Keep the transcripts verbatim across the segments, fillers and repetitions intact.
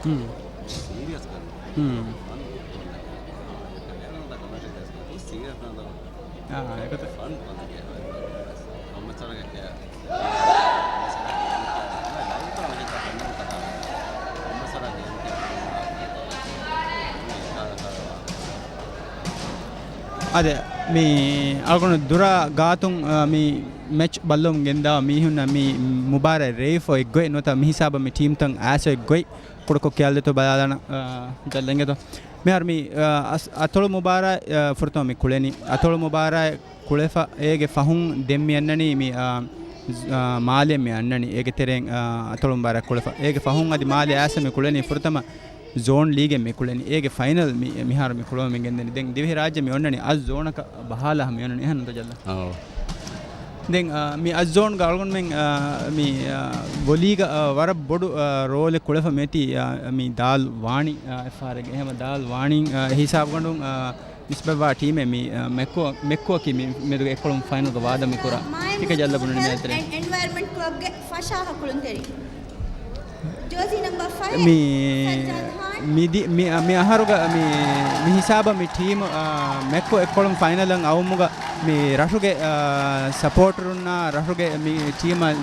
ހުން. ސީރިއަސް ކަން. ހުން. ފަން ކޮށްލަން. އާ، ސީރިއަސް ކަން. ސީރިއަސް ކަން. އާ، އެގޮތަށް. ފަން ކޮށްލަން. އަހަރުގެ ކެ-، އާދެ، މި އަޅުގަނޑު ދުރާ ގާތުން، އާ، މި މެޗް ބައްލަވަމުން ގެންދާ މީހުންނަށް މި މުބާރާތް ރޭވިފަ އޮތް ގޮތް ނުވަތަ މި ހިސާބަށް މި ޓީމްތައް އައިސް އޮތް ގޮތް ކުޑަކޮށް ކިޔާލަދޭތޯ ބަލާލާނަން، އާ، ޖައްލަ އިނގޭތޯ. މިހާރު މި، އާ، އަސް-، އަތޮޅު މުބާރާތް، އާ، ފުރަތަމަ މި ކުޅެނީ. އަތޮޅު މުބާރާތް ކުޅެފަ އޭގެ ފަހުން ދެން މި އަންނަނީ މި، އާ، ޒ-، އާ، މާލެ މި އަންނަނީ. އޭގެ ތެރެއިން، އާ، އަތޮޅު މުބާރާތް ކުޅެފަ. އޭގެ ފަހުން އަދި މާލެ އައިސް މި ކުޅެނީ ފުރަތަމަ ޒޯން ލީގެއް މި ކުޅެނީ. އޭގެ ފައިނަލް މި، މިހާރު މި ކުޅަމުން މި ގެންދަނީ. ދެން ދިވެހި ރާއްޖެ މި އޮންނަނީ އަށް ޒޯނަކަށް ބަހާލާ މި އޮންނަނީ. އެހެން ނުތަ ޖައްލަ؟ އައު. ދެން، އާ، މި އަށް ޒޯންގަ އަޅުގަނޑުމެން، އާ، މި، އާ، ވޮލީގަ، އާ، ވަރަށް ބޮޑު، އާ، ރޯލެއް ކުޅެފަ މިއޮތީ، އާ، މި ދާލް ވާނީ، އާ، އެއްފަހަރެއްގެ. އެހެމަ ދާލް ވާނީ، އާ، އެ ހިސާބުގަނޑުން، އާ، ނިސްބަތްވާ ޓީމެއް މި، އާ، މެކު-، މެކުއަކީ މި މެދުގެ އެއްކޮޅުން ފައިނަލްގަ ވާދަ މި ކުރާ. ތިކަ ޖައްލަ ބުނަނީ މި އަތެރެ. އެން-، އެންވަޔަރްމަންޓް ކްލަބްގެ ފަށާހަ ކުޅުންތެރި. ޖާޒީ ނަމްބަރ ފަހެއް، މި، ސައްޖާދް ހާން. މި ދި-، މި، މި އަހަރުގަ މި، މި ހިސާބަށް މި ޓީމު، އާ، މެކު އެއްކޮޅުން ފައިނަލަށް އައުމުގަ މި ރަށުގެ، އާ، ސަޕޯޓަރުންނާ ރަށުގެ މި ޓީމަށް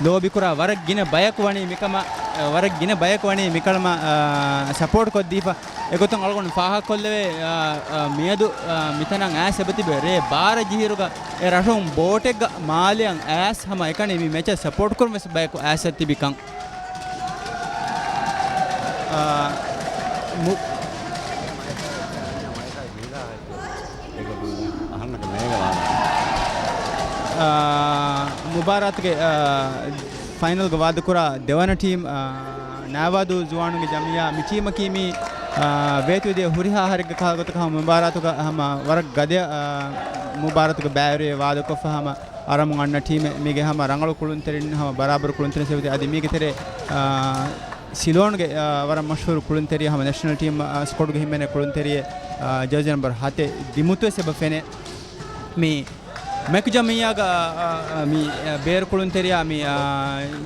ލޯބިކުރާ ވަރަށް ގިނަ ބަޔަކު ވަނީ މިކަމަށް، އާ، ވަރަށް ގިނަ ބަޔަކު ވަނީ މިކަމަށް، އާ، ސަޕޯޓް ކޮށްދީފަ. އެގޮތުން އަޅުގަނޑު ފާހަގަކޮށްލެވޭ، އާ، އާ، މިއަދު، އާ، މިތަނަށް އައިސް އެބަތިބެ ރޭ ބާރަ ޖިހިރުގަ އެ ރަށުން ބޯޓެއްގަ މާލެއަށް އައިސް ހަމަ އެކަނި މި މެޗަށް ސަޕޯޓް ކުރުން ވެސް ބަޔަކު އައިސް ތިބިކަން. އާ، މު-، އަހަންނަކަށް މޭގަ ވާނެ. އާ، މުބާރާތުގެ، އާ، ފައިނަލްގަ ވާދަކުރާ ދެވަނަ ޓީމް، އާ، ނާވާދޫ ޒުވާނުންގެ ޖަމިއްޔާ. މި ޓީމަކީ މި، އާ، ވޭތުވެދިޔަ ހުރިހާ އަހަރެއްގެ ކަހަލަ ގޮތަކަށް ހަމަ މުބާރާތުގަ ހަމަ ވަރަށް ގަދަ، އާ، މުބާރާތުގެ ބައިވެރިވެ ވާދަކޮށްފަ ހަމަ އަރަމުން އަންނަ ޓީމެއް. މީގެ ހަމަ ރަނގަޅު ކުޅުންތެރިން ހަމަ ބަރާބަރު ކުޅުންތެރިން ސެވިދި އަދި މީގެ ތެރޭ، އާ، ސިލޯންގެ، އާ، ވަރަށް މަޝްހޫރު ކުޅުންތެރިޔާ ހަމަ ނެޝަނަލް ޓީމް، އާ، ސްކޮޑުގެ ހިމެނޭ ކުޅުންތެރިއެއް، އާ، ޖާޒީ ނަމްބަރު ހަތެއް ދިމުތުވެސް އެބަ ފެނޭ. މި މެކު ޖަމިއްޔާގަ، އާ، އާ، މި، އާ، ބޭރު ކުޅުންތެރިޔާ މި، އާ،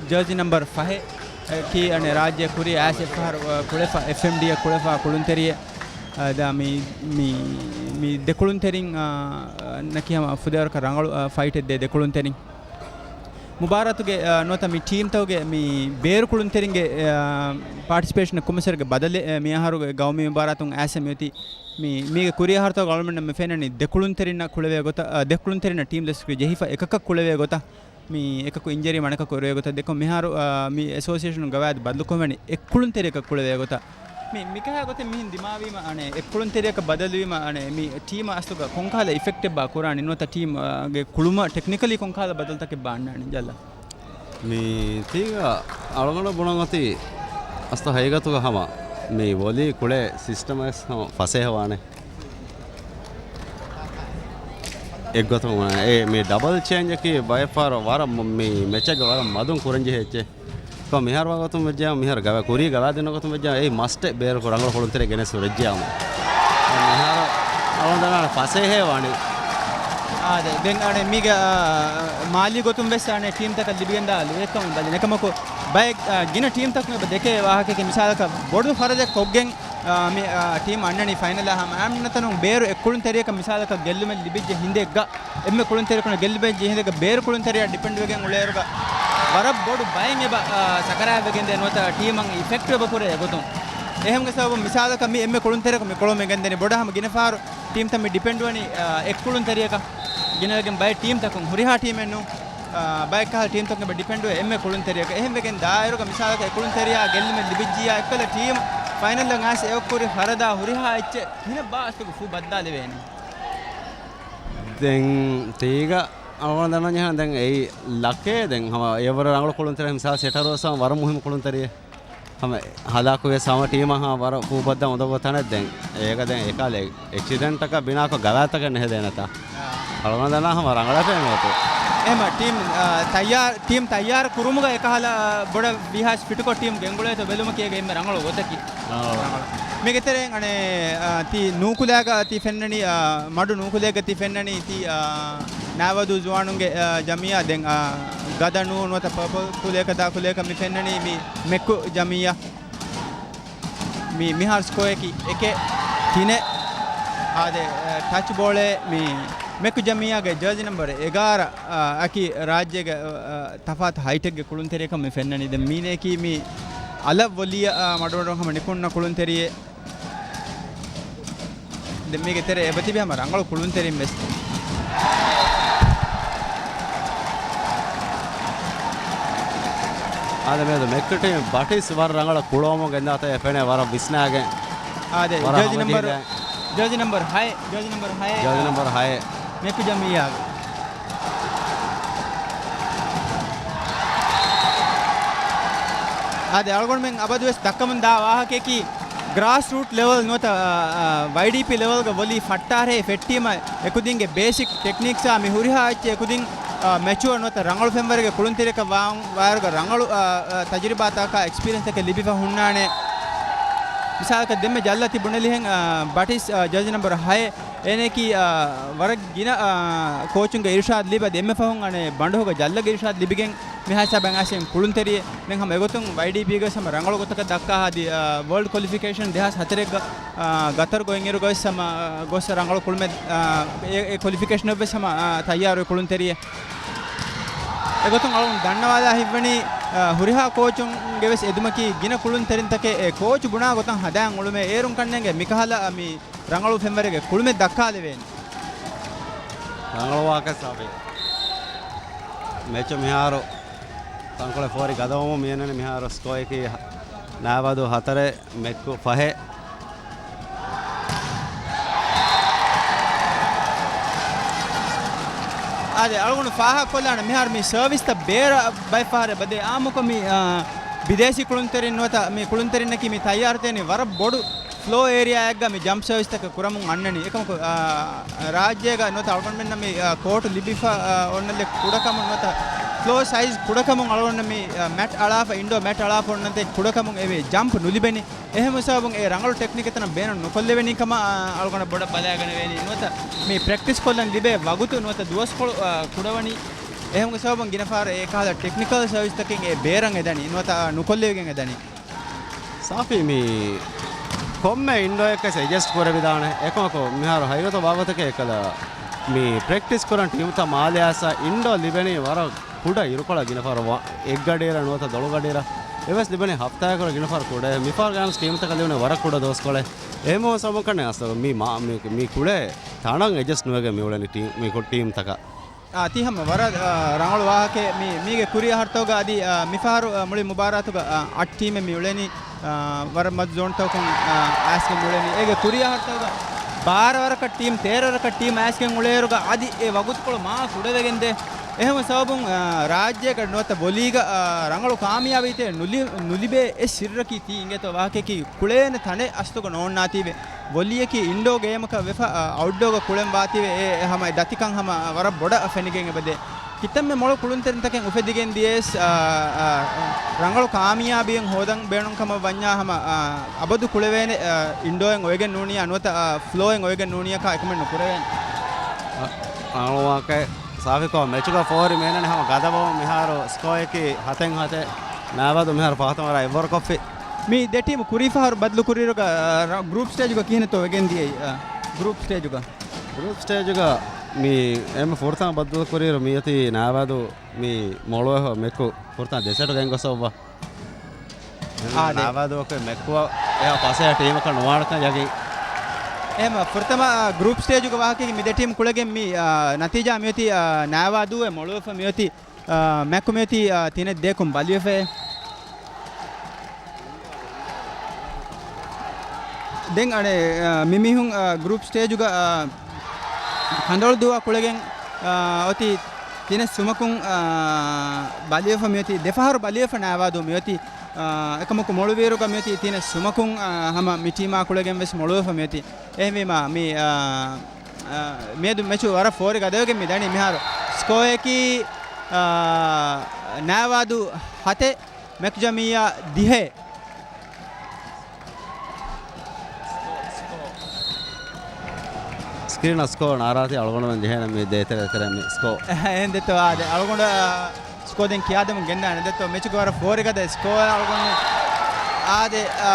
ޖާޒީ ނަމްބަރު ފަހެއް، އާ، ކީ އަނެއް ރާއްޖެ ކުރި އައިސް އެއްފަހަރު، އާ، ކުޅެފަ، އެފްއެމްޑީއަށް ކުޅެފަ ކުޅުންތެރިއެއް. އާ، ދާ މި، މި، މި ދެ ކުޅުންތެރިން، އާ، ނަކީ ހަމަ ފުދޭވަރަކަށް ރަނގަޅު، އާ، ފައިޓެއް ދޭ ދެ ކުޅުންތެރިން. މުބާރާތުގެ، އާ، ނުވަތަ މި ޓީމްތަކުގެ މި ބޭރު ކުޅުންތެރިންގެ، އާ، ޕާޓިސިޕޭޝަން ކުމެސަރގެ ބަދަލެއް، އާ، މި އަހަރުގެ ގައުމީ މުބާރާތުން އައިސް މިއޮތީ. މި، މީގެ ކުރިއަހަރުތަކުގަ އަޅުމެންނަށް މި ފެންނަނީ ދެ ކުޅުންތެރިންނަށް ކުޅެވޭ ގޮތަށް، އާ، ދެ ކުޅުންތެރިންނަށް ޓީމް ދެސްކުރި ޖެހިފަ އެކަކަށް ކުޅެވޭ ގޮތަށް. މި އެކަކު އިންޖަރީ އަނެކަކު އެރުވޭ ގޮތަށް ދެކޮށް މިހާރު، އާ، މި އެސޯސިއޭޝަނުން ގަވާއިދު ބަދަލުކޮށްފައިވަނީ އެއް ކުޅުންތެރިޔަކަށް ކުޅެވޭ ގޮތަށް. މި، މިކަހަލަ ގޮތެއް މިހެން ދިމާވީމަ، އަނެއް އެއް ކުޅުންތެރިޔަކަށް ބަދަލުވީމަ، އަނެއް މި ޓީމަށް އަސްލުގަ ކޮންކަހަލަ އިފެކްޓެއްބާ ކުރާނީ ނުވަތަ ޓީމް، އާ، ގެ ކުޅުމަށް ޓެކްނިކަލީ ކޮންކަހަލަ ބަދަލުތަކެއްބާ އަންނާނީ ޖައްލަ؟ މި ތީގަ އަޅުގަނޑަށް ބުނަން އޮތީ އަސްތަ ހަގީގަތުގަ ހަމަ މި ވޮލީ ކުޅޭ ސިސްޓަމެއް ހަމަ ފަސޭހަވާނެ. އެއްގޮތަކަށް އެ މި ޑަބަލް ޗޭންޖަކީ ބައެއްފަހަރު ވަރަށް މ-، މި މެޗެއްގަ ވަރަށް މަދުން ކުރަންޖެހޭ އެއްޗެއް. ކޮ މިހާރު ވާގޮތުން ވެއްޖެއްޔާ، މިހާރު ގަވާ ކުރީ ގަވާދިންނަ ގޮތުން ވެއްޖެއްޔާ، އެއީ މަސްޓެއް ބޭރު ކުރަނގަޅު ކުޅުންތެރި ގެނެސް ހުރެއްޖެއްޔާ. މިހާރު އަޅުގަނޑު ދަންނާނެ ފަސޭހައެއް ވާނީ. އާދެ، ދެން އަނެއް މީގެ، އާ، މާލީ ގޮތުން ވެސް އަނެއް ޓީމްތަކަށް ލިބިގެންދާ ލުޔެއްކަމުން ބަލި. އެކަމަކު ބައެއް، އާ، ގިނަ ޓީމްތަކުން އެބަ ދެކޭ ވާހަކައަކީ މިސާލަކަށް ބޮޑު ފަރަދެއް ކޮށްގެން، އާ، މި، އާ، ޓީމް އަންނަނީ ފައިނަލާ ހަމަ އަންނަތަނުން ބޭރު އެއް ކުޅުންތެރިޔަކަށް މިސާލަކަށް ގެއްލުމެއް ލިބިއްޖެ ހިނދެއްގަ އެންމެ ކުޅުންތެރިޔަކުން ގެއްލުމެއް ޖެހިނދެއްގަ ބޭރު ކުޅުންތެރިޔާ ޑިޕެންޑް ވެގެން އުޅޭއިރުގަ ވަރަށް ބޮޑު ބައެއް އެބަ، އާ، ސަކަރާތްވެގެންދޭ ނުވަތަ ޓީމަށް އިފެކްޓް އެބަ ކުރޭ އެގޮތުން. އެހެންގެ ސަބަބުން މިސާލަކަށް މި އެންމެ ކުޅުންތެރިޔަކު މި ކުޅަމުން ގެންދަނީ ބޮޑަށް ހަމަ ގިނަ ފަހަރު ޓީމްތައް މި ޑިޕެންޑް ވަނީ، އާ، އެއް ކުޅުންތެރިޔަކަށް ގިނަވެގެން ބައެއް ޓީމްތަކުން ހުރިހާ ޓީމެއް ނޫން، އާ، ބައެއް ކަހަލަ ޓީމްތަކުން އެބަ ޑިޕެންޑް ވޭ އެންމެ ކުޅުންތެރިޔަކަށް. އެހެން ވެގެން ދާއިރުގަ މިސާލަކަށް އެ ކުޅުންތެރިޔާ ގެއްލުމެއް ލިބިއްޖިއްޔާ އެއްކަލަ ޓީމް ފައިނަލްއަށް އައިސް އެއޮއްކުރި ފަރަދާ ހުރިހާ އެއްޗެއް ގިނަ ބާ އަސްލުގަ ފޫ ބައްދާލެވޭނެ. ދެން ތީގަ އަޅުގަނޑު ދަންނަން ޖެހޭ ދެން އެއީ ލަކޭ ދެން ހަމަ އެވަރަށް ރަނގަޅު ކުޅުންތެރި މިސާލް ސެޓަރުވެސް ވަރަށް މުހިންމު ކުޅުންތެރިއެއް. ހަމަ ހަލާކުވެސް ހަމަ ޓީމަށް ހަމަ ވަރަށް ފޫބައްދަން އުނދަގޫ ތަނެއް ދެން. އޭގަ ދެން އެކަލޭ އެކްސިޑެންޓަކަށް ބިނާކޮށް ގަވާތަކެއް ނެހެދޭނެތާ. އަޅުގަނޑު ދަންނަ ހަމަ ރަނގަޅަށް ފެން އޮތީ. އެހެމަ ޓީމް، އާ، ތައްޔާރު، ޓީމް ތައްޔާރު ކުރުމުގަ އެކަހަލަ ބޮޑަށް ވީހާވެސް ފިޓުކޮށް ޓީމް ގެންގުޅޭތޯ ބެލުމަކީ އޭގެ އެންމެ ރަނގަޅު ގޮތަކީ. ރަނގަޅު. މީގެ ތެރެއިން އަނެއް، އާ، ތީ ނޫކުލައިގަ ތީ ފެންނަނީ، އާ، މަޑު ނޫކުލައިގަ ތީ ފެންނަނީ ތީ، އާ، ނާވަދޫ ޒުވާނުންގެ، އާ، ޖަމިއްޔާ ދެން، އާ، ގަދަ ނޫ ނުވަތަ ޕާޕަލް ކުލައަކަށް ދާ ކުލައަކަށް މި ފެންނަނީ މި މެކު ޖަމިއްޔާ. މި މިހާރު ސްކޯއަކީ އެކެއް ތިނެއް. އާދެ، އަ، ޓަޗް ބޯޅައެއް މި މެކު ޖަމިއްޔާގެ ޖާޒީ ނަމްބަރު އެގާރަ، އަ، އަކީ ރާއްޖޭގެ، އަ، ތަފާތު ހައިޓެކްގެ ކުޅުންތެރިޔަކަށް މި ފެންނަނީ. ދެން މީނައަކީ މި އަލަށް ވޮލީއަށް، އަ، މަޑުމަޑުން ހަމަ ނިކުންނަ ކުޅުންތެރިއެއް. ދެން މީގެ ތެރޭ އެބަތިބި ހަމަ ރަނގަޅު ކުޅުންތެރިން ވެސް. އާދެ، މިއަދު މެކް ޓީމް ބަޓިސް ވަރަށް ރަނގަޅަށް ކުޅަވަމުން ގެންދާތަން އެ ފެނޭ ވަރަށް ވިސްނާގެން. އާދެ، ވަރަށް ޖާޒީ ނަމްބަރު، ހަމަޖެހިލާ. ޖާޒީ ނަމްބަރު ހައެއް، ޖާޒީ ނަމްބަރު ހައެއް، ޖާޒީ ނަމްބަރު ހައެއް. މެކު ޖަމިއްޔާގެ. އާދެ، އަޅުގަނޑުމެން އަބަދުވެސް ދައްކަމުން ދާ ވާހަކައަކީ، ގްރާސް ރޫޓް ލެވެލް ނުވަތަ، އާ، އާ، ވައިޑީޕީ ލެވެލްގަ ވޮލީ ފައްޓާރޭ ފެއްޓީމަ އެކުދިންގެ ބޭސިކް ޓެކްނިކްސާ މި ހުރިހާ އެއްޗެއް އެކުދިން، އާ، މެޗުއަރ ނުވަތަ ރަނގަޅު ފެންވަރެއްގެ ކުޅުންތެރިޔަކަށް ވާ، ވާއިރުގަ ރަނގަޅު، އާ، އާ، ތަޖުރިބާތަކާ އެކްސްޕީރިއެންސްތަކެއް ލިބިފަ ހުންނާނެ. މިސާލަކަށް ދެންމެ ޖައްލަ ތި ބުނެލިހެން، އާ، ބަޓިސް، އާ، ޖާޒީ ނަމްބަރު ހައެއް އޭނައަކީ، އާ، ވަރަށް ގިނަ، އާ، ކޯޗުންގެ އިރުޝާދް ލިބި ދެންމެ ފަހުން އަނެއް ބަނޑުހޮގަ ޖައްލަގެ އިރުޝާދް ލިބިގެން މިހާ ހިސާބަށް އައިސް ކުޅުންތެރިއެއް. ދެން ހަމަ އެގޮތުން ވައިޑީޕީގަ ވެސް ހަމަ ރަނގަޅު ގޮތަކަށް ދައްކާ ހަދި، އާ، ވޯލްޑް ކޮލިފިކޭޝަން ދެހާސް ހަތަރެއްގަ، އާ، ގަތަރު ގޮތް އިރުގަ ވެސް ހަމަ ގޮސް ރަނގަޅު ކުޅުމެއް، އާ، އެ، އެ ކޮލިފިކޭޝަނަށް ވެސް ހަމަ، އާ، ތައްޔާރުވި ކުޅުންތެރިއެއް. އެގޮތުން އަޅުގަނޑު ދަންނަވާލާ ހިތްވަނީ، އާ، ހުރިހާ ކޯޗުންގެ ވެސް އެދުމަކީ ގިނަ ކުޅުންތެރިންތަކެއް އެ ކޯޗު ބުނާ ގޮތަށް ހަދާން އުޅުމޭ. އޭރުން ކަންނޭނގެ މިކަހަލަ، އާ، މި ރަނގަޅު ފެންވަރެއްގެ ކުޅުމެއް ދައްކާލެވޭނެ. ރަނގަޅު ވާހަކަ ސާފި. މެޗު މިހާރު ތަންކޮޅެއް ފޯރި ގަދަވަމުން މިއަންނަނީ. މިހާރު ސްކޯއަކީ ނައިވާދޫ ހަތަރެއް، މެކު ފަހެއް. އާދެ، އަޅުގަނޑު ފާހަގަކޮށްލާނަން މިހާރު މި ސަރވިސްތައް ބޭރަށް ބައެއް ފަހަރެއް ބަދޭ. އާއްމުކޮށް މި، އާ، ބިދޭސީ ކުޅުންތެރިން ނުވަތަ މި ކުޅުންތެރިންނަކީ މި ތައްޔާރުތެރިން ވަރަށް ބޮޑު ފްލޯ އޭރިއާއެއްގަ މި ޖަމްޕް ސަރވިސްތަކެއް ކުރަމުން އަންނަނީ. އެކަމަކު، އާ، ރާއްޖޭގަ ނުވަތަ އަޅުގަނޑުމެންނަށް މި، އާ، ކޯޓު ލިބިފަ، އާ، އޮންނަލެއް ކުޑަކަމުން ނުވަތަ ފްލޯ ސައިޒް ކުޑަކަމުން އަޅުގަނޑަށް މި، އާ، މެޓް އަޅާފަ، އިންޑޯ މެޓް އަޅާފަ އޮންނަތޭ ކުޑަކަމުން އެވެ. ޖަމްޕް ނުލިބެނީ. އެހެން ސަބަބުން އެ ރަނގަޅު ޓެކްނިކް އެތަނަށް ބޭނުން ނުކޮށްލެވެނީ ކަމަށް، އާ، އަޅުގަނޑަށް ބޮޑަށް ބަލާގަނެވޭނީ. ނުވަތަ މި ޕްރެކްޓިސް ކޮށްލަން ލިބޭ ވަގުތު ނުވަތަ ދުވަސްކޮޅު، އާ، ކުޑަވަނީ. އެހެން ސަބަބުން ގިނަ ފަހަރަށް އެ ކަހަލަ ޓެކްނިކަލް ސަރވިސްތަކެއް އެ ބޭރަށް އެދަނީ. ނުވަތަ، އާ، ނުކޮށްލެވިގެން އެދަނީ. ސާފީ މި ކޮންމެ އިންޑޯއެއްގަސް އެޑްޖަސްޓް ކުރެވިދާނެ. އެކަމަކު މިހާރު ހަގީގަތު ބާވަތަކެއް އެކަލަ މި ޕްރެކްޓިސް ކުރަން ޓީމުތައް މާލެ އައިސް އިންޑޯ ލިބެނީ ވަރަށް ކުޑަ އިރުކޮޅަށް ގިނަ ފަހަރު ވަ-، އެއްގަޑިއިރަށް ނުވަތަ ދޮޅުގަޑިއިރަށް އެވެސް ލިބެނީ ހަފްތާއަކުރަށް ގިނަ ފަހަރު ކުޑަ. މިފަހަރު ގާނަސް ޓީމުތަކަށް ލިބުނީ ވަރަށް ކުޑަ ދުވަސްކޮޅެއް. އެހެން ސަބަބުން ކަންނޭނގެ އަސްލު މި މާ-، މި، މި ކުޅޭ ތަނަށް އެޑްޖަސްޓް ނުވެގެން މި އުޅެނީ ޓީމް، މި ކު-، ޓީމްތަކަށް. އާ، ތީ ހަމަ ވަރަށް، އާ، ރަނގަޅު ވާހަކައެއް. މި، މީގެ ކުރިއަހަރުތަކުގަ އަދި، އާ، މިފަހަރު، އާ، މުޅި މުބާރާތުގަ، އާ، އަށް ޓީމެއް މި އުޅެނީ، އާ، ވަރަށް މަދު ޒޯންތަކުން، އާ، އައިސްގެން މި އުޅެނީ. އޭގެ ކުރިއަހަރުތަކުގަ ބާރަ ވަރަކަށް ޓީމް، ތޭރަ ވަރަކަށް ޓީމް އައިސްގެން އުޅޭއިރުގަ އަދި އެ ވަގުތުކޮޅު މާ ކުޑަވެގެންދޭ. އެހެން ސަބަބުން، އާ، ރާއްޖޭގަ ނުވަތަ ވޮލީގަ، އާ، ރަނގަޅު ކާމިޔާބީތެއް ނުލި-، ނުލިބޭ އެއް ސިއްރަކީ ތީ އިނގޭތޯ ވާހަކައަކީ ކުޅޭނެ ތަނެއް އަސްލުގަ ނޯންނާތީވެ. ވޮލީއަކީ އިންޑޯ ގޭމަކަށް ވެފަ، އަ، އައުޓްޑޯގަ ކުޅެން ވާތީވެ، އެ، އެ ހަމަ އެ ދަތިކަން ހަމަ ވަރަށް ބޮޑަށް ފެނިގެން އެބަދޭ. ކިތަންމެ މޮޅު ކުޅުންތެރިންތަކެއް އުފެދިގެން ދިޔަސް، އަ، އަ، ރަނގަޅު ކާމިޔާބީއެއް ހޯދަން ބޭނުން ކަމަށް ވަންޏާ ހަމަ، އަ، އަބަދު ކުޅެވޭނެ، އަ، އިންޑޯއެއް އޮވެގެން ނޫނިއްޔާ ނުވަތަ، އަ، ފްލޯއެއް އޮވެގެން ނޫނިއްޔާކާ އެކަމެއް ނުކުރެވޭނެ. އަ، އަޅުވާކައި ސާފިކޮށް މެޗުގަ ފޯރި މޭނަނި ހަމަ ގަދަވަމުން މިހާރު ސްކޯއަކީ ހަތެއް ހަތެއް. ނައިވާދޫ މިހާރު ފަހަތަށް ވަރަށް އެއްވަރުކޮށްފި. މި ދެ ޓީމު ކުރީ ފަހަރު ބަދަލު ކުރިއިރުގަ، އަ، ރަ-، ގްރޫޕް ސްޓޭޖުގަ ކިހިނެއްތޯ ވެގެން ދިޔައީ، އަ، ގްރޫޕް ސްޓޭޖުގަ؟ ގްރޫޕް ސްޓޭޖުގަ މި އެންމެ ފުރަތަމަ ބަދަލު ކުރިއިރު މިއޮތީ ނައިވާދޫ މި މޮޅުވެފަ މެކު ފުރަތަމަ ދެ ސެޓު ގެންގޮސް އޮއްވާ. އާދެ. ނައިވާދޫއަކު މެކުއަށް އެހާ ފަސޭހަ ޓީމަކަށް ނުވާނެކަން ޔަގީން. އެހެން ފުރަތަމަ، އާ، ގްރޫޕް ސްޓޭޖުގަ ވާހަކައިގެ މި ދެ ޓީމް ކުޅެގެން މި، އާ، ނަތީޖާ މިއޮތީ، އާ، ނައިވާދޫއެއް މޮޅުވެފަ މިއޮތީ، އާ، މެކު މިއޮތީ، އާ، ތިނެއް ދޭކުން ބަލިވެފައޭ. ދެން އަނެއް، އާ، މި މީހުން، އާ، ގްރޫޕް ސްޓޭޖުގަ، އާ، ކަނދޮޅުދޫއާ ކުޅެގެން، އާ، އޮތީ ތިނެއް ސުމަކުން، އާ، ބަލިވެފަ މިއޮތީ، ދެފަހަރު ބަލިވެފަ ނައިވާދޫ މިއޮތީ، އާ، އެކަމަކު މޮޅުވިއިރުގަ މިއޮތީ ތިނެއް ސުމަކުން، އާ، ހަމަ މި ޓީމާ ކުޅެގެން ވެސް މޮޅުވެފަ މިއޮތީ. އެހެންވީމާ، މި، އާ، އާ، މިއަދު މެޗު ވަރަށް ފޯރި ގަދަވެގެން މި ދަނީ. މިހާރު ސްކޯއަކީ، އާ، ނައިވާދޫ ހަތެއް، މެކް ޖަމިއްޔާ ދިހައެއް. ސްކްރީނަށް ސްކޯ ނާރާތީ އަޅުގަނޑުމެން ޖެހޭނެ މި ދޭތެރޭ ތެރޭ މި ސްކޯ. އެހެން ދެއްތޯ އާދެ. އަޅުގަނޑު، އާ، ސްކޯ ދެން ކިޔާދެމުން ގެންދާނެ ދެއްތޯ. މެޗުގެ ވަރަށް ފޯރި ގަދަ ސްކޯ އަޅުގަނޑު އާދެ، އާ،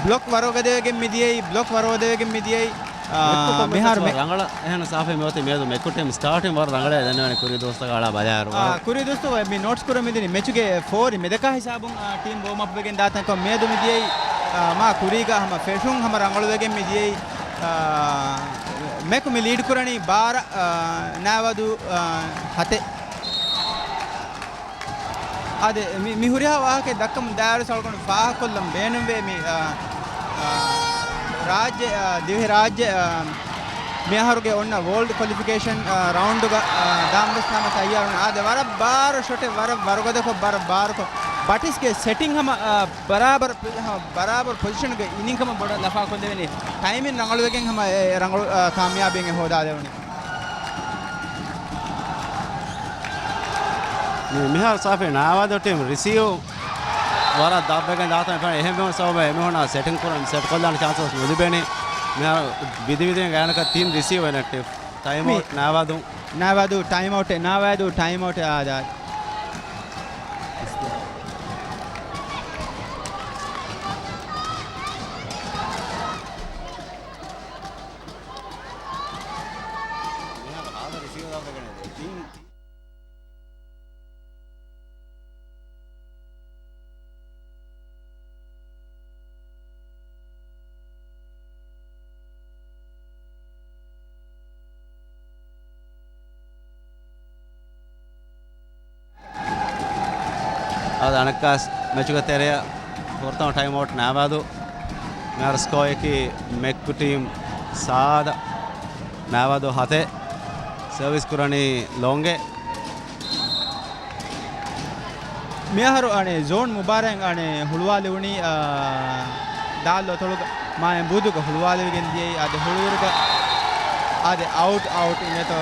ބްލޮކް ވަރުގަދަވެގެން މިދިޔައީ، ބްލޮކް ވަރުގަދަވެގެން މިދިޔައީ. އާ، މިހާރު މެ- ރަނގަޅަށް އެހެން ސާފެއް މިއޮތީ މިއަދު މެކު ޓީމް ސްޓާޓިން ވަރަށް ރަނގަޅޭ ދެންނެވެނީ ކުރީ ދުވަސްތަކާ އަޅާ ބަލާއިރު. އާ، ކުރީ ދުވަސްތު މި ނޯޓްސް ކުރަމިދިނީ މެޗުގެ ފޯރި މެދަކާ ހިސާބުން، އާ، ޓީމް ވޯމް އަޕް ވެގެން ދާތަންކޮށް މިއަދު މިދިޔައީ، އާ، މާ ކުރީގަ ހަމަ ފެށުން ހަމަ ރަނގަޅުވެގެން މިދިޔައީ، އާ، މެކު މި ލީޑް ކުރަނީ ބާރަ، އާ، ނާވަދު، އާ، ހަތެއް. އާދެ، މި، މި ހުރިހާ ވާހަކައެއް ދައްކަމުން ދާއިރު އަޅުގަނޑު ފާހަގަކޮށްލަން ބޭނުންވޭ މި، އާ، އާ، ރާއްޖެ، އާ، ދިވެހި ރާއްޖެ، އާ، މިއަހަރުގެ އޮންނަ ވޯލްޑް ކޮލިފިކޭޝަން، އާ، ރައުންޑުގަ، އާ، ދާންވެސް ހަމަ ތައްޔާރުވަނީ. އާދެ، ވަރަށް ބާރު ޝޮޓެއް، ވަރަށް ވަރުގަދަކޮށް، ވަރަށް ބާރުކޮށް، ބަޓިސްގެ ސެޓިން ހަމަ، އާ، ބަރާބަރު، ހަމަ ބަރާބަރު ޕޮޒިޝަންގަ އިނިން ކަމަށް ބޮޑަށް ލަފާކޮށްލެވެނީ. ޓައިމިން ރަނގަޅުވެގެން ހަމަ އެ ރަނގަޅު، އާ، ކާމިޔާބީއެއް ހޯދާލެވުނީ. މި-، މިހާރު ސާފި ނާވަދު ޓީމް ރިސީވް ވަރަށް ދަށްވެގެން ދާތަން ފެން އެހެންވެ ސަބަބަށް އެމީހުންނާ ސެޓިން ކުރަން، ސެޓް ކޮށްލާނެ ޗާންސަސް ނުލިބެނީ. މިހާރު ބިދި ބިދިން ގާތްގަނޑަކަށް ތިން ރިސީވް އިންއެކްޓިވް. ޓައިމް މި-، އައުޓް ނާވަދު. ނާވަދު ޓައިމް އައުޓެއް، ނާވަދު ޓައިމް އައުޓެއް އާދާ. އަދި އަނެއްކާސް މެޗުގެ ތެރެއަށް ފުރަތަމަ ޓައިމް އައުޓް ނާވަދު. މިހާރު ސްކޯއަކީ މެކްކު ޓީމް ސާދަ ނާވަދު ހަތެއް. ސަރވިސް ކުރަނީ ލޮނގެ. މިއަހަރު އަނެއް ޒޯން މުބާރާތް އަނެއް ހުޅުވާލެވުނީ، އާ، ދާލު އަތޮޅުގަ މާ އެނބޫދޫގަ ހުޅުވާލެވިގެން ދިޔައީ. އާދެ ހުޅުވިއިރުގަ އާދެ އައުޓް، އައުޓް އިނގޭތޯ.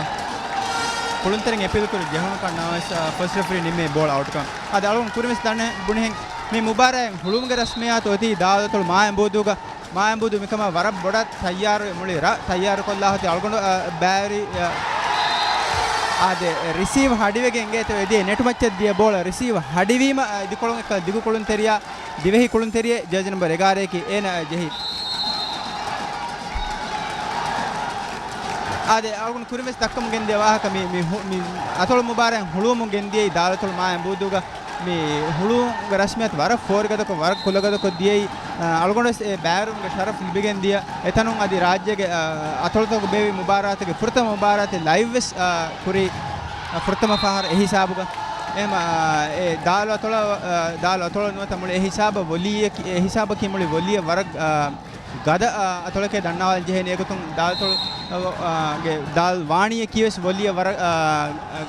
ކުޅުންތެރިން އެޕީލް ކުރި ޖެހުނުކަން ނަމަވެސް، އާ، ފަސްޓް ރެފްރީ ނިންމީ ބޯޅަ އައުޓްކަން. އާދެ އަޅުގަނޑު ކުރިމަސް ދަންނަ ބުނިހެން މި މުބާރާތް ހުޅުވުމުގެ ރަސްމިއްޔާތު އޮތީ ދާލު އަތޮޅު މާ އެނބޫދޫގަ. މާ އެނބޫދޫ މިކަމަށް ވަރަށް ބޮޑަށް ތައްޔާރުވެ މުޅި ރަށް ތައްޔާރުކޮށްލާ ހޮތީ އަޅުގަނޑު، އަ، ބައިވެރި، އަ، އާދެ، ރިސީވް ހަޑިވެގެން އިނގޭތޯ އެދިޔަ ނެޓް މައްޗަށް ދިޔަ ބޯޅަ ރިސީވް ހަޑިވީމަ، އަ، އިދިކޮޅުން އެއްކަލަ ދިގު ކުޅުންތެރިޔާ، ދިވެހި ކުޅުންތެރިއެއް ޖާޒި ނަމްބަރު އެގާރައަކީ އޭނަ ޖެހި. އާދެ، އަޅުގަނޑު ކުރިންވެސް ދައްކަމުން ގެންދިޔަ ވާހަކަ މި، މި ހު-، މި އަތޮޅު މުބާރާތް ހުޅުވަމުން ގެންދިޔައީ ދާލު އަތޮޅު މާ އެނބޫދޫގަ. މި ހުޅުވުމުގެ ރަސްމިއްޔާތު ވަރަށް ފޯރިގަދަކޮށް، ވަރަށް ކުލަގަދަކޮށް ދިޔައީ، އަ، އަޅުގަނޑުވެސް އެ ބައިވެރިވުމުގެ ޝަރަފް ލިބިގެން ދިޔަ. އެތަނުން އަދި ރާއްޖޭގެ، އަ، އަތޮޅުތަކުގަ ބޭއްވި މުބާރާތުގެ ފުރަތަމަ މުބާރާތެއް ލައިވްވެސް، އަ، ކުރީ، އަ، ފުރަތަމަ ފަހަރު އެ ހިސާބުގަ. އެހެމަ، އަ، އެ ދާލު އަތޮޅަށް، އަ، ދާލު އަތޮޅަށް ނުވަތަ މުޅި އެ ހިސާބަށް ވޮލީއަކީ، އެ ހިސާބަކީ މުޅި ވޮލީއެއް ވަރަށް، އަ، ގަދަ، އާ، އަތޮޅެކޭ ދަންނަވާލަން ޖެހޭނެ. އެގޮތުން ދާލު އަތޮޅު، އާ، ގެ ދާލު ވާނީއެއް ކީވެސް ވޮލީއެއް ވަރަށް، އާ،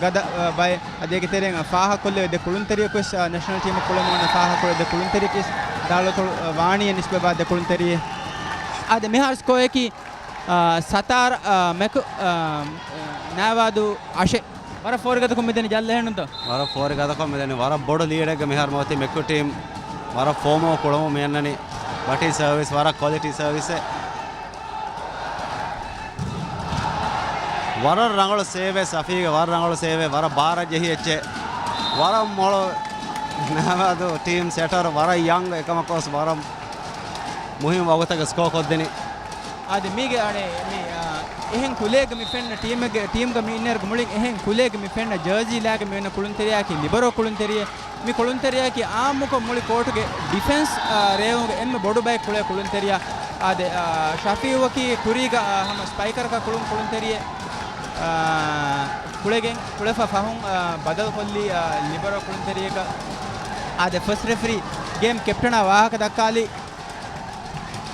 ގަދަ، އާ، ބައެއް. އަދި އޭގެ ތެރެއިން ފާހަގަކޮށްލެވޭ ދެ ކުޅުންތެރިޔަކުވެސް، އާ، ނެޝަނަލް ޓީމަށް ކުޅެމުން އަންނަ ފާހަގަކުރެވޭ ދެ ކުޅުންތެރިޔަކީވެސް ދާލު އަތޮޅު، އާ، ވާނީއެއް ނިސްބަތްވާ ދެ ކުޅުންތެރިއެއް. އާދެ، މިހާރު ސްކޯއަކީ، އާ، ސަތާރަ، އާ، މެކު، އާ، ނާވާދޫ އަށެއް. ވަރަށް ފޯރިގަދަކޮށް މިދަނީ ޖައްލަ ހެނުންތޯ؟ ވަރަށް ފޯރިގަދަކޮށް މިދަނީ. ވަރަށް ބޮޑު ލީޑެއްގަ މިހާރު މިއޮތީ މެކު ޓީމް. ވަރަށް ފޯމަށް ކުޅަމުން މިއަންނަނީ. ބަޓީ ސަރވިސް، ވަރަށް ކޮލިޓީ ސަރވިސެއް. ވަރަށް ރަނގަޅު ސޭވެއް ސަފީގެ، ވަރަށް ރަނގަޅު ސޭވެއް، ވަރަށް ބާރަށް ޖެހި އެއްޗެއް. ވަރަށް މޮޅު ނަވާދު ޓީމް ސެޓަރ، ވަރަށް ޔަންގް، އެކަމަކުވެސް ވަރަށް މުހިންމު ވަގުތަކަށް ސްކޯ ކޮށްދިނީ. އާދެ، މީގެ އަނެއް މި، އާ، އެހެން ކުލައެއްގަ މި ފެންނަ ޓީމެއްގެ، ޓީމްގަ މި އިންނައިރުގަ މުޅިން އެހެން ކުލައެއްގަ މި ފެންނަ ޖާޒީ ލާގަ މި އިންނަ ކުޅުންތެރިޔާއަކީ ލިބަރޯ ކުޅުންތެރިއެއް. މި ކުޅުންތެރިޔާއަކީ އާއްމުކޮށް މުޅި ކޯޓުގެ ޑިފެންސް، އާ، ރޭވުމުގެ އެންމެ ބޮޑު ބައެއް ކުޅޭ ކުޅުންތެރިޔާ. އާދެ، އާ، ޝަފީއުއަކީ ކުރީގަ، އާ، ހަމަ ސްޕައިކަރަކަށް ކުޅުން ކުޅުންތެރިއެއް، އާ، ކުޅެގެން، ކުޅެފަ ފަހުން، އާ، ބަދަލުކޮށްލީ، އާ، ލިބަރޯ ކުޅުންތެރިޔަކަށް. އާދެ، ފަސްޓް ރެފްރީ ގޭމް ކެޕްޓަނާ ވާހަކަ ދައްކާލީ.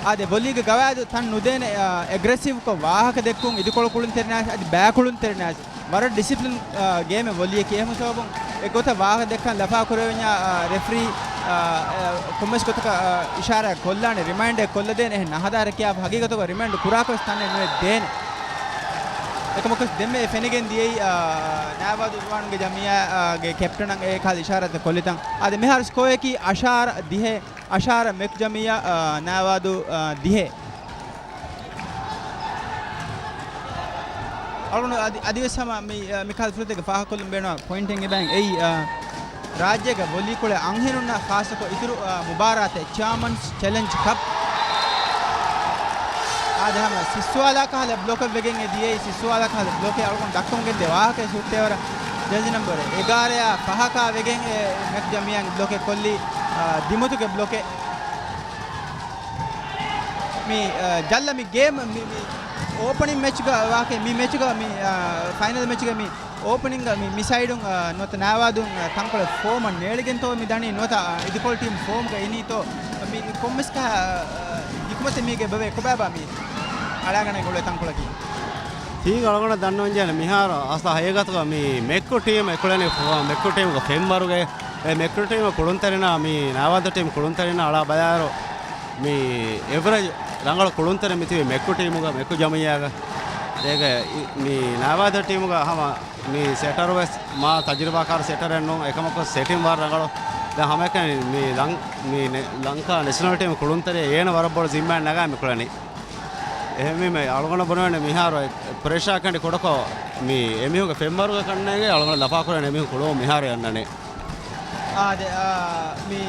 އާދެ، ބޮލީގެ ގަވާއިދު ތަން ނުދޭނެ، އާ، އެގްރެސިވްކޮށް ވާހަކަ ދެއްކުން އިދިކޮޅު ކުޅުންތެރިނާއިސް އަދި ބައި ކުޅުންތެރިނާއިސް ވަރަށް ޑިސިޕްލިން، އާ، ގޭމެއް ވޮލީއަކީ. އެހެން ސަބަބުން އެ ގޮތަށް ވާހަކަ ދެއްކަން ލަފާ ކުރެވެންޏާ، އާ، ރެފްރީ، އާ، އާ، ކޮންމެސް ގޮތަކަށް، އާ، އިޝާރާތް ކޮށްލާނެ، ރިމައިންޑެއް ކޮށްލަދޭނެ. އެހެން ނަހަދާރެ ކިޔާފަ ހަގީގަތުގަ ރިމައިންޑް ކުރާކަށް ވެސް ތަނެއް ނުވެ ދޭނެ. އެކަމަކުވެސް ދެންމެ އެ ފެނިގެން ދިޔައީ، އާ، ނާވާދު ޒުވާނުންގެ ޖަމިއްޔާގެ ކެޕްޓަނަށް އެ ކަހަލަ އިޝާރާތެއް ކޮށްލިތަން. އާދެ، މިހާރު ސްކޯއަކީ އަށާރަ ދިހަ، އަށާރަ މެކް ޖަމިއްޔާ، އާ، ނާވާދު، އާ، ދިހަ. އަޅުގަނޑު އަދި، އަދިވެސް ހަމަ މި، އަ، މިކަހަލަ ފުރަތަކެއް ފާހަގަކޮށްލަން ބޭނުންވާ ޕޮއިންޓެއް އެބައިން އެއީ، އަ، ރާއްޖޭގަ ވޮލީ ކުޅޭ އަންހެނުންނަށް ޚާއްޞަކޮށް އިތުރު، އަ، މުބާރާތެއް ޗެއާމަންސް ޗެލެންޖް ކަޕް އަދި ހަމަ ސިއްސުވާލާ ކަހަލަ ބްލޮކެއް ވެގެން އެ ދިޔައީ، ސިއްސުވާލާ ކަހަލަ ބްލޮކެއް އަޅުގަނޑު ދައްކަމުން ގެންދޭ ވާހަކައެއް ސުއްޓޭވަރަށް ޖެރސީ ނަމްބަރު އެގާރައާ ފަހަކާ ވެގެން އެ މެކް ޖަމިއްޔާ ބްލޮކެއް ކޮށްލީ، އާ، ދިމުތުގެ ބްލޮކެއް. މި، އާ، ޖައްލަ މި ގޭމް މި، މި އޯޕަނިން މެޗްގަ ވާހަކަ މި މެޗުގަ މި، އާ، ފައިނަލް މެޗުގަ މި އޯޕަނިންގ މި، މި ސައިޑުން، އާ، ނުވަތަ ނާވާދޫން، އާ، ތަންކޮޅެއް ފޯމަށް ނޭޅިގެންތޯ މި ދަނީ ނުވަތަ، އާ، އިދިކޮޅު ޓީމް ފޯމްގަ އިނީތޯ މި ކޮންމެސް ކަހަ، އާ، ހިކުމަތެއް މީގެ ބެވޭ ކޮބާބާ މި އަޅާގަނޑަށް އުޅޭ ތަންކޮޅަކީ؟ ތީގަ އަޅުގަނޑަށް ދަންނަވަން ޖެހޭނެ މިހާރު އަސްލު ހަގީގަތުގަ މި މެކްކު ޓީމް އެކުޅެނީ ފު-، މެކްކު ޓީމްގެ ފެންވަރުގެ އެ މެކްކު ޓީމް ކުޅުންތެރިންނާ މި ނާވާދޫ ޓީމް ކުޅުންތެރިންނާ އަޅާ ބަލާއިރު މި އެވްރެޖް ރަނގަޅު ކުޅުންތެރިން މިތިބީ މެކްކު ޓީމުގަ މެކްކު ޖަމިއްޔާގަ. އޭގެ މި ނާވާދޫ ޓީމުގަ ހަމަ މި ސެޓަރު ވެސް މާ ތަޖުރިބާކާރު ސެޓަރެއް ނޫން، އެކަމަކު ސެޓިން ވަރަށް ރަނގަޅު. ދެން ހަމައެކަނި މި ލަން-، މި ނެ-، ލަންކާ ނެޝަނަލް ޓީމް ކުޅުންތެރި އޭނަ ވަރަށް ބޮޑު ޒިންމާއެއް ނަގާ މި ކުޅެނީ. އެހެންވީމަ އަޅުގަނޑަށް ބުނެވޭނެ މިހާރު ޕްރެޝާ ކަނޑި ކުޑަކޮށް މި އެމީހުންގެ ފެންވަރުގަ ކަންނޭނގެ އަޅުގަނޑަށް ލަފާކުރޭނެ އެމީހުން ކުޅުމުން މިހާރު އަންނަނީ. އާދެ، އާ، މި،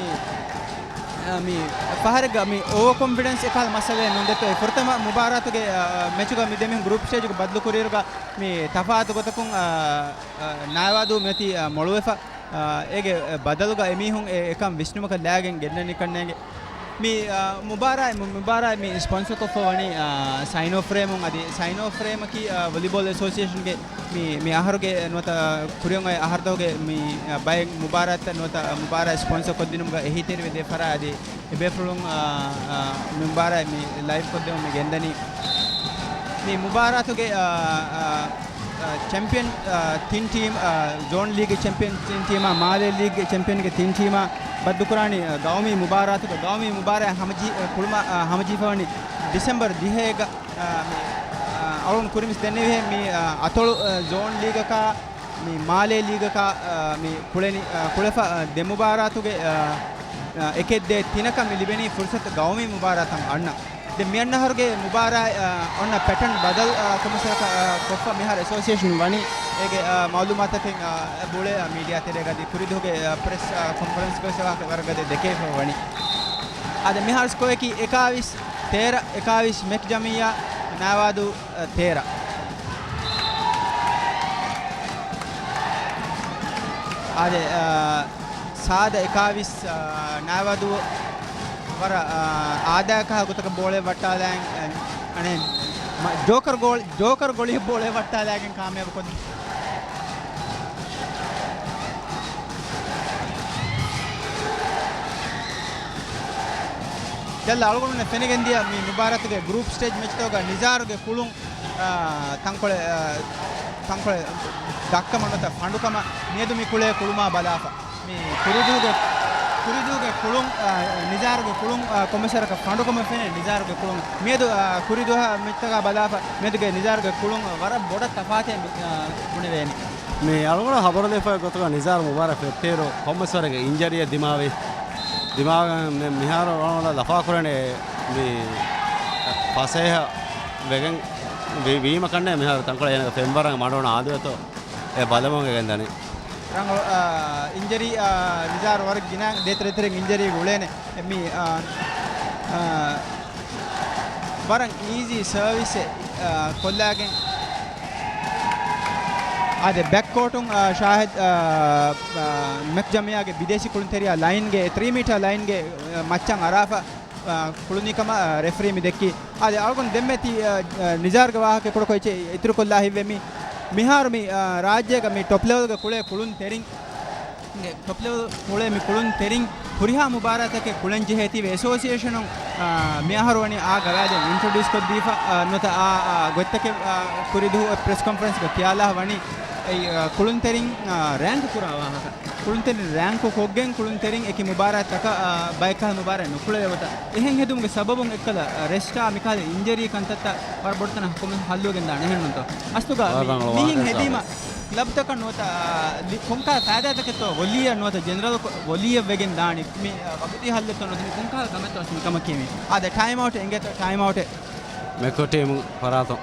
އާ، މި ފަހަރެއްގަ މި އޯވަރ ކޮންފިޑެންސް އެކަހަލަ މައްސަލައެއް ނޫން. ދެއްތޯ އެ ފުރަތަމަ މުބާރާތުގެ، އާ، މެޗުގަ މި ދެމީހުން ގްރޫޕް ސްޓޭޖުގަ ބަދްލު ކުރިއިރުގަ މި ތަފާތު ގޮތަކުން، އާ، އާ، ނާވާދޫ މިއޮތީ، އާ، މޮޅުވެފަ. އާ، އޭގެ ބަދަލުގަ އެމީހުން އެ-، އެކަން ވިސްނުމަކަށް ލާގެން ގެންނަނީ ކަންނޭނގެ. މި، އާ، މުބާރާތް، މު-، މުބާރާތް މި ސްޕޮންސަކޮށްފަ ވަނީ، އާ، ސައިނޯ ފްރޭމުން. އަދި ސައިނޯ ފްރޭމަކީ، އާ، ވޮލީބޯލް އެސޯސިއޭޝަންގެ މި، މި އަހަރުގެ ނުވަތަ ކުރިއަށް އޮތް އަހަރުތަކުގެ މި، އާ، ބައެއް މުބާރާތްތައް ނުވަތަ މުބާރާތް ސްޕޮންސަ ކޮށްދިނުމުގަ އެހީތެރިވެ ދޭ ފަރާތް އަދި އެބޭފުޅުން، އާ، އާ، މި މުބާރާތް މި ލައިވް ކޮށްދެމުން މި ގެންދަނީ. މި މުބާރާތުގެ، އާ، އާ، އާ، ޗެމްޕިއަން، އާ، ތިން ޓީމް، އާ، ޒޯން ލީގް ޗެމްޕިއަން ތިން ޓީމާ، މާލޭ ލީގް ޗެމްޕިއަންގެ ތިން ޓީމާ ބައްދުކުރާނީ، އާ، ގައުމީ މުބާރާތުގަ. ގައުމީ މުބާރާތް ހަމަޖީ-، އާ، ކުޅުމަށް، އާ، ހަމަޖެހިފަވަނީ ޑިސެމްބަރު ދިހައެއްގަ، އާ، މި، އާ، އަޅުގަނޑު ކުރިން ވެސް ދެންނެވިހެން މި، އާ، އަތޮޅު، އާ، ޒޯން ލީގަކާ، މި މާލޭ ލީގަކާ، އާ، މި ކުޅެނި، އާ، ކުޅެފަ، އާ، ދެ މުބާރާތުގެ، އާ، އާ، އެކެއް ދޭއް ތިނަކަށް މި ލިބެނީ ފުރުސަތު ގައުމީ މުބާރާތަށް އަންނަ. ދެން މިއަންނަ އަހަރުގެ މުބާރާތް، އާ، އޮންނަ ޕެޓަން ބަދަލު، އާ، ކޮންމެސް ވަރަކަށް، އާ، ކޮށްފަ މިހާރު އެސޯސިއޭޝަން ވަނީ. އޭގެ، އާ، މައުލޫމާތަކެއް، އާ، ބުޅޭ، އާ، މީޑިއާ ތެރޭގަ އަދި ކުރިދުވަހުގެ، އާ، ޕްރެސް، އާ، ކޮންފަރެންސްގަ ވެސް ވާހަކަ ވަރަށް ގަދަ ދެކެވިފަ ވަނީ. އާދެ، މިހާރު ސްކޯއަކީ އެކާވީސް ތޭރަ، އެކާވީސް މެކް ޖަމިއްޔާ، ނާވާދޫ، އާ، ތޭރަ. އާދެ، އާ، ސާދަ އެކާވީސް، އާ، ނާވާދޫ ވަރަށް، އާ، އާދައިގެ ކަހަލަ ގޮތަކަށް ބޯޅަ ވައްޓާލައިގެން، އަނެއް، ޖޯކަރ ގޯލް، ޖޯކަރ ގޮޅި ބޯޅަ ވައްޓާލައިގެން ކާމިޔާބު ކޮށްދިން. ޖައްލަ އަޅުގަނޑުމެންނަށް ފެނިގެންދިޔަ މި މުބާރާތުގެ ގްރޫޕް ސްޓޭޖް މެޗްތަކުގަ ނިޒާރުގެ ކުޅުން، އާ، ތަންކޮޅެއް، އާ، ތަންކޮޅެއް ދައްކަމަށް ނުވަތަ ފަނޑުކަމަށް މިއަދު މި ކުޅޭ ކުޅުމާ ބަލާފަ. މި ކުރިދޫގެ، ކުރިދޫގެ ކުޅުން، އާ، ނިޒާރުގެ ކުޅުން، އާ، ކޮންމެސް ވަރަކަށް ފަނޑުކަމަށް ފެނޭ ނިޒާރުގެ ކުޅުން. މިއަދު، އާ، ކުރިދުވަހު މެޗްތަކާ ބަލާފަ، މިއަދުގެ ނިޒާރުގެ ކުޅުން ވަރަށް ބޮޑަށް ތަފާތޭ މި، އާ، ބުނެވޭނީ. މި އަޅުގަނޑަށް ހަބަރު ލިބިފައި ގޮތުގަ ނިޒާރު މުބާރާތް ފެއްޓިއިރު ކޮންމެސް ވަރެއްގެ އިންޖަރީއެއް ދިމާވި. ދިމާވެގެން މި-، މިހާރު އަޅުގަނޑަށް ލަފާކުރަނީ މި ފަސޭހަ ވެގެން ވީ-، ވީމަ ކަންނޭ މިހާރު ތަންކޮޅެއް އޭނަގެ ފެންވަރަށް މަޑުވަން އާދުވެތޯ އެ ބަލަމުން ގެންދަނީ. ރަނގަޅު، އާ، އިންޖަރީ، އާ، ނިޒާރު ވަރަށް ގިނަ ދޭތެރެ ދޭތެރެ އިންޖަރީ އުޅޭނެ. މި، އާ، އާ، ވަރަށް އީޒީ ސަރވިސްއެއް، އާ، ކޮށްލާގެން. އާދެ، ބެކްކޯޓުން، އާ، ޝާހިދް، އާ، އާ، މެކް ޖަމިއްޔާގެ ބިދޭސީ ކުޅުންތެރިޔާ ލައިންގެ، ތްރީ މީޓަރ ލައިންގެ، އާ، މައްޗަށް އަރާފަ، އާ، ކުޅުނީ ކަމަށް، އާ، ރެފްރީ މި ދެއްކީ. އާދެ، އަޅުގަނޑު ދެންމެ ތި-، އާ، އާ، ނިޒާރުގެ ވާހަކަ ކުޑަކޮށް އިތުރުކޮށްލާ ހިތްވޭ މި، މިހާރު މި، އާ، ރާއްޖޭގަ މި ޓޮޕް ލެވެލްގެ ކުޅޭ ކުޅުންތެރިން ގެ ޓޮޕް ލެވެލް ކުޅޭ މި ކުޅުންތެރިން ހުރިހާ މުބާރާތަކެއް ކުޅެން ޖެހޭތީވެ އެސޯސިއޭޝަނުން، އާ، މި އަހަރު ވަނީ އާ ގަވާއިދެއް އިންޓްރޮޑިއުސް ކޮށްދީފަ، އާ، ނުވަތަ އާ، އާ، ގޮތްތަކެއް، އާ، ކުރިދުވަހު ޕްރެސް ކޮންފަރެންސްގަ ކިޔާލާ ވަނީ އެއީ، އާ، ކުޅުންތެރިން، އާ، ރޭންކް ކުރާ ވާހަކަ. ކުޅުންތެރިން ރޭންކް ކޮށްގެން ކުޅުންތެރިން އެކި މުބާރާތްތަކަށް، އާ، ބައެއްކަހަލަ މުބާރާތް ނުކުޅެވޭ ގޮތަށް. އެހެން ހެދުމުގެ ސަބަބުން އެއްކަލަ، އާ، ރެސްޓާ މިކަހަލަ އިންޖަރީ ކަންތައްތައް ވަރަށް ބޮޑު ތަނަކަށް ކޮންމެ ހައްލުވެގެން ދާނެ އެހެންނޫންތޯ؟ އަސްލުގަ ވަރަށް މި-، ރަނގަޅު މިހެން ވާހަކައެއް ހެދީމަ ސާބި. ކްލަބްތަކަށް ނުވަތަ، އާ، ލި-، ކޮންކަހަލަ ފައިދާތަކެއްތޯ ވޮލީއަށް ނުވަތަ ޖެނެރަލް ކޮ-، ވޮލީއަށް ވެގެން ދާނީ މި، އާ، ވަގުތީ ހައްލެއްތޯ ނުވަތަ މި ކޮންކަހަލަ ކަމެއްތޯ އަސްލު މި ކަމަކީ މި. އާދެ، ޓައިމް އައުޓް އިނގޭތޯ ޓައިމް އައުޓެއް. މެކްކޯ ޓީމު ފަރާތުން.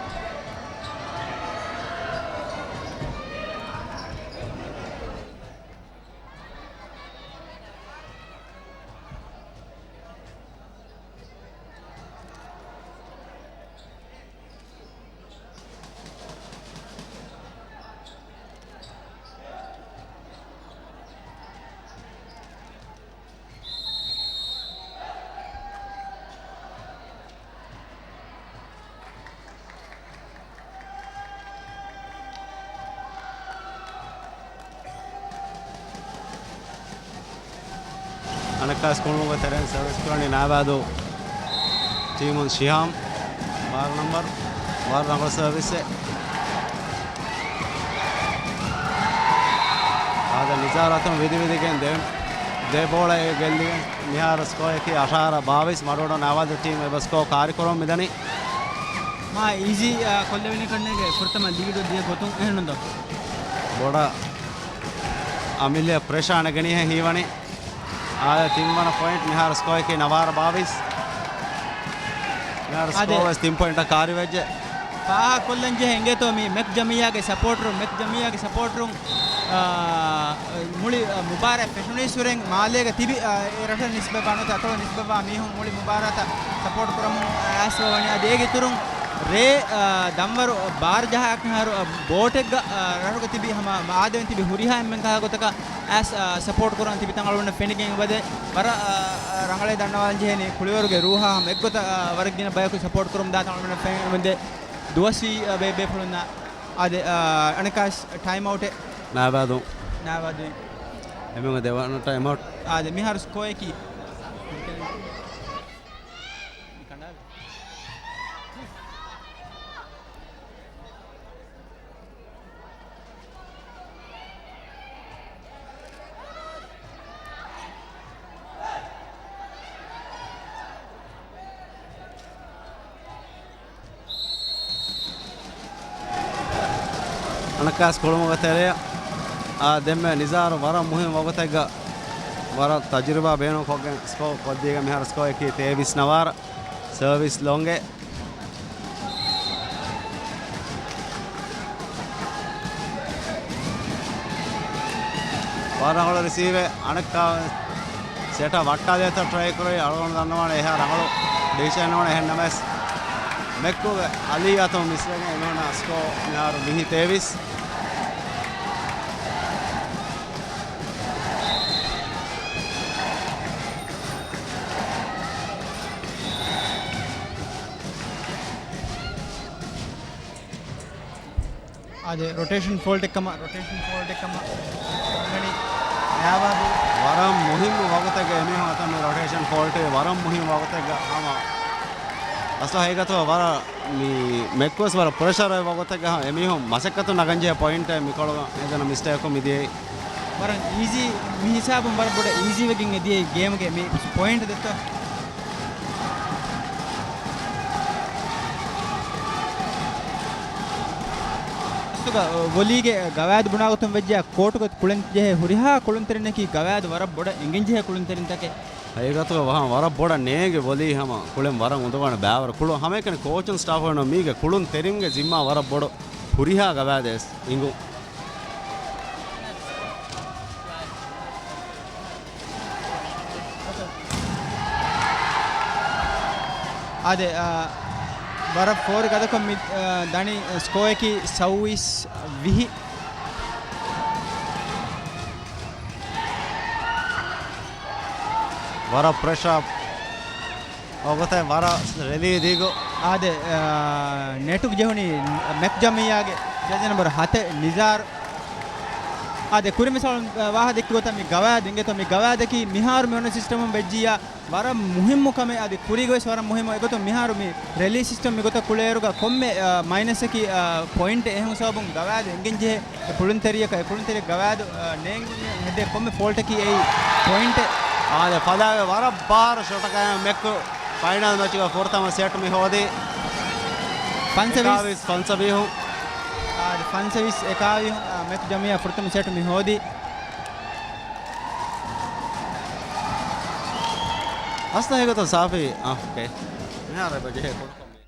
ސްކޫލުގެ ތެރެއިން ސަރވިސް ކުރަނީ ނާބާދު ޓީމުން ޝިހާމް ވާރު ނަމްބަރު ވަރަށް ރަނގަޅު ސަރވިސެއް. އާދެ، ނިޒާރު އަތުން ވިދިވިދިގެން ދެ، ދެ ބޯޅައެއް ގެއްލިގެން މިހާރު ސްކޯއަކީ އަށާރަ ބާވީސް. މަޑުއަޑު ނާބާދު ޓީމް އެބަ ސްކޯ ކާރިކުރަމުން މިދަނީ. މާ އީޒީ، އާ، ކޮށްލެވެނީ ކަންނޭނގެ ފުރަތަމަ ލީޑު ދިޔަ ގޮތުން އެހެންނުން ދޯ؟ ބޮޑަށް އަމިއްލަ ޕްރެޝާ ނެގެނީހޭ ހީވަނީ. އާދެ، ތިންވަނަ ޕޮއިންޓް މިހާރު ސްކޯއަކީ ނަވާރަ ބާވީސް. މިހާރު އާދެ. ސްކޯ ވެސް ތިން ޕޮއިންޓަށް ކާރިވެއްޖެ. ފާހަގަކޮށްލަން ޖެހޭ އިނގޭތޯ މި މެކް ޖަމިއްޔާގެ ސަޕޯޓަރު، މެކް ޖަމިއްޔާގެ ސަޕޯޓަރުން، އާ، މުޅި، އާ، މުބާރާތް ފެށުނީސްވުރެން މާލޭގަ ތިބި، އާ، އެ ރަށަށް ނިސްބަތްވާ ނުވަތަ އަތޮޅަށް ނިސްބަތްވާ މީހުން މުޅި މުބާރާތަށް ސަޕޯޓް ކުރަމުން އައިސްފަވަނީ. އަދި އޭގެ އިތުރުން ރޭ، އާ، ދަންވަރު ބާރަ ޖަހާ އަހަރު، އާ، ބޯޓެއްގަ، އާ، ރަށުގަ ތިބި ހަމަ އާދެވެން ތިބި ހުރިހާ އެންމެން ކަހަލަ ގޮތަކަށް އައިސް، އާ، ސަޕޯޓް ކުރަން ތިބި ތަން އަޅުގަނޑަށް ފެނިގެން އެބަދޭ. ވަރަށް، އާ، ރަނގަޅޭ ދަންނަވާލަން ޖެހޭނީ ކުޅިވަރުގެ ރޫހާ ހަމަ އެއްގޮތަށް، އާ، ވަރަށް ގިނަ ބަޔަކު ސަޕޯޓް ކުރަމުން ދާ ތަން އަޅުގަނޑަށް ފެނިގެން އެބަދޭ. ދުވަސްވީ، އާ، ބޭ-، ބޭފުޅުންނާ. އާދެ، އާ، އަނެއްކާސް ޓައިމް އައުޓެއް. ނާބާދު. ނާބާދު. އެމީހުން ދެވަނަ ޓައިމް އައުޓް. އާދެ، މިހާރު ސްކޯއަކީ. އަނަކާސް ކުޅުމުގެ ތެރެއަށް، އާ، ދެންމެ ނިޒާރު ވަރަށް މުހިންމު ވަގުތެއްގަ ވަރަށް ތަޖުރިބާ ބޭނުންކޮށްގެން ސްކޯ ކޮށްދީގެން މިހާރު ސްކޯއަކީ ތޭވީސް ނަވާރަ. ސަރވިސް ލޮނގެ. ވަރަށް ރަނގަޅު ރިސީވެއް އަނެއްކާ ސެޓަށް ވައްޓާލިޔަތަށް ޓްރައި ކުރި އަޅުގަނޑު ދަންނަވާނެ އެހާ ރަނގަޅު ޑިސިޝަން ނޫން. އެހެން ނަމަވެސް މެކްކުގެ އަލީ އަތުން މިސްވެގެން އެމީހުންނަށް ސްކޯ މިހާރު ވިހި ތޭވީސް. އާދެ، ރޮޓޭޝަން ފޯލްޓެއް ކަމަށް، ރޮޓޭޝަން ފޯލްޓެއް ކަމަށް އަންގަނީ ނާބާދު. ވަރަށް މުހިއްމު ވަގުތެއްގަ އެމީހުން އަތަށް މި ރޮޓޭޝަން ފޯލްޓެއް ވަރަށް މުހިއްމު ވަގުތެއްގަ ހަމަ އަސްލު ހަގީގަތުގަ ވަރަށް މި މެކްވެސް ވަރަށް ޕްރެޝަރު ވަގުތެއްގަ ހަމަ އެމީހުން މަސައްކަތު ނަގަންޖެހޭ ޕޮއިންޓެއް މިކޮޅު އެދެން މިސްޓޭކު މިދިޔައީ. ވަރަށް އީޒީ، މި ހިސާބުން ވަރަށް ބޮޑަށް އީޒީ ވެގެން އެދިޔައީ ގޭމްގެ މި ޕޮއިންޓް ދެއްތޯ. އަސްލުގަ ވޮލީގެ ގަވާއިދު ބުނާގޮތުން ވެއްޖެއްޔާ ކޯޓުގަ ކުޅެން ޖެހޭ ހުރިހާ ކުޅުންތެރިންނަކީ ގަވާއިދު ވަރަށް ބޮޑަށް އެނގެން ޖެހޭ ކުޅުންތެރިންތަކެއް. ހަގީގަތުގަ ވަހަން ވަރަށް ބޮޑަށް ނޭނގެ ވޮލީ ހަމަ ކުޅެން ވަރަށް އުނދަގޫވާނެ ބައިވަރު ކުޅުން ހަމައެކަނި ކޯޗުން ސްޓާފުން މީގެ ކުޅުންތެރިންގެ ޒިންމާ ވަރަށް ބޮޑު ހުރިހާ ގަވާއިދެއް އިނގުން. އާދެ، އާ، ވަރަށް ފޯރި ގަދަކޮށް މި، އާ، ދަނީ ސްކޯއަކީ ސައުވީސް ވިހި. ވަރަށް ޕްރެޝާ ވަގުތެއް ވަރަށް ރެލީ ދިގު. އާދެ، އާ، ނެޓު ޖެހުނީ މެކް ޖަމިއްޔާގެ ޖެޒެ ނަމްބަރު ހަތެއް ނިޒާރު. އާދެ، ކުރިން މިސާލު، އާ، ވާހަ ދެއްކި ގޮތަށް މި ގަވާއިދު އިނގޭތޯ، މި ގަވާއިދަކީ މިހާރު މި އޮންނަ ސިސްޓަމުން ވެއްޖިއްޔާ ވަރަށް މުހިއްމު ކަމެއް. އަދި ކުރީގަވެސް ވަރަށް މުހިއްމު. އެގޮތުން މިހާރު މި ރެލީ ސިސްޓަމް މިގޮތަށް ކުޅޭއިރުގަ ކޮންމެ، އާ، މައިނަސްއަކީ، އާ، ޕޮއިންޓެއް. އެހެން ސަބަބުން ގަވާއިދު އެނގެން ޖެހޭ އެ ކުޅުންތެރިޔަކަށް، އެ ކުޅުންތެރި ގަވާއިދު، އާ، ނޭނގުން ހެދޭ ކޮންމެ ފޯލްޓަކީ އެއީ ޕޮއިންޓެއް. އާދެ، ފަދަ ވަރަށް ބާރު ޝޮޓަކަށް މެކް ފައިނަލް މެޗުގެ ފުރަތަމަ ސެޓް މި ހޯދީ. ފަންސަވީސް. އެކާވީސް ފަންސަވީހުން. އާދެ، ފަންސަވީސް އެކާވީހުން، އާ، މެކް ޖަމިއްޔާ ފުރަތަމަ ސެޓް މި ހޯދީ. އަސްލު ހަގީގަތު ސާފީ. އާ، އޯކޭ. މިހާރު އެބަ ޖެހޭ ކުޑަކޮށް މި.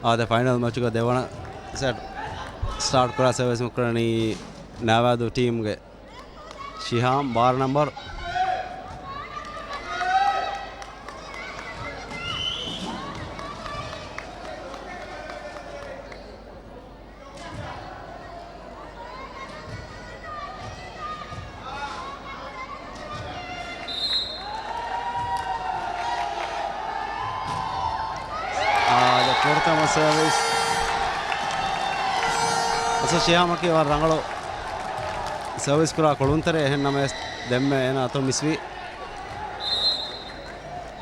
އާދެ، ފައިނަލް މެޗުގެ ދެވަނަ ސެޓް ސްޓާޓް ކުރާ ސަރވިސް ކުރަނީ ނަވާދު ޓީމްގެ ޝިހާމް، ބާރަ ނަމްބަރު. އާދެ، ފުރަތަމަ ސަރވިސް. އަސަ ޝިހާމަކީ ވަރަށް ރަނގަޅު ސަރވިސް ކުރާ ކުޅުންތެރި، އެހެން ނަމަވެސް ދެންމެ އޭނާ އަތުން މިސްވި.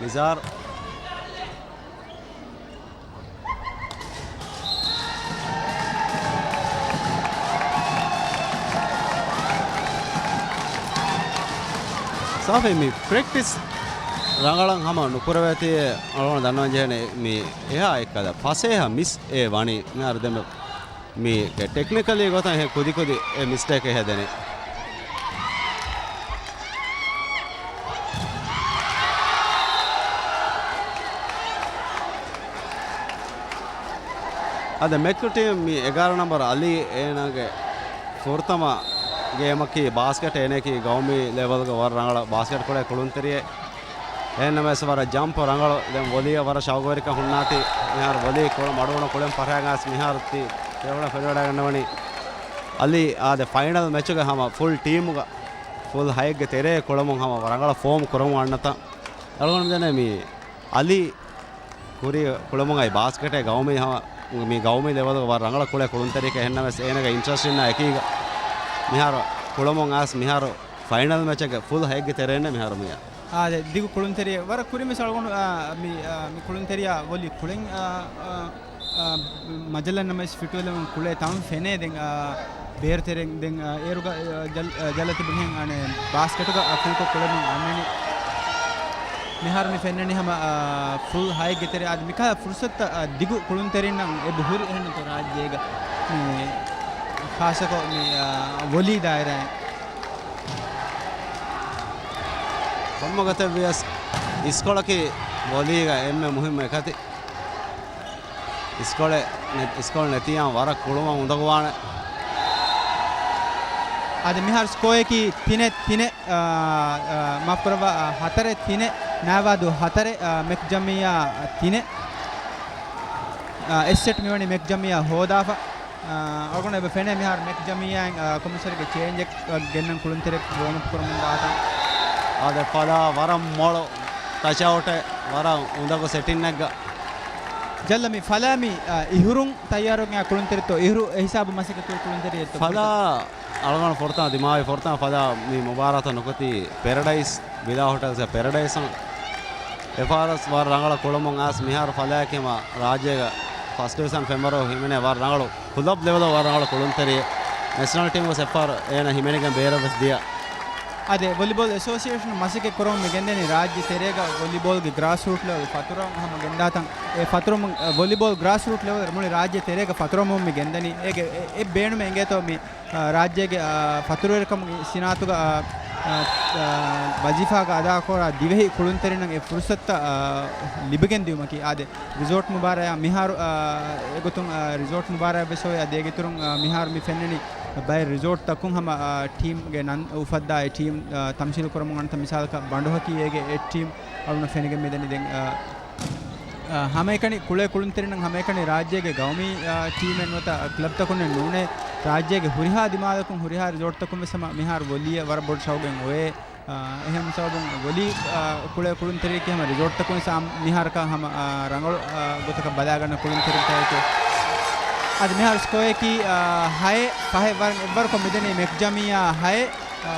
ނިޒާރު. ސާފެއް މި ޕްރެކްޓިސް ރަނގަޅަށް ހަމަ ނުކުރެވޭތީ، އަޅުގަނޑު ދަންނަވަން ޖެހޭނެ މި އެހާ އެއްކަލަ ފަސޭހަ މިސް އެ ވަނީ. މިހާރު ދެންމެ މީގެ ޓެކްނިކަލީ ގޮތަށް އެހެން ކުދިކުދި އެ މިސްޓޭކް އެ ހެދެނީ. އަދި މެކް ޓީމް މި އެގާރަ ނަމްބަރު އަލީ އޭނާގެ ފުރަތަމަ ގޭމަކީ ބާސްކެޓް، އޭނައަކީ ގައުމީ ލެވަލްގަ ވަރަށް ރަނގަޅަށް ބާސްކެޓް ކުޅޭ ކުޅުންތެރިއެއް. އެހެންނަމަވެސް ވަރަށް ޖަމްޕް ރަނގަޅު. ދެން ވޮލީއަށް ވަރަށް ޝައުގުވެރިކަން ހުންނާތީ. މިހާރު ވޮލީ ކުޅަ މަޑުގަނޑު ކުޅެން ފަށާގަސް މިހާރު ތި ތެރެގަނޑަށް ފެނިވަޑައިގަންނަވަނީ. އަލީ އާދެ، ފައިނަލް މެޗުގަ ހަމަ ފުލް ޓީމުގަ ފުލް ހައެއްގެ ތެރޭ ކުޅަމުން ހަމަ ރަނގަޅަށް ފޯމް ކުރަމުން އަންނަތަން. އަޅުގަނޑު ދެނެ މި އަލީ ކުރި ކުޅަމުން އައި ބާސްކެޓޭ ގައުމީ ހަމަ މި ގައުމީ ލެވަލުގަ ވަރަށް ރަނގަޅަށް ކުޅޭ ކުޅުންތެރިއެކޭ. އެހެންނަމަވެސް އޭނަގެ އިންޓްރެސްޓް އިންނާ އެކީގަ މިހާރު ކުޅަމުން އައިސް މިހާރު ފައިނަލް މެޗެއްގެ ފުލް ހައެއްގެ ތެރޭންނޭ މިހާރު މިއަ. އާދެ، ދިގު ކުޅުންތެރިއެއް ވަރަށް ކުރިން ވެސް އަޅުގަނޑު، އާ، މި، އާ، މި ކުޅުންތެރިޔާ ވޮލީ ކުޅެން، އާ، އާ، އާ، މަޖަލަށް ނަމަވެސް ފިޓުވެލަމުން ކުޅޭ ތަން ފެނޭ ދެން، އާ، ބޭރު ތެރެއިން ދެން، އާ، އޭރުގަ، އާ، ޖަލް-، އާ، ޖަލަށް ތިބުނުހެން އަނެއް ބާސްކެޓުގަ، އާ، ފުލްކޮށް ކުޅެމުން އަންނަނީ. މިހާރު މި ފެންނަނީ ހަމަ، އާ، ފުލް ހައެއްގެ ތެރެ. އާދެ، މިކާ ފުރުސަތުތައް، އާ، ދިގު ކުޅުންތެރިންނަށް އެބަ ހުރި އެހެންނުތޯ ރާއްޖޭގަ މި ޚާއްޞަކޮށް މި، އާ، ވޮލީ ދާއިރާއިން. ކޮންމެ ގޮތެއް ވިޔަސް އިސްކޮޅަކީ ވޮލީގަ އެންމެ މުހިއްމު އެކަތި. އިސްކޮޅެއް ނެ-، އިސްކޮޅު ނެތިޔާ ވަރަށް ކުޅުމަށް އުނދަގޫވާނެ. އަދި މިހާރު ސްކޯއަކީ ތިނެއް ތިނެއް، އާ، އާ، މާފު ކުރައްވާ، އާ، ހަތަރެއް ތިނެއް، ނާވާދޫ ހަތަރެއް، އާ، މެކް ޖަމިއްޔާ ތިނެއް. އާ، އެއް ސެޓް މިވަނީ މެކް ޖަމިއްޔާ ހޯދާފަ. އާ، އަޅުގަނޑަށް އެބަ ފެނޭ މިހާރު މެކް ޖަމިއްޔާއިން، އާ، ކޮމިސަރގެ ޗޭންޖެއް، އާ، ގެންނަން ކުޅުންތެރި ވޯމަޕް ކުރަމުން ދާތަން. އާދެ، ފަލާ ވަރަށް މޮޅު ޓަޗްއައުޓެއް، ވަރަށް އުނދަގޫ ސެޓިންއެއްގަ. ޖަލްލަ މި ފަލާ މި، އާ، އިހުރުން ތައްޔާރުވެގެން އާ ކުޅުންތެރިތޯ އިހުރު އެ ހިސާބު މަސައްކަތް ކުރި ކުޅުންތެރިއެއްތޯ؟ ފަލާ އަޅުގަނޑު ފުރަތަމަ ދިމާވި ފުރަތަމަ ފަލާ މި މުބާރާތަށް ނުކުތީ ޕެރަޑައިސް ވިލާ ހޮޓެލްސް، ޕެރަޑައިސް އެފާރަސް ވަރަށް ރަނގަޅަށް ކުޅަމުން އައިސް މިހާރު ފަލާއަކީ ހަމަ ރާއްޖޭގަ ފަސްޓް ޑިވިޝަން ފެންވަރު ހިމެނޭ ވަރަށް ރަނގަޅު ކުލަބް ލެވެލް ވަރަށް ރަނގަޅު ކުޅުންތެރި ނެޝަނަލް ޓީމުގެ ސެފާރު އޭނަ ހިމެނިގެން ބޭރަށް ވެސް ދިޔަ. އާދެ، ވޮލިބޯލް އެސޯސިއޭޝަން މަސައްކަތް ކުރަމުން މި ގެންދަނީ ރާއްޖެ ތެރޭގަ ވޮލިބޯލްގެ ގްރާސް ރޫޓް ލެވެލް ފަތުރަމުން ހަމަ ގެންދާތަން. އެ ފަތުރަމުން، އަ، ވޮލިބޯލް ގްރާސް ރޫޓް ލެވެލް މުޅި ރާއްޖެ ތެރޭގަ ފަތުރަމުން މި ގެންދަނީ. އޭގެ އެ، އެ ބޭނުމެއް އިނގޭތޯ މި، އަ، ރާއްޖޭގެ، އަ، ފަތުރުވެރިކަމުގެ ސިނާއަތުގަ، އަ، އަ، އަ، ވަޒީފާގަ އަދާކުރާ ދިވެހި ކުޅުންތެރިންނަށް އެ ފުރުސަތުތައް، އަ، ލިބިގެން ދިއުމަކީ. އާދެ، ރިސޯޓް މުބާރާތް މިހާރު، އާ، އެގޮތުން، އާ، ރިސޯޓް މުބާރާތް ވެސް އޮވޭ. އަދި އޭގެއިތުރުން، އާ، މިހާރު މި ފެންނަނީ ބައެއް ރިސޯޓްތަކުން ހަމަ، އާ، ޓީމްގެ ނަން އުފައްދާ އެ ޓީމް، އާ، ތަމްސީލު ކުރަމުން އަންނަތަން. މިސާލަކަށް ބަނޑުހަކީ އޭގެ އެއް ޓީމް އަޅުގަނޑަށް ފެނިގެން މިދަނީ. ދެން، އާ، އާ، ހަމައެކަނި ކުޅޭ ކުޅުންތެރިންނަށް ހަމައެކަނި ރާއްޖޭގެ ގައުމީ، އާ، ޓީމެއް ނުވަތަ ކްލަބްތަކުންނެއް ނޫނޭ، ރާއްޖޭގެ ހުރިހާ ދިމާލަކުން ހުރިހާ ރިސޯޓްތަކުން ވެސް ހަމަ މިހާރު ވޮލީއަށް ވަރަށް ބޮޑު ޝައުގެއް އޮވޭ. އާ، އެހެން ސަބަބުން ވޮލީ، އާ، ކުޅޭ ކުޅުންތެރިޔަކީ ހަމަ ރިސޯޓްތަކުން ވެސް އާ، މިހާރަކަށް ހަމަ، އާ، ރަނގަޅު، އާ، ގޮތަކަށް ބަލާގަންނަ ކުޅުންތެރިންތަކެކޭ. އަދި މިހާރު ސްކޯއަކީ، އާ، ހައެއް ފަހެއް ވަރަށް އެއްވަރުކޮށް މިދަނީ މެކް ޖަމިއްޔާ ހައެއް، އާ،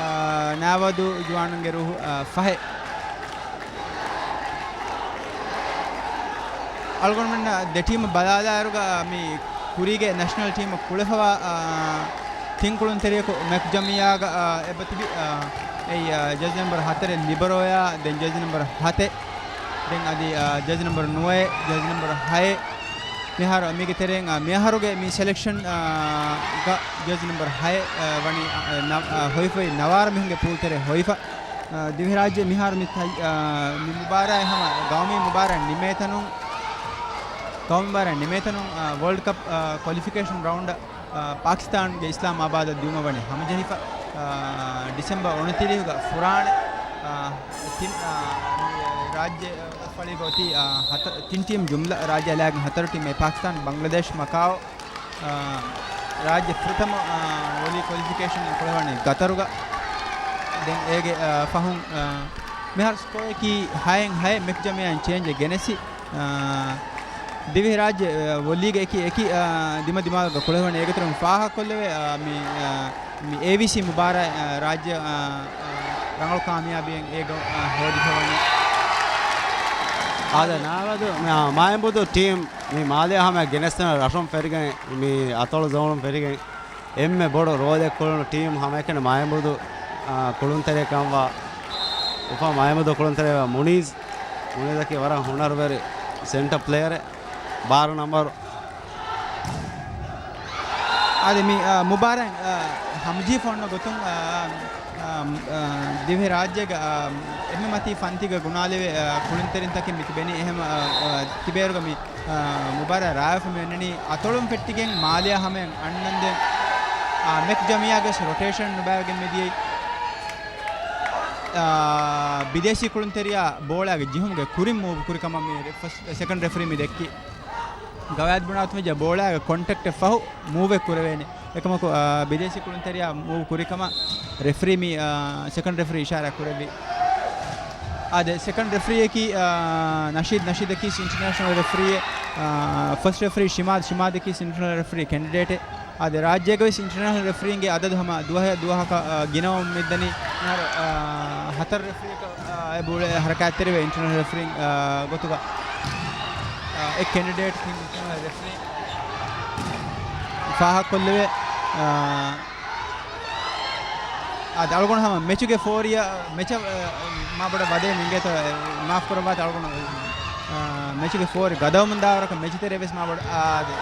ނާވާދޫ ޒުވާނުންގެ ރޫހު، އާ، ފަހެއް. އަޅުގަނޑުމެންނަށް ދެ ޓީމު ބަލާލާއިރުގަ މި ކުރީގެ ނެޝަނަލް ޓީމަށް ކުޅެފަވާ، އާ، ތިން ކުޅުންތެރިޔަކު މެކް ޖަމިއްޔާގަ، އާ، އެބަތިބި، އާ، އެއީ، އާ، ޖެޒް ނަމްބަރު ހަތަރެއް ލިބަރޯޔާ، ދެން ޖެޒް ނަމްބަރު ހަތެއް، ދެން އަދި، އާ، ޖެޒް ނަމްބަރު ނުވައެއް، ޖެޒް ނަމްބަރު ހައެއް. މިހާރު މީގެ ތެރެއިން، އާ، މިއަހަރުގެ މި ސެލެކްޝަން، އާ، ގަ ޖެޒް ނަމްބަރު ހައެއް، އާ، ވަނީ، އާ، ނަ-، އާ، ހޮވިފައި ނަވާރަ މީހުންގެ ޕޫލް ތެރޭ ހޮވިފަ. އާ، ދިވެހިރާއްޖެ މިހާރު މި ތައް-، އާ، މި މުބާރާތް ހަމަ ގައުމީ މުބާރާތް ނިމޭތަނުން. ގައުމީ މުބާރާތް ނިމޭތަނުން، އާ، ވޯލްޑް ކަޕް، އާ، ކޮލިފިކޭޝަން ރައުންޑަށް، އާ، ޕާކިސްތާންގެ އިސްލާމް އާބާދަށް ދިއުމަށް ވަނީ ހަމަޖެހިފަ، އާ، ޑިސެމްބަރ އުނަތިރީހުގަ ފުރާނަ، އާ، ތިން، އާ، ރާއްޖެ ފަޅީގަ އޮތީ، އާ، ހަތަ-، ތިން ޓީމް ޖުމްލަ ރާއްޖެ އަލައިގެން ހަތަރު ޓީމް އެ ޕާކިސްތާން، ބަންގްލަދޭޝް، މަކާއޯ، އާ، ރާއްޖެ ފުރަތަމަ، އާ، ވޮލީ ކޮލިފިކޭޝަން ކުޅެވަނީ ގަތަރުގަ. ދެން އޭގެ، އާ، ފަހުން، އާ، މިހާރު ސްކޯއަކީ ހައެއް ހައެއް މެކް ޖަމިއާއިން ޗޭންޖެއް ގެނެސި، އާ، ދިވެހި ރާއްޖެ، އާ، ވޮލީގެ އެކި، އެކި، އާ، ދިމަ ދިމާލަކަށް ކުޅެވަނީ. އޭގެ ތެރެއިން ފާހަގަކޮށްލެވޭ، އާ، މި، އާ، މި އޭވީސީ މުބާރާތް، އާ، ރާއްޖެ، އާ، އާ، ރަނގަޅު ކާމިޔާބީއެއް އޭގަ، އާ، ހޯދިފަވަނީ. އާދެ، ނާވަދު، މާ-، މާއެމްބުދު ޓީމް މި މާލެއާ ހަމަޔަށް ގެނެސްދެން ރަށުން ފެރިގެން، މި އަތޮޅު ޒޯނުން ފެރިގެން، އެންމެ ބޮޑު ރޯލެއް ކުޅުނު ޓީމް ހަމައެކަނި މާއެމްބުދު، އާ، ކުޅުންތެރިޔަކަންވާ، އުފާ މާއެމްބުދު ކުޅުންތެރިޔާ މުނީޒް، މުނީޒަކީ ވަރަށް ހުނަރުވެރި ސެންޓަ ޕްލޭޔަރެއް، ބާރަ ނަމްބަރު. އާދެ، މި، އާ، މުބާރާތް، އާ، ހަމަޖެހިފަ އޮންނަ ގޮތުން، އާ، އާ، އާ، ދިވެހި ރާއްޖޭގަ، އާ، އެންމެ މަތީ ފަންތީގަ ގުނާލެވޭ، އާ، ކުޅުންތެރިންތަކެއް މި ތިބެނީ. އެހެން، އާ، އާ، ތިބޭއިރުގަ މި، އާ، މުބާރާތް ރާވެފަ މި އޮންނަނީ އަތޮޅުން ފެއްޓިގެން މާލެއާ ހަމަޔަށް އަންނަންދެން، އާ، މެކް ޖަމިއްޔާގެ ވެސް ރޮޓޭޝަން ނުބައިވެގެން މިދިޔައީ. އާ، ބިދޭސީ ކުޅުންތެރިޔާ ބޯޅައިގެ ޖެހުމުގެ ކުރިން މޫވް ކުރި ކަމަށް މި ރެ-، ފަސްޓް، ސެކަންޑް ރެފްރީ މި ދެއްކި. ގަވާއިދު ބުނާ ގޮތުން ވެއްޖެ ބޯޅައިގެ ކޮންޓެކްޓެއް ފަހު މޫވެއް ކުރެވޭނެ. އެކަމަކު، އާ، ބިދޭސީ ކުޅުންތެރިޔާ މޫވް ކުރި ކަމަށް ރެފްރީ މި، އާ، ސެކަންޑް ރެފްރީ އިޝާރާތް ކުރެއްވި. އާދެ، ސެކަންޑް ރެފްރީއަކީ، އާ، ނަޝީދް، ނަޝީދަކީ އިންޓަރނޭޝަނަލް ރެފްރީއެއް، އާ، ފަސްޓް ރެފްރީ ޝިމާދް، ޝިމާދަކީ އިންޓަރނޭޝަނަލް ރެފްރީ ކެންޑިޑޭޓެއް. އާދެ، ރާއްޖޭގަ ވެސް އިންޓަރނޭޝަނަލް ރެފްރީންގެ އަދަދު ހަމަ ދުވަހެއް ދުވަހަކަށް، އާ، ގިނަވަމުން މިދަނީ. މިހާރު، އާ، ހަތަރު ރެފްރީއަކަށް، އާ، އެ ބޯޅަ ހަރަކާތްތެރިވޭ އިންޓަރނޭޝަނަލް ރެފްރީން، އާ، ގޮތުގަ، އާ، އެ ކެންޑިޑޭޓް ތިން އިންޓަރނޭޝަނަލް ރެފްރީން ފާހަގަކޮށްލެވޭ. އާ، އާދެ، އަޅުގަނޑު ހަމަ މެޗުގެ ފޯރިއަށް، މެޗަށް، އަ، މާބޮޑަށް ވަދެ މިނގޭތޯ، އެ، މާފް ކުރައްވާތި އަޅުގަނޑު، އަ، މެޗުގެ ފޯރި ގަދަވަމުން ދާވަރަކަށް މެޗު ތެރޭ ވެސް މާބޮޑަށް، އާދެ.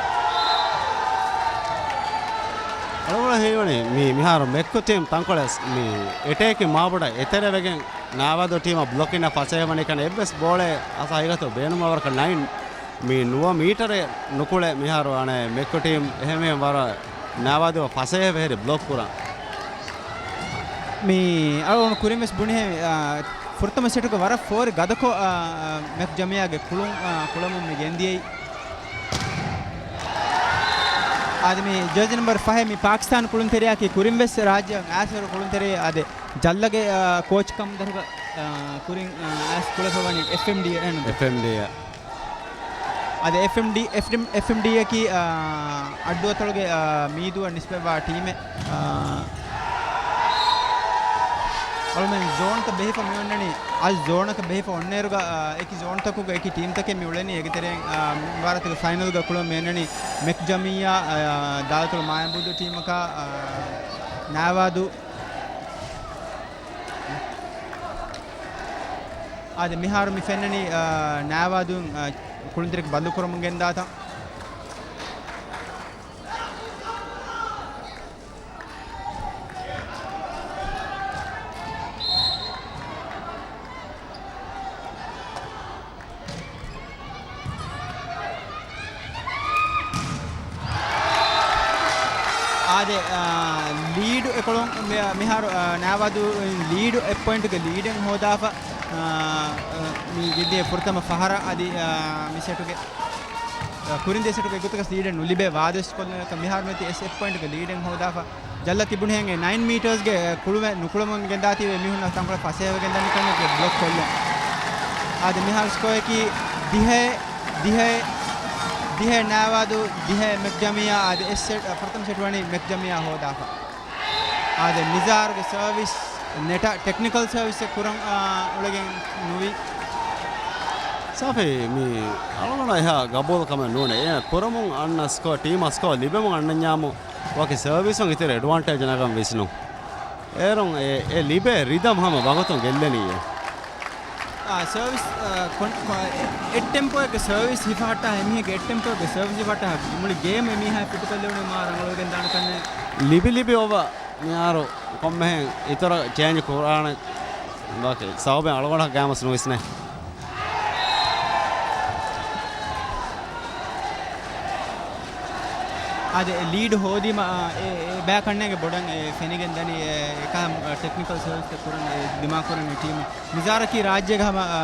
އަޅުގަނޑަށް ހީވަނީ މި، މިހާރު މެކްކު ޓީމް ތަންކޮޅެއް މި އެޓޭކިން މާބޮޑަށް އެތެރެވެގެން ނާވަދު ޓީމަށް ބްލޮކިން ފަސޭހަވަނީ ކަން އެއްވެސް ބޯޅައެއް އަސް ހަގީގަތު ބޭނުމަށްވަރަކަށް ނައިން މި ނުވަ މީޓަރެއް ނުކުޅެ މިހާރު އަނެއް މެކްކޮޓީމް އެހެންވެ ވަރަށް ނާވާދު ފަސޭހަ ވެހެރި ބްލޮކް ކުރަން. މި އަޅުގަނޑު ކުރިން ވެސް ބުނިހެން، އާ، ފުރަތަމަ ސެޓުގެ ވަރަށް ފޯރި ގަދަކޮށް، އާ، މެކް ޖަމިއްޔާގެ ކުޅުން، އާ، ކުޅަމުން މި ގެންދިޔައީ. އާދެ، މި ޖާޒީ ނަމްބަރު ފަހެއް މި ޕާކިސްތާން ކުޅުންތެރިޔާއަކީ ކުރިން ވެސް ރާއްޖެއަށް އައިސް ހުރި ކުޅުންތެރި. އާދެ، ޖައްލަގެ، އާ، ކޯޗް ކަމުގެ ދަށުގަ، އާ، ކުރިން، އާ، އައިސް ކުޅެފަ ވަނީ އެފްއެމްޑީއޭ އެއް ނު. އެފްއެމްޑީއޭ. އަދި އެފްއެމްޑީ، އެފްއެމް، އެފްއެމްޑީއަކީ، އާ، އައްޑުއަތޮޅުގެ، އާ، މީދޫއަށް ނިސްބަތްވާ ޓީމެއް. އާ، އަޅުމެން ޒޯންތައް ބެހިފަ މިއޮންނަނީ، އައް ޒޯނަކަށް ބެހިފަ އޮންނައިރުގަ، އާ، އެކި ޒޯންތަކުގަ އެކި ޓީމްތަކެއް މި އުޅެނީ. އޭގެ ތެރެއިން، އާ، މި ވާރަތުގެ ފައިނަލްގަ ކުޅަން މިއޮންނަނީ މެކް ޖަމިއްޔާ، އާ، ދާލަތޮޅު މާޔަނބުދޫ ޓީމަކާ، އާ، ނާވާދޫ. އާދެ، މިހާރު މި ފެންނަނީ، އާ، ނާވާދޫން، އާ، ކުޅުންތެރިއަކު ބަންދުކުރަމުން ގެންދާތަން. އާދެ، އާ، ލީޑު އެކޮޅުން މި-، މިހާރު، އާ، ނާވާދޫ ލީޑު އެއް ޕޮއިންޓުގެ ލީޑެއް ހޯދާފަ، އާ، އާ، މި ގެންދިޔަ ފުރަތަމަ ފަހަރަށް އަދި، އާ، މި ސެޓުގެ، އާ، ކުރިން ދިޔަ ސެޓުގެ ގޮތަކަށް ލީޑެއް ނުލިބޭ ވާދަވެސް ކޮށްލުން މިހާރު މިއޮތީ އެސް އެއް ޕޮއިންޓުގެ ލީޑެއް ހޯދާފަ. ޖައްލަ ތިބުނިހެން އެ ނައިން މީޓަރސްގެ ކުޅުމެއް ނުކުޅަމުން ގެންދާތީވެ މީހުންނަށް ތަންކޮޅެއް ފަސޭހަވެގެން ދަނީ ކަންނެއްގެ ބްލޮކް ކޮށްލުން. އާދެ، މިހާރު ސްކޯއަކީ ދިހަ، ދިހަ، ދިހަ ނާވާދޫ، ދިހަ މެކް ޖަމިއްޔާ. އާދެ، އެއް ސެޓް، ފުރަތަމަ ސެޓް ވަނީ މެކް ޖަމިއްޔާ ހޯދާފަ. އާދެ، ނިޒާރުގެ ސަރވިސް ނެޓަށް ޓެކްނިކަލް ސަރވިސްއެއް ކުރަން، އާ، އުޅެގެން ނުވި. ސާފީ، މި އަޅުގަނޑަށް އެހާ ގަބޫލު ކަމެއް ނޫނޭ. އޭނަ ކުރަމުން އަންނަ ސްކޯ، ޓީމަށް ސްކޯ ލިބެމުން އަންނަންޏާމު، ވަކި ސަރވިސުން އިތުރު އެޑްވާންޓޭޖް ނަގަން ވިސްނުން. އޭރުން އެ، އެ ލިބޭ ރިދަމް ހަމަ ވަގުތުން ގެއްލެނީއޭ. އާ، ސަރވިސް، އާ، ކޮން-، ކޮ-، އެ-، އެއް ޓެމްޕޯއެއްގެ ސަރވިސް ހިފަހައްޓާ އެމީހެއްގެ އެއް ޓެމްޕޯއެއްގެ ސަރވިސް ހިފަހައްޓާ މުޅި ގޭމް އެމީހާ ފިޓުކޮށްލެވުނީ މާ ރަނގަޅުވެގެން ދާނެ ކަންނޭ. ލިބި ލިބި އޮވާ މިހާރު ކޮންމެހެން އިތުރަށް ޗޭންޖް ކުރާނެ ވަކި ސަބަބެއް އަޅުގަނޑަށް ގާމަސް ނުވިސްނޭ. އާދެ، ލީޑް ހޯދީމަ، އާ، އެ، އެ ބައި ކަންނޭނގެ ބޮޑަށް އެ ފެނިގެން ދަނީ، އެ، އެކަހަ، އާ، ޓެކްނިކަލް ސަރވިސްތައް ކުރަން އެ ދިމާކުރަން އެ ޓީމު. މިސާލަކީ ރާއްޖޭގަ ހަމަ، އާ،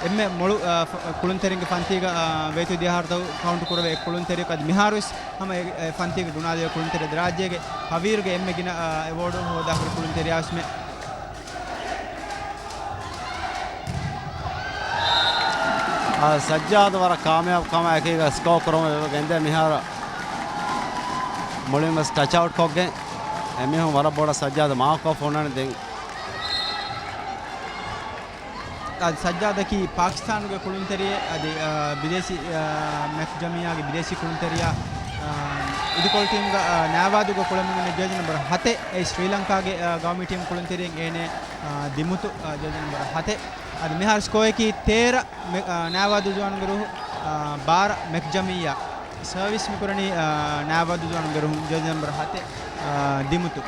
އެންމެ މޮޅު، އާ، ފަ-، ކުޅުންތެރިންގެ ފަންތީގަ، އާ، ވޭތު ދިޔަ އަހަރުތައް ކައުންޓް ކުރެވޭ އެއް ކުޅުންތެރިއަކު އަދި މިހާރުވެސް ހަމަ އެ، އެ ފަންތީގަ ގުނާލެވޭ ކުޅުންތެރި. އަދި ރާއްޖޭގެ ހަވީރުގެ އެންމެ ގިނަ، އާ، އެވޯޑު ހޯދާ ހުރި ކުޅުންތެރިޔާވެސްމެ. އާ، ސައްޖާދު ވަރަށް ކާމިޔާބު ކަމާ އެކީގަ ސްކޯ ކުރަމުން އެބަ ގެންދޭ މިހާރު. މުޅިން ވެސް ޓަޗް އައުޓް ކޮށްގެން އެމީހުން ވަރަށް ބޮޑަށް ސައްޖާދު މާކް ކޮށްފަ އޮންނާނެ ދެން. އާ، ސައްޖާދަކީ ޕާކިސްތާނުގެ ކުޅުންތެރިއެއް އަދި، އާ، ބިދޭސީ، އާ، މެކް ޖަމިއްޔާގެ ބިދޭސީ ކުޅުންތެރިޔާ، އާ، އިދިކޮޅު ޓީމްގަ، އާ، ނާވާދުގެ ކުޅަމުން ޖާޒީ ނަންބަރު ހަތެއް އެ ސްރީލަންކާގެ، އާ، ގައުމީ ޓީމް ކުޅުންތެރިއެއް އޭނެ، އާ، ދިމުތު، އާ، ޖާޒީ ނަންބަރު ހަތެއް. އަދި މިހާރު ސްކޯއަކީ ތޭރަ މެ-، އާ، ނާވާދު ޒުވާނުގެ ރުހު، އާ، ބާރަ މެކް ޖަމިއްޔާ. ސަރވިސް މިކުރަނީ، އާ، ނާވާދު ޒުވާނުގެ ރުހުން ޖާޒީ ނަންބަރު ހަތެއް، އާ، ދިމުތު.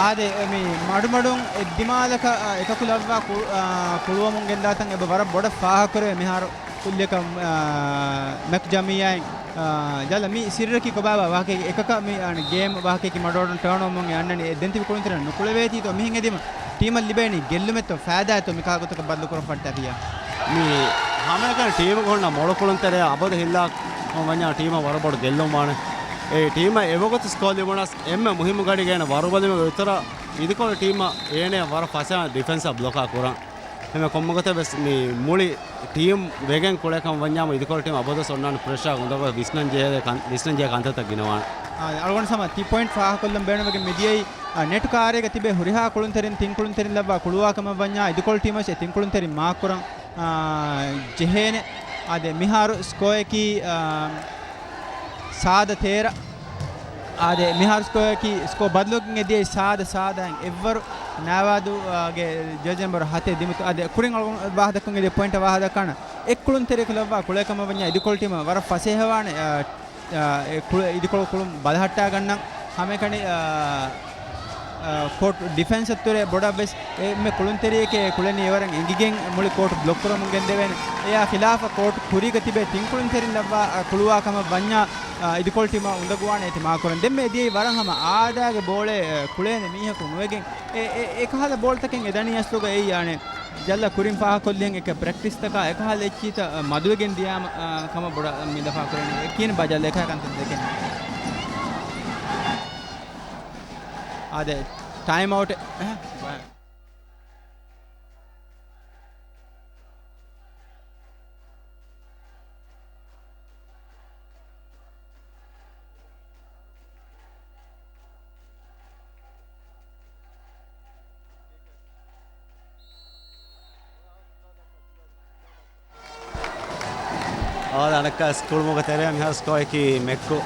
އާދެ، މި މަޑުމަޑުން އެއްދިމާލަކަށް، އާ، އެކަކު ލައްވާ ކު-، އާ، ކުޅުވަމުން ގެންދާތަން އެބަ ވަރަށް ބޮޑަށް ފާހަގަކުރެވޭ މިހާރު ކުއްލިއަކަށް، އާ، މެކް ޖަމިއްޔާއިން، އާ، ޖަލަ މި ސިއްރަކީ ކޮބާބާ ވާހަކައެއް އެކަކަށް މި، އާ، ގޭމް ވާހަކައަކީ މަޑުމަޑުން ޓާން އޮވަމުން އެ އަންނަނީ އެ ދެން ތިބި ކުޅުންތެރިން ނުކުޅެވޭތީތޯ މިހެން އެދީމަ ޓީމަށް ލިބޭނީ ގެއްލުމެއްތޯ ފައިދާއެއްތޯ މި ކާކުތަކަށް ބަދަލުކުރަން ފައްޓާފިޔާ. މި ހަމައެކަނި ޓީމުގަ ހުންނަ މޮޅު ކުޅުންތެރިޔާ އަބަދު ހިއްލާ ވަންޏާ ޓީމަށް ވަރަށް ބޮޑު ގެއްލުން ވާނެ. އެ ޓީމަށް އެވަގުތު ސްކޯ ލިބުނަސް އެންމެ މުހިއްމު ގަޑިގައި ވަރުބަލިމުގެ އިތުރަށް އިދިކޮޅު ޓީމަށް އޭނެ ވަރަށް ފަސޭހަ ޑިފެންސަށް ބްލޮކާ ކުރަން. އެންމެ ކޮންމެ ގޮތެއް ވެސް މި މުޅި ޓީމް ވެގެން ކުޅޭކަމަށް ވަންޏާމު އިދިކޮޅު ޓީމް އަބަދުވެސް އޮންނާނެ ޕްރެޝާ އުނދަގޫ ވިސްނަން ޖެހޭ ކަން، ވިސްނަން ޖެހޭ ކަންތައްތައް ގިނަވާނެ. އާ، އަޅުގަނޑު ސަމާ ތި ޕޮއިންޓް ފާހަގަކޮށްލަން ބޭނުންވެގެން މިދިޔައީ، އާ، ނެޓް ކާރޭގަ ތިބޭ ހުރިހާ ކުޅުންތެރިން ތިން ކުޅުންތެރިން ލައްވާ ކުޅުވާކަމަށް ވަންޏާ އިދިކޮޅު ޓީމަށް އެ ތިން ކުޅުންތެރިން މާކްކުރަން، އާ، ޖެހޭނެ. އާދެ، މިހާރު ސްކޯއަކީ، އާ، ސާދަ ތޭރަ. އާދެ، މިހާރު ސްކޯއަކީ ސްކޯ ބަދަލުކޮށްގެން ދިޔައީ ސާދަ ސާދައިން އެއްވަރު ނާވާދު، އާ، ގެ ޖާޒީ ނަންބަރު ހަތެއް ދިމުތު. އާދެ، ކުރިން އަޅުގަނޑު ވާހަކަ ދައްކަން އެދިޔަ ޕޮއިންޓަށް ވާހަކަ ދައްކާނަ. އެއް ކުޅުންތެރިޔަކު ލައްވާ ކުޅޭކަމަށް ވަންޏާ އިދިކޮޅު ޓީމަށް ވަރަށް ފަސޭހަވާނެ، އާ، އާ، އެ ކުޅެ-، އިދިކޮޅު ކުޅުން ބަލަހައްޓާގަންނަން. ހަމައެކަނި، އާ، އާ، ކޯޓް ޑިފެންސަށްތުރެ ބޮޑަށްވެސް އެންމެ ކުޅުންތެރިޔެކޭ ކުޅެނީ އެވަރަށް އެނގިގެން މުޅި ކޯޓް ބްލޮކް ކުރަމުން ގެންދެވޭނެ. އެޔާ ޚިލާފަށް ކޯޓް ކުރީގަ ތިބޭ ތިން ކުޅުންތެރިން ލައްވާ، އާ، ކުޅުވާ ކަމަށް ވަންޏާ، އާ، އިދިކޮޅު ޓީމަށް އުނދަގޫވާނެ އޭތި މާކުރަން. ދެންމެ އެދިޔައީ ވަރަށް ހަމަ އާދައިގެ ބޯޅަ، އާ، ކުޅޭނެ މީހަކު ނުވެގެން އެ، އެ، އެކަހަލަ ބޯޅަތަކެއް އެދަނީ އަސްލުގަ އެއީ އާނެ. ޖަލަ ކުރިން ފާހަކޮށްލިހެން އެކަ ޕްރެކްޓިސްތަކާ އެކަހަލަ އެއްޗިތައް މަދުވެގެން ދިޔާމަ، އާ، ކަމަށް ބޮޑަށް މި ދަފާ ކުރެވެނީ. އެ ކިޔަން ބަ ޖަލަ އެކަހަލަ ކަންތައް ދެކެން. އާދެ، ޓައިމް އައުޓް. އާދެ، އަނެއްކާ ސްކޫލްމުގެ ތެރެއަށް މިހާރު ސްކޯއަކީ މެއްކު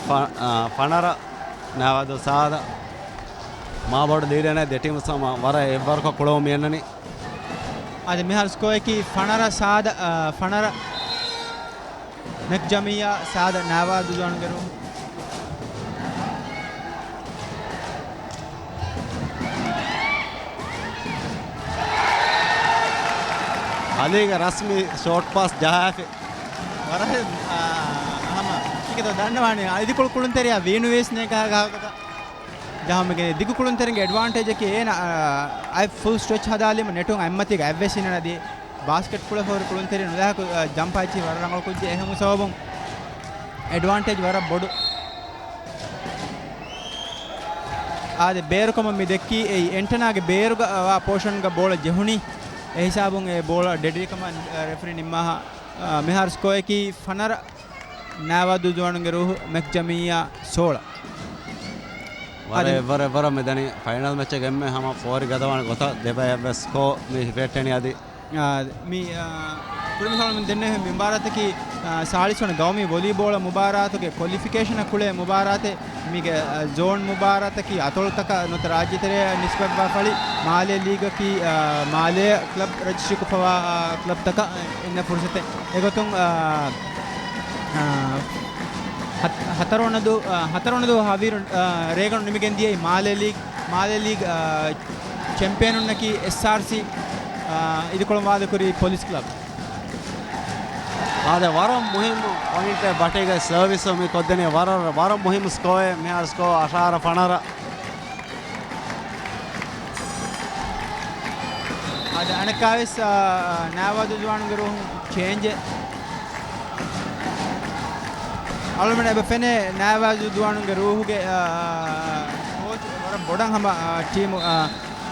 ފަ-، އާ، ފަނަރަ، ނާވާދު ސާދަ. މާބޮޑު ލީޑެއް ނެތް ދެ ޓީމު ސަމާ ވަރަށް އެއްވަރަކަށް ކުޅަވަމުން މި އަންނަނީ. އަދި މިހާރު ސްކޯއަކީ ފަނަރަ ސާދަ، އާ، ފަނަރަ. މެކް ޖަމިއްޔާ ސާދަ ނާވާދު ޒޯނުގެ ރުހު. އަލީގެ ރަސްމީ ޝޯޓް ޕާސް ޖަހާފި. ވަރަށް، އާ، ހަމަ އިކިތޯ ދަންނަވާނެ އިދިކޮޅު ކުޅުންތެރިޔާ ވީނުވީސް ނޭކާ ގާކޮތަ ޖަހަމެގެން ދިގު ކުޅުންތެރިންގެ އެޑްވާންޓޭޖަކީ އޭނަ، އާ، އަތް ފުލް ސްޓްރެޗް ހަދާލީމަ ނެޓުން އަތްމަތީގަ އަތްވެސް އިންނަނަދީ. ބާސްކެޓް ކުޅެފަ ހުރި ކުޅުންތެރިން ނުލާހަކު، އަ، ޖަމްޕާ އެއްޗިހި ވަރަށް ރަނގަޅު ކުއްޖެއް. އެހެން ސަބަބުން އެޑްވާންޓޭޖް ވަރަށް ބޮޑު. އާދެ، ބޭރުކަމަށް މި ދެއްކީ އެއީ އެންޓަނާގެ ބޭރުގަ ވާ ޕޯޝަންގަ ބޯޅަ ޖެހުނީ. އެ ހިސާބުން އެ ބޯޅަ ޑެޑްވީ ކަމަށް، އަ، ރެފްރީ ނިންމާހާ. އަ، މިހާރު ސްކޯއަކީ ފަނަރަ، ނާވާދޫ ޒުވާނުންގެ ރޫހު މެކް ޖަމިއްޔާ ސޯޅަ. ވަރަށް އަދި އެއްވަރު އެއްވަރަށް މިދަނީ ފައިނަލް މެޗެއްގެ އެންމެ ހަމަ ފޯރި ގަދަވާނެ ގޮތަށް ދެބައި އެއްވެސް ސްކޯ މި ހިފެހެއްޓެނީ އަދި. އާ، މި، އާ، ކުރި މިސާލުން ދެންނެވި މި މުބާރާތަކީ، އާ، ސާޅީސް ވަނަ ގައުމީ ވޮލީބޯޅަ މުބާރާތުގެ ކޮލިފިކޭޝަނަށް ކުޅޭ މުބާރާތެއް. މީގެ، އަ، ޒޯން މުބާރާތަކީ އަތޮޅުތަކަށް ނުވަތަ ރާއްޖެތެރެއަށް ނިސްބަތްވާ ފަޅި، މާލޭ ލީގަކީ، އަ، މާލޭ ކްލަބް ރަޖިސްޓްރީކޮށްފަވާ، އަ، ކްލަބްތަކަށް އިންނަ ފުރުސަތެއް. އެގޮތުން، އަ، އަ، ހަތް-، ހަތަރުވަނަދޫ، އަ، ހަތަރުވަނަދޫ ހަވީރު، އަ، ރޭގަނޑު ނިމިގެން ދިޔައީ މާލޭ ލީގް، މާލޭ ލީގް، އަ، ޗެމްޕިއަނުންނަކީ އެސްއާރްސީ، އަ، އިދިކޮޅުން ވާދަކުރި ޕޮލިސް ކްލަބް. އާދެ، ވަރަށް މުހިއްމު ޕޮއިންޓެއް ބަޓީގައި ސަރވިސް މި ކޮށްދެނީ. ވަރަށް، ވަރަށް މުހިއްމު ސްކޯއެއް މިހާރު، ސްކޯ އަށާރަ ފަނަރަ. އާދެ، އަނެއްކާވެސް، އާ، ނައިވާދޫ ޒުވާނުންގެ ރޫހުން ޗޭންޖެއް. އަޅުމެން އެބަ ފެނޭ ނައިވާދޫ ޒުވާނުންގެ ރޫހުގެ، އާ، ކޯޗް ވަރަށް ބޮޑަށް ހަމަ، އާ، ޓީމު، އާ،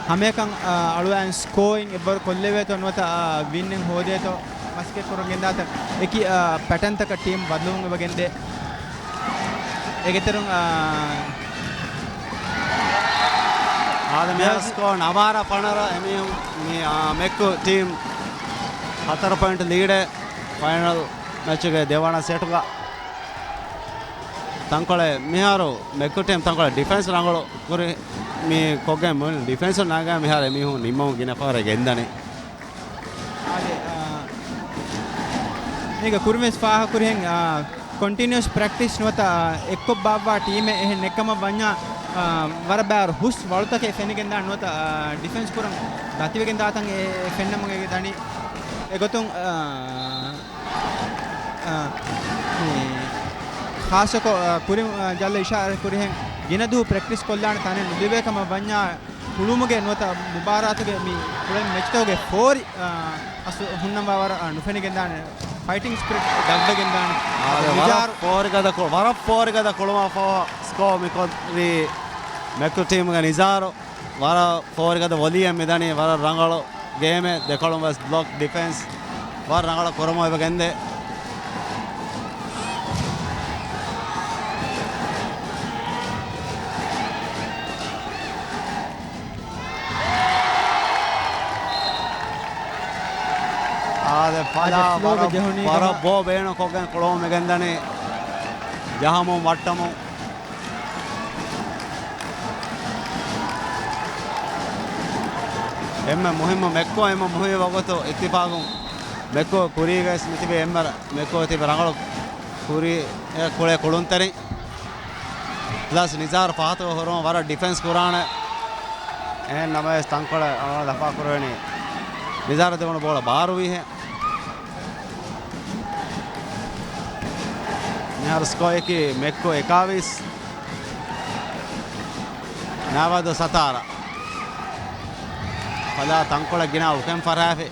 ހަމައެކަން، އާ، އަޅުވާން ސްކޯއިން އެއްވަރު ކޮށްލެވޭތޯ ނުވަތަ، އާ، ވިންއެއް ހޯދޭތޯ މަސައްކަތް ކުރަން ގެންދާތަން އެކި، އާ، ޕެޓަންތަކަށް ޓީމް ބަދަލުވުން އެބަ ގެންދޭ. އޭގެތެރުން، އާ، އާދެ، މިހާރު ސްކޯ ނަވާރަ ފަނަރަ. އެމީހުން މި، އާ، މެއްކު ޓީމް ހަތަރު ޕޮއިންޓް ލީޑެއް ފައިނަލް މެޗުގެ ދެވަނަ ސެޓުގަ. ތަންކޮޅެއް މިހާރު މެއްކު ޓީމް ތަންކޮޅެއް ޑިފެންސް ރަނގަޅު ކުރި މި ކޮށްގެން މުޅި ޑިފެންސު ނަގާ މިހާރު އެމީހުން ނިންމަވުން ގިނަ ފަހަރެއް ގެންދަނީ. އާދެ، އާ، މީގަ ކުރިންވެސް ފާހަގަކުރިހެން، އާ، ކޮންޓިނިއުއަސް ޕްރެކްޓިސް ނުވަތަ، އާ، އެއްކޮށް ބާއްވާ ޓީމެއް އެހެން ނެއްކަމަށް ވަންޏާ، އާ، ވަރަށް ބާރު ހުސް ވަޅުތަކެއް ފެނިގެންދާނެ ނުވަތަ، އާ، ޑިފެންސް ކުރަން ދަތިވެގެން ދާތަން އެ، އެ ފެންނަމުން އެ ދަނީ. އެގޮތުން، އާ، އާ، މި ޚާއްޞަކޮށް، އާ، ކުރިން، އާ، ޖައްލަ އިޝާރާތް ކުރިހެން ގިނަ ދުވަހު ޕްރެކްޓިސް ކޮށްލާނެ ތަނެއް ނުލިބޭ ކަމަށް ވަންޏާ، ކުޅުމުގެ ނުވަތަ މުބާރާތުގެ މި ކުޅެން މެޗްތަކުގެ ފޯރި، އާ، އަސް ހުންނަންވާ ވަރަށް، އާ، ނުފެނިގެންދާނެ. ފައިޓިން ސްޕިރިޓް ދަށްވެގެންދާނެ. އާދެ، ވަރަށް ފޯރިގަދަ ކު-، ވަރަށް ފޯރިގަދަ ކުޅުމާ ފޯ ސްކޯ މި ކޮށްލީ މެކު ޓީމުގެ ނިޒާރު. ވަރަށް ފޯރިގަދަ ވޮލީއެއް މިދަނީ. ވަރަށް ރަނގަޅު ގޭމެއް. ދެކޮޅުން ވެސް ބްލޮކް ޑިފެންސް ވަރަށް ރަނގަޅަށް ކުރަމުން އެބަ ގެންދޭ. އާދެ، ފަލާ ވަރަށް، ވަރަށް ބޯ ބޭނުން ކޮށްގެން ކުޅަމުން މި ގެންދަނީ. ޖަހަމުން ވައްޓަމުން. އެންމެ މުހިއްމު މެއްކޯ، އެންމެ މުހިއްމު ވަގުތު އިއްތިފާގުން މެއްކޯ ކުރީގައިސް މިތިބީ އެންމެ މެއްކޯ ތިބި ރަނގަޅު ކުރި، އެ، ކުޅޭ ކުޅުންތެރިން. ޕްލަސް ނިޒާރު ފަހަތަށް ހުރުމަށް ވަރަށް ޑިފެންސް ކުރާނެ. އެހެން ނަމަވެސް ތަންކޮޅެއް އަޅުގަނޑު ލަފާ ކުރެވެނީ. ނިޒާރު ދެވުނު ބޯޅަ ބާރުވީހެން. މިހާރު ސްކޯއަކީ މެއްކު އެކާވީސް، ނަވަދު ސަތާރަ. ފަލާ ތަންކޮޅެއް ގިނަ އުކެން ފަށާފި.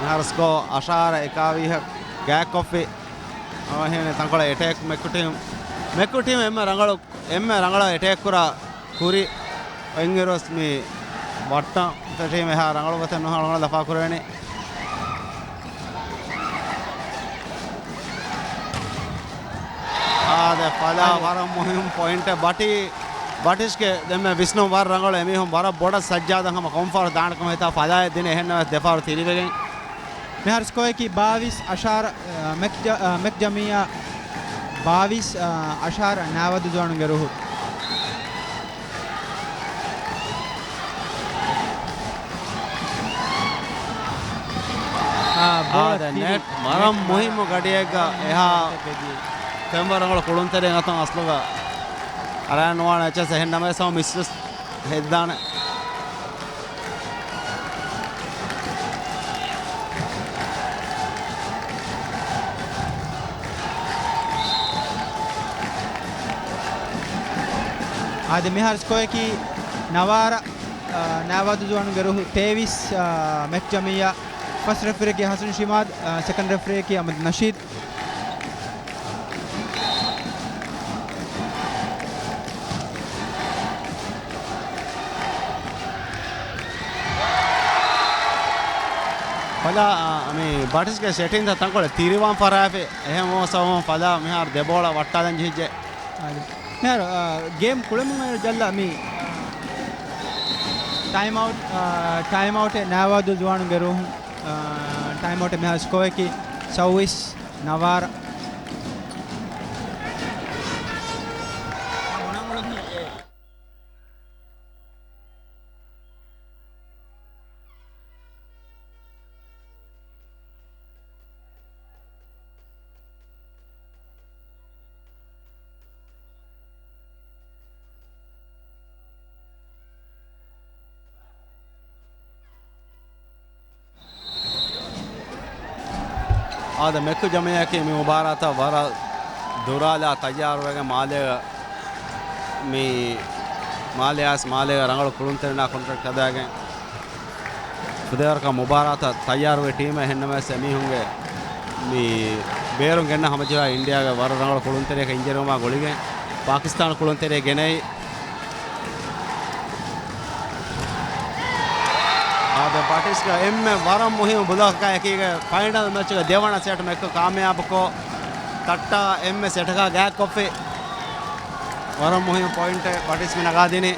މިހާރު ސްކޯ އަށާރަ އެކާވީހަށް ގާތްކޮށްފި. އަވަހޭނެ ތަންކޮޅެއް އެޓޭކް މެކު ޓީމް. މެކު ޓީމް އެންމެ ރަނގަޅު، އެންމެ ރަނގަޅަށް އެޓޭކް ކުރާ ކުރި އޮތްއިރުވެސް މި ވައްޓަން ޓީމް އެހާ ރަނގަޅު ގޮތެއް ނުހާ ރަނގަޅަށް ލަފާ ކުރެވެނީ. އާދެ، ފަލާ ވަރަށް މުހިންމު ޕޮއިންޓެއް. ބަޓި، ބަޓިޝްގެ ދެންމެ ވިސްނުން ވަރަށް ރަނގަޅު. އެމީހުން ވަރަށް ބޮޑަށް ސައްޖާދަން ހަމަ ކޮންފަހަރު ދާނެ ކަމަށް ހިތާ ފަލާއެއް ދިނީ. އެހެންނަމަވެސް ދެފަހަރު ތިރިވެގެން. މިހާރު ސްކޯއަކީ ބާވީސް އަށާރަ، އަ، މެކް ޖަ-، އަ، މެކް ޖަމިއްޔާ ބާވީސް، އަ، އަށާރަ ނާވަދު ޒުވާނުންގެ ރުހު. އާ، ބޯޅަ އާދެ، ތިރި. ނެޓް ވަރަށް ނެޓް މުހިއްމު ގަޑިއެއްގަ އެހާ ފެންވަރަނގަޅު ކުޅުންތެރިން އަތުން އަސްލުގަ އަރާން ނުވާނެ އެއްޗެސް. އެހެން ނަމަވެސް ހަމަ މިސްވެސް ހެއްދާނެ. އާދެ، މިހާރު ސްކޯއަކީ ނަވާރަ، އާ، ނާވަދު ޒުވާނުގެ ރުހު ތޭވީސް، އާ، މެކް ޖަމިއްޔާ. ފަސްޓް ރެފްރީއަކީ ހަސަން ޝިމާދު، އާ، ސެކަންޑް ރެފްރީއަކީ އަމަދު ނަޝީދު. ފަލާ، އާ، މި ބަޓިޝްގެ ސެޓިންތައް ތަންކޮޅެއް ތިރިވާން ފަށާފި. އެހެންވުމަށް ސަބަބުން ފަލާ މިހާރު ދެ ބޯޅަ ވައްޓާލަން ޖެހިއްޖެ. އާދެ. މިހާރު، އާ، ގޭމް ކުޅެމުން އައިރު ޖައްލާ މި، އާ، ޓައިމް އައުޓް، އާ، ޓައިމް އައުޓެއް ނާވަދު ޒުވާނުންގެ ރުހުން، އާ، ޓައިމް އައުޓެއް. މިހާރު ސްކޯއަކީ ސައުވީސް ނަވާރަ. އާދެ، މެކް ޖަމިއްޔާއަކީ މި މުބާރާތަށް ވަރަށް ދުރާލާ ތައްޔާރުވެގެން މާލޭގަ މި މާލެ އައިސް މާލޭގަ ރަނގަޅު ކުޅުންތެރިންނާ ކޮންޓްރެކްޓް ހަދާގެން ފުދޭވަރަކަށް މުބާރާތަށް ތައްޔާރުވި ޓީމެއް. އެހެންނަމަވެސް އެމީހުންގެ މި ބޭރުން ގެންނަ ހަމަޖެހުމާ އިންޑިއާގެ ވަރަށް ރަނގަޅު ކުޅުންތެރިއަކަށް އިންޖަރީވުމާ ގުޅިގެން ޕާކިސްތާން ކުޅުންތެރިއެއް ގެނައީ. އާދެ، ބަޓިސްޓާ އެންމެ ވަރަށް މުހިއްމު ބްލޮކަކާ އެކީގަ ފައިނަލް މެޗުގެ ދެވަނަ ސެޓް މެކް ކާމިޔާބުކޮށް، ތައްޓާ އެންމެ ސެޓަކާ ގާތްކޮށްފި. ވަރަށް މުހިއްމު ޕޮއިންޓެއް ބަޓިސް މި ނަގާދިނީ.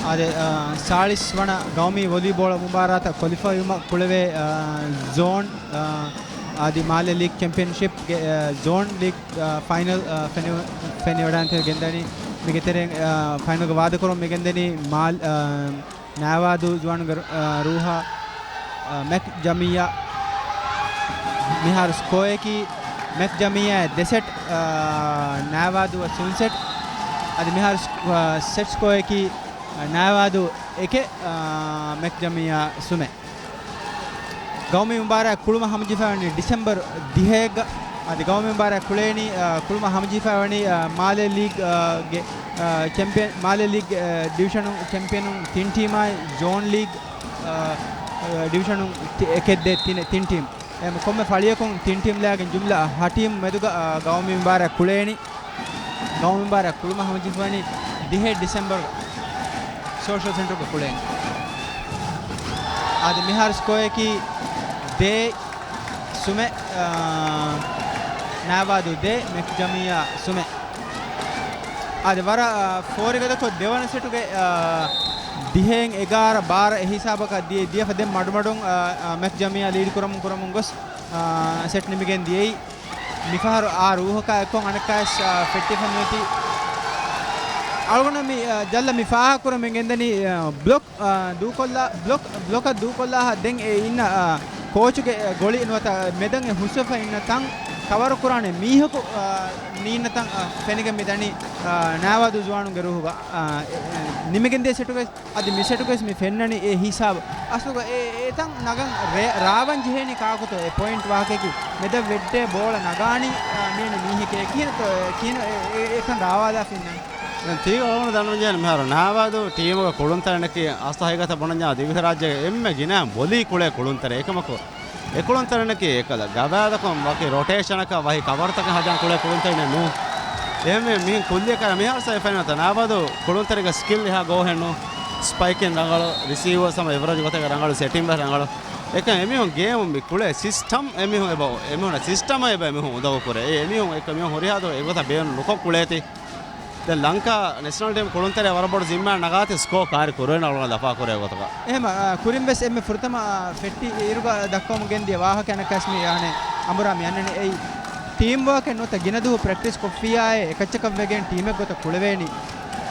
އާދެ، އާ، ސާޅީސް ވަނަ ގައުމީ ވޮލީބޯޅަ މުބާރާތަށް ކޮލިފައިވުމަށް ކުޅެވޭ، އާ، ޒޯން، އާ، އަދި މާލެ ލީގް ޗެމްޕިއަންޝިޕްގެ، އާ، ޒޯން ލީގް، އާ، ފައިނަލް، އާ، ފެނި-، ފެނިވަޑައިގެންދަނީ. މީގެ ތެރެއިން، އާ، ފައިނަލްގެ ވާދަކުރުން މިގެންދަނީ މާލް-، އާ، ނާވާދޫ ޒުވާނުގެ ރު-، އާ، ރޫހާ، އާ، މެކް ޖަމިއްޔާ. މިހާރު ސްކޯއަކީ މެކް ޖަމިއްޔާ ދެ ސެޓް، އާ، ނާވާދޫ ސުން ސެޓް. އަދި މިހާރު ސް-، އާ، ސެޓް ސްކޯއަކީ ނާވާދޫ އެކެއް، އާ، މެކް ޖަމިއްޔާ ސުމެއް. ގައުމީ މުބާރާތް ކުޅުމަށް ހަމަޖެހިފައިވަނީ ޑިސެމްބަރު ދިހައެއްގަ. އަދި ގައުމީ މުބާރާތް ކުޅޭނީ، އާ، ކުޅުމަށް ހަމަޖެހިފައިވަނީ، އާ، މާލެ ލީގް، އާ، ގެ، އާ، ޗެމްޕިއަން، މާލެ ލީގް، އާ، ޑިވިޝަނުން ޗެމްޕިއަނުން ތިން ޓީމާއި، ޒޯން ލީގް، އާ، އާ، ޑިވިޝަނުން ތި-، އެކެއް ދޭ ތިނެ-، ތިން ޓީމް. އެ ކޮންމެ ފަޅިއަކުން ތިން ޓީމް ލާގެން ޖުމްލަ ހަ ޓީމް މެދުގަ، އާ، ގައުމީ މުބާރާތް ކުޅޭނީ. ގައުމީ މުބާރާތް ކުޅުމަށް ހަމަޖެހިފައިވަނީ ދިހައެއް ޑިސެމްބަރު ސޯޝަލް ސެންޓަރުގަ ކުޅޭނީ. އަދި މިހާރު ސްކޯއަކީ ދޭއް ސުމެއް، އާ، ނާވާދޫ ދޭއް، މެކް ޖަމިއްޔާ ސުމެއް. އަދި ވަރަށް، އާ، ފޯރިގަދަކޮށް ދެވަނަ ސެޓުގެ، އާ، ދިހައެއް އެގާރަ ބާރަ އެ ހިސާބަކަށް ދިޔަ، ދިޔަފަ ދެން މަޑުމަޑުން، އާ، އާ، މެކް ޖަމިއްޔާ ލީޑް ކުރަމުން ކުރަމުން ގޮސް، އާ، ސެޓް ނިމިގެން ދިޔައީ. މިފަހަރު އާ ރޫހަކާ އެއްކޮށް އަނެއްކާވެސް، އާ، ފެއްޓިފަ ނުވެތީ. އަޅުގަނޑު މި، އާ، ޖައްލަ މި ފާހަގަކުރަމުން ގެންދަނީ، އާ، ބްލޮކް، އާ، ދޫކޮށްލާ، ބްލޮކް، ބްލޮކަށް ދޫކޮށްލާހާ ދެން އެ އިންނަ، އާ، ކޯޗުގެ، އާ، ގޮޅި ނުވަތަ މެދަށް އެ ހުސްވެފަ އިންނަ ތަން ކަވަރު ކުރާނެ މީހަކު، އާ، ނީންނަ ތަން، އާ، ފެނިގެން މި ދަނީ، އާ، ނާވާދޫ ޒުވާނުންގެ ރޫހުގަ، އާ، އެ، އެ، ނިމިގެންދިޔަ ސެޓުގައި އަދި މި ސެޓުގައި މި ފެންނަނީ އެ ހިސާބު. އަސްލުގަ އެ، އެ ތަން ނަގަން ރޭ-، ރާވަން ޖެހޭނީ ކާކުތޯ؟ އެ ޕޮއިންޓް ވާހަކައަކީ މެދަށް ވެއްޓޭ ބޯޅަ ނަގާނީ، އާ، މިއަންނަ މީހެކޭ. ކިހިނެއްތޯ، އެ، ކިހިނެއް އެ، އެ، އެ ތަން ރާވާލާފަ އިންނަނީ؟ ދެން ތީގަ އަޅުގަނޑު ދަންނަވަން ޖެހޭނެ މިހާރު ނާވާދޫ ޓީމުގެ ކުޅުންތެރިންނަކީ އަސްލު ހަގީގަތަށް ބުނަންޏާ ދިވެހިރާއްޖޭގެ އެންމެ ގިނަ ބޮލީ ކުޅޭ ކުޅުންތެރި. އެކަމަކު އެ ކުޅުންތެރިންނަކީ އެކަލަ ގަވާއިދަކުން ވަކި ރޮޓޭޝަނަކަށް ވަކި ކަވަރުތަކެއް ހަދާން ކުޅޭ ކުޅުންތެރިންނެއް ނޫން. އެހެންވެ މިހެން ކުއްލިއަކަށް މިހާރު ސައިފައިން ނުވަތަ ނާވާދޫ ކުޅުންތެރިގެ ސްކިލް އެހާ ގޯހެއް ނޫން. ސްޕައިކިން ރަނގަޅު، ރިސީވަރ ސަމަ އެވްރެޖް ގޮތެއްގަ ރަނގަޅު، ސެޓިން ވެސް ރަނގަޅު. އެކަން އެމީހުން ގޭމު މި ކުޅޭ ސިސްޓަމް އެމީހުން އެބަ، އެމީހުން ސިސްޓަމަށް އެބަ އެމީހުން އުނދަގޫ ކުރޭ. އެ އެމީހުން އެކަ މީހުން ހުރިހާ ދުވަހު އެގޮތަށް ބޭނުން ނުކޮށް ކުޅޭތީ. ދެން ލަންކާ ނެޝަނަލް ޓީމް ކުޅުންތެރިޔާ ވަރަށް ބޮޑު ޒިންމާއެއް ނަގާތީ ސްކޯ ކާރި ކުރުވޭނެ އަޅުގަނޑު ލަފާކުރޭ ގޮތަކަށް. އެހެމަ، އާ، ކުރިން ވެސް އެންމެ ފުރަތަމަ، އާ، ފެއްޓި އިރުގަ ދައްކަވަމުން ގެންދިޔަ ވާހަކަ އަނެއްކާސް މި އަނެއް އަނބުރާ މި އަންނަނީ އެއީ ޓީމް ވާކެއް ނުވަތަ ގިނަ ދުވަހު ޕްރެކްޓިސް ކޮށްފިއްޔާއޭ އެކައްޗަކަށް ވެގެން ޓީމެއް ގޮތަށް ކުޅެވޭނީ.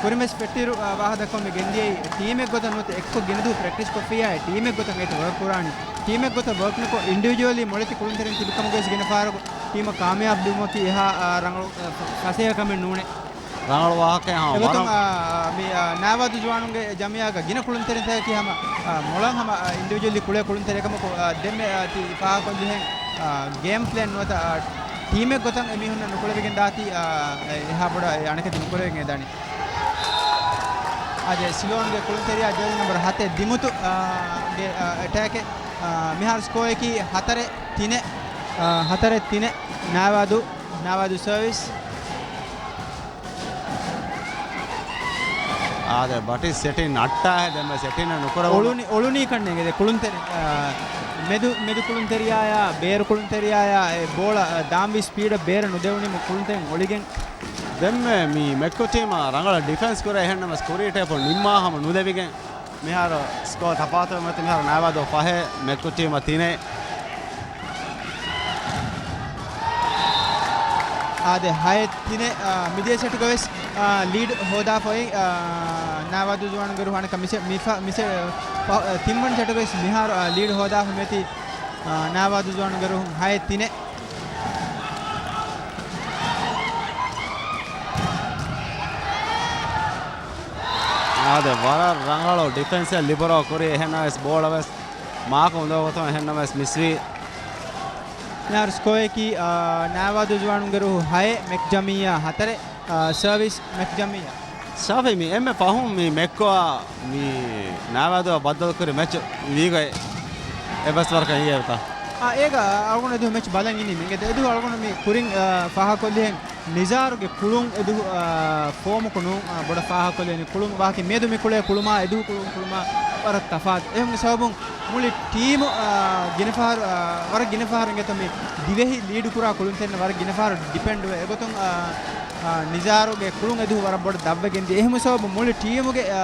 ކުރިން ވެސް ފެއްޓި އިރު، އާ، ވާހަކަ ދައްކަވަމުން ގެންދިޔައީ ޓީމެއް ގޮތަށް ނުވަތަ އެއްކޮށް ގިނަ ދުވަހު ޕްރެކްޓިސް ކޮށްފިއްޔާއޭ ޓީމެއް ގޮތަށް އޭތި ވަރކް ކުރާނީ. ޓީމެއް ގޮތަށް ވަރކް ނުކޮށް އިންޑިވިޖުއަލީ މޮޅެތި ކުޅުންތެރިން ތިބި ކަމުގައި ގިނަ ފަހަރަކު ޓީމަށް ކާމިޔާބު ލިބުމަކީ އެހާ، އާ، ރަނގަޅު، އާ، ފަ-، ފަސޭހަ ކަމެއް ނޫނޭ. ރަނގަޅު ވާހަކައެއް ހަމަ އެގޮތުން، ވަރަށް. އާ، މި، އާ، ނާވާދޫ ޒުވާނުންގެ ޖަމިއްޔާގަ ގިނަ ކުޅުންތެރިންތަކަކީ ހަމަ، އާ، މޮޅަށް ހަމަ، އާ، އިންޑިވިޖުއަލީ ކުޅޭ ކުޅުންތެރި އެކަމަކު، އާ، ދެންމެ، އާ، ތި ފާހަގަކޮށްލިހެން، އާ، ގޭމް ޕްލޭން ނުވަތަ، އާ، ޓީމެއް ގޮތަށް އެމީހުންނަށް ނުކުޅެވިގެން ދާތީ، އާ، އެ-، އެހާ ބޮޑަށް އެ އަނެކެތި ނުކުރެވިގެން ދާނީ. އާދެ، ސިލޯންގެ ކުޅުންތެރިޔާ ޖާޒީ ނަމްބަރު ހަތެއް ދިމުތު، އާ، ގެ، އާ، އެޓޭކެއް، އާ، މިހާރު ސްކޯއަކީ ހަތަރެއް ތިނެއް، އާ، ހަތަރެއް ތިނެއް ނާވާދޫ، ނާވާދޫ ސަރވިސް. އާދެ، ބަޓި ސެޓިން ނައްޓާހެ ދެންމެ ސެޓިން ނުކުރަވުނު. އޮޅުނި، އޮޅުނީ ކަންނޭނގެ ދެ ކުޅުންތެރި، އާ، މެދު، މެދު ކުޅުންތެރިޔާޔާ، ބޭރު ކުޅުންތެރިޔާޔާ، އެ ބޯޅަ، އާ، ދާންވީ ސްޕީޑަށް ބޭރަށް ނުދެވުނީމަ ކުޅުންތެރިން އޮޅިގެން. ދެންމެ މި މެއްކޯ ޓީމަށް ރަނގަޅަށް ޑިފެންސް ކުރޭ އެހެންނަމަސް ކުރީ ޓޭޕު ނިންމާ ހަމަ ނުލެވިގެން. މިހާރު ސްކޯ ތަފާތުވެ މަތި މިހާރު ނާވާދޫ ފަހެއް، މެއްކޯ ޓީމަށް ތިނެއް. އާދެ، ހައެއް ތިނެއް، އާ، މިދިޔަ ސެޓުގަ ވެސް، އާ، ލީޑް ހޯދާފައި، އާ، ނާވާދޫ ޒުވާނުގެ ރޫހު އަނެއްކާ މިސެ-، މިފަ-، މިސެ-، ފަ-، ތިންވަނަ ސެޓުގަ ވެސް މިހާރު، އާ، ލީޑް ހޯދާފަ މެތި، އާ، ނާވާދޫ ޒުވާނުގެ ރޫހު ހައެއް ތިނެއް. އާދެ، ވަރަށް ރަނގަޅު ޑިފެންސެއް ލިބަރޯ ކުރި، އެހެންނަމަވެސް ބޯޅަ ވެސް މާކު އުނދަގޫ ގޮތުން އެހެންނަމަވެސް މިސްވީ. މިހާރު ސްކޯއަކީ، އާ، ނާވާދޫ ޒުވާނުންގެ ރޫހު ހައެއް، މެކް ޖަމިއްޔާ ހަތަރެއް، އާ، ސަރވިސް މެކް ޖަމިއްޔާ. ޝާފި، މި އެންމެ ފަހުން މި މެކްކޯއާ މި ނާވާދޫއާ ބައްދަލުކުރި މެޗު ވީގޮތް އެއްވެސް ވަރަކަށް އިނގޭވިތަ؟ އާ، އޭގަ އަޅުގަނޑު އެދު މެޗް ބަލަން އިނީ މި އެދު އަޅުގަނޑު މި ކުރިން، އާ، ފާހަގަކޮށްލިހެން ނިޒާރުގެ ކުޅުން އެދު، އާ، ފޯމަކު ނޫން، އާ، ބޮޑަށް ފާހަގަކޮށްލެވޭނެ ކުޅުން ވާކި މިއަދު މި ކުޅޭ ކުޅުމާ އެދު ކުޅުން ކުޅުމާ ވަރަށް ތަފާތު. އެހެން ސަބަބުން މުޅި ޓީމު، އާ، ގިނަ ފަހަރު، އާ، ވަރަށް ގިނަ ފަހަރު އިނގޭތޯ މި ދިވެހި ލީޑު ކުރާ ކުޅުންތެރިންނަށް ވަރަށް ގިނަ ފަހަރު ޑިޕެންޑް ވޭ. އެގޮތުން، އާ، އާ، ނިޒާރުގެ ކުޅުން އެދު ވަރަށް ބޮޑަށް ދަށްވެގެން ދިޔަ. އެހެން ސަބަބުން މުޅި ޓީމުގެ، އާ،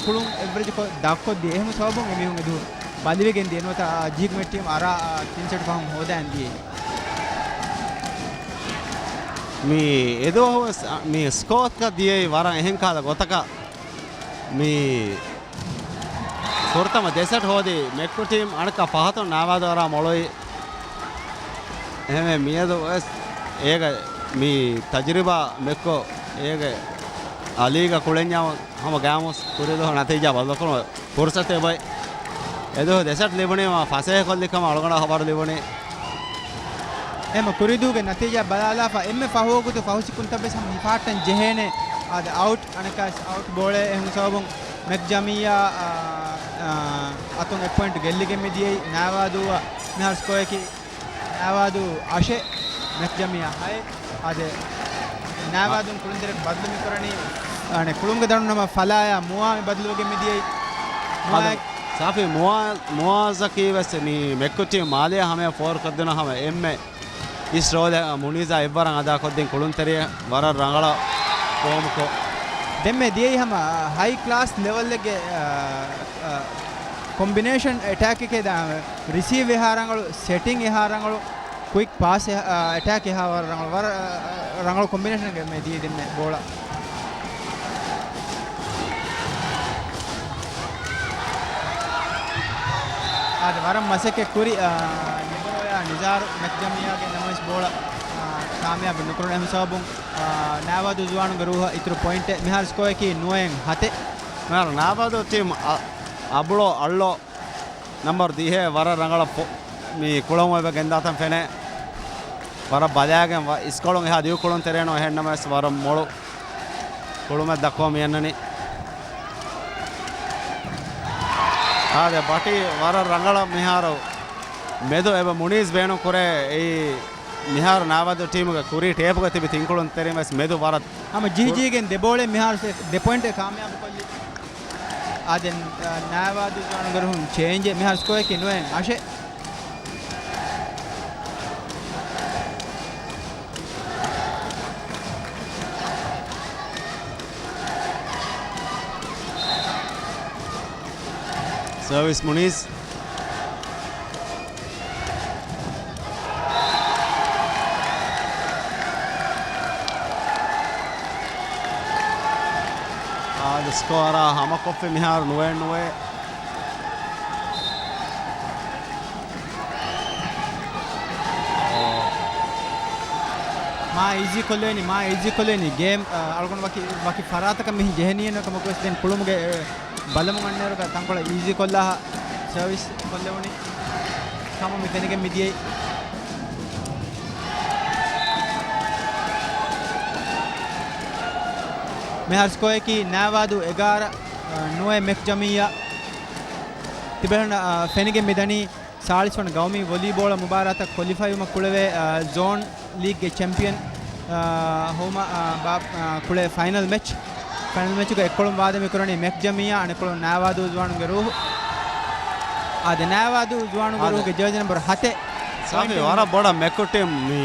ކުޅުން އެވްރެޖް ކޮށް ދަށްކޮށްދިޔަ. އެހެން ސަބަބުން އެމީހުން އެދު ބަލިވެގެން ދިޔަ. ނުވަތަ، އާ، ޖީގް މެޓް ޓީމް އަރާ، އާ، ތިން ސެޓް ފަހުން ހޯދައިން ދިޔައީ. މި އެދުވަހު ވެސް، އަ، މި ސްކޯ ތަކަށް ދިޔައީ ވަރަށް އެހެން ކަހަލަ ގޮތަކަށް. މި ފުރަތަމަ ދެ ސެޓް ހޯދި މެކްކޯ ޓީމް އަނެއްކާ ފަހަތުން ނާވާދޫއާ މޮޅުވި. އެހެންވެ މިއަދު ވެސް އޭގަ މި ތަޖުރިބާ މެކްކޯ އޭގެ އަލީގަ ކުޅެންޏާ ހަމަ ގާމުސް ކުރިދުވަހު ނަތީޖާ ބަދަލުކުރުމަށް ފުރުސަތެއް އޮތް. އެދުވަހު ދެ ސެޓް ލިބުނީމާ ފަސޭހަކޮށްލި ކަމަށް އަޅުގަނޑަށް ހަބަރު ލިބުނީ. އެމަ ކުރިދޫގެ ނަތީޖާ ބަލާލާފަ އެންމެ ފަހުވަގުތު ފަހުސިކުންތައް ވެސް ހަމަ ހިފާއްޓަން ޖެހޭނެ. އާދެ، އައުޓް، އަނެއްކާސް އައުޓް ބޯޅަ އެހެން ސަބަބުން މެކް ޖަމިއްޔާ، އާ، އާ، އަތުން އެއް ޕޮއިންޓް ގެއްލިގެން މިދިޔައީ. ނާވާދޫއަށް މިހާރު ސްކޯއަކީ ނާވާދޫ އަށެއް، މެކް ޖަމިއްޔާ ހައެއް. އާދެ، ނާވާދޫން ކުޅުންތެރި ބަދަލު މިކުރަނީ، އަނެ، ކުޅުންގެ ދަނޑުން ނަމަ ފަލާޔާ މުވާ މި ބަދަލުވެގެން މިދިޔައީ. އާދެ، މުވާ ސާފި މުވާ، މުވާޒަކީ ވެސް މި މެކްކޯ ޓީމް މާލެއާ ހަމަޔަށް ފޯރުކޮށްދިނު ހަމަ އެންމެ އިސް ރޯލެއް މުނީޒާ އެއްވަރަށް އަދާކޮށްދިން ކުޅުންތެރިޔަށް ވަރަށް ރަނގަޅަށް ފޯމްކޮށް. ދެންމެ ދިޔައީ ހަމަ ހައި ކްލާސް ލެވަލްއެއްގެ، އާ، އާ، ކޮމްބިނޭޝަން އެޓޭކެކޭ ދާ ރިސީވް އެހާ ރަނގަޅު، ސެޓިން އެހާ ރަނގަޅު. ކުއިކް ޕާސް އެހާ، އާ، އެޓޭކް އެހާ ވަރަށް ރަނގަޅު، ވަރަށް، އާ، ރަނގަޅު ކޮމްބިނޭޝަންގެ މެ ދިޔަ ދެންމެ ބޯޅަ. އާދެ، ވަރަށް މަސައްކަތް ކުރި، އާ، ލިބަރޯޔާ ނިޒާރު މެކްޖަމިއްޔާގެ ނަމަވެސް ބޯޅަ، އާ، ކާމިޔާބު ނުކުރުނު އެހެން ސަބަބުން، އާ، ނާވާދޫ ޒުވާނުގެ ރޫހަށް އިތުރު ޕޮއިންޓެއް. މިހާރު ސްކޯއަކީ ނުވައެއް ހަތެއް. މިހާރު ނާވާދޫ ޓީމް އަ-، އަބުޅޯ އަޅޯ ނަމްބަރު ދިހައެއް ވަރަށް ރަނގަޅަށް ފޮ-، މި ކުޅަމު އެބަ ގެންދާތަން ފެނޭ. ވަރަށް ބަލާގެން ވަ-، އިސްކޮޅުން އެހާ ދިގު ކުޅުން ތެރޭނު އެހެން ނަމަވެސް ވަރަށް މޮޅު ކުޅުމެއް ދައްކަވަމުން މި އަންނަނީ. އާދެ، ބަޓީ ވަރަށް ރަނގަޅަށް މިހާރު މެދު އެބަ މުނީޒް ބޭނުން ކުރޭ. އެއީ މިހާރު ނާވާދޫ ޓީމުގެ ކުރީ ޓޭޕުގަ ތިބި ތިން ކުޅުން ތެރެއިން ވެސް މެދު ވަރަށް ހަމަ ޖިހިޖީގެން ދެ ބޯޅެއް މިހާރު ސެ-، ދެ ޕޮއިންޓެއް ކާމިޔާބު ކޮށްލި. އާދެ، އާ، ނާވާދޫ ޒުވާނުގެ ރޫހުން ޗޭންޖެއް. މިހާރު ސްކޯއަކީ ނުވައެއް އަށެއް. ސާވިސް މުނީޒް. އާދެ، ސްކޯ އަރާ ހަމަކޮށްފި މިހާރު ނުވައެއް ނުވައެއް. މާ އީޒީ ކޮށްލެވެނީ، މާ އީޒީ ކޮށްލެވެނީ. ގޭމް، އަޅުގަނޑު ވަކި، ވަކި ފަރާތަކަށް މިހިން ޖެހެނީ އެކަމަކުވެސް ދެން ކުޅުމުގެ، އެ، ބަލަމުން އަންނައިރުގަ ތަންކޮޅެއް އީޒީ ކޮށްލާ ސަރވިސް ކޮށްލެވުނީ ކަމަށް މި ފެނިގެން މިދިޔައީ. މިހާރު ސްކޯއަކީ ނާވާދޫ އެގާރަ، އަ، ނުވައެއް މެކް ޖަމިއްޔާ. ތިބޭފުޅުން، އަ، ފެނިގެން މިދަނީ ސާޅީސް ވަނަ ގައުމީ ވޮލީބޯޅަ މުބާރާތަށް ކޮލިފައިވުމަށް ކުޅެވޭ، އަ، ޒޯން ލީގްގެ ޗެމްޕިއަން، އާ، ހޯމަ، އާ، ބާ-، އާ، ކުޅޭ ފައިނަލް މެޗް، ފައިނަލް މެޗުގަ އެއްކޮޅުން ވާދަ މި ކުރަނީ މެކް ޖަމިއްޔާ، އަނެއްކޮޅުން ނާވާދޫ ޒުވާނުންގެ ރޫހު. އާދެ، ނާވާދޫ ޒުވާނުންގެ އާދެ. ރޫހުގެ ޖާޒި ނަމްބަރު ހަތެއް. ސާފި، ޕޮއިންޓެއް ވަރަށް ބޮޑަށް މެކު ޓީމް މި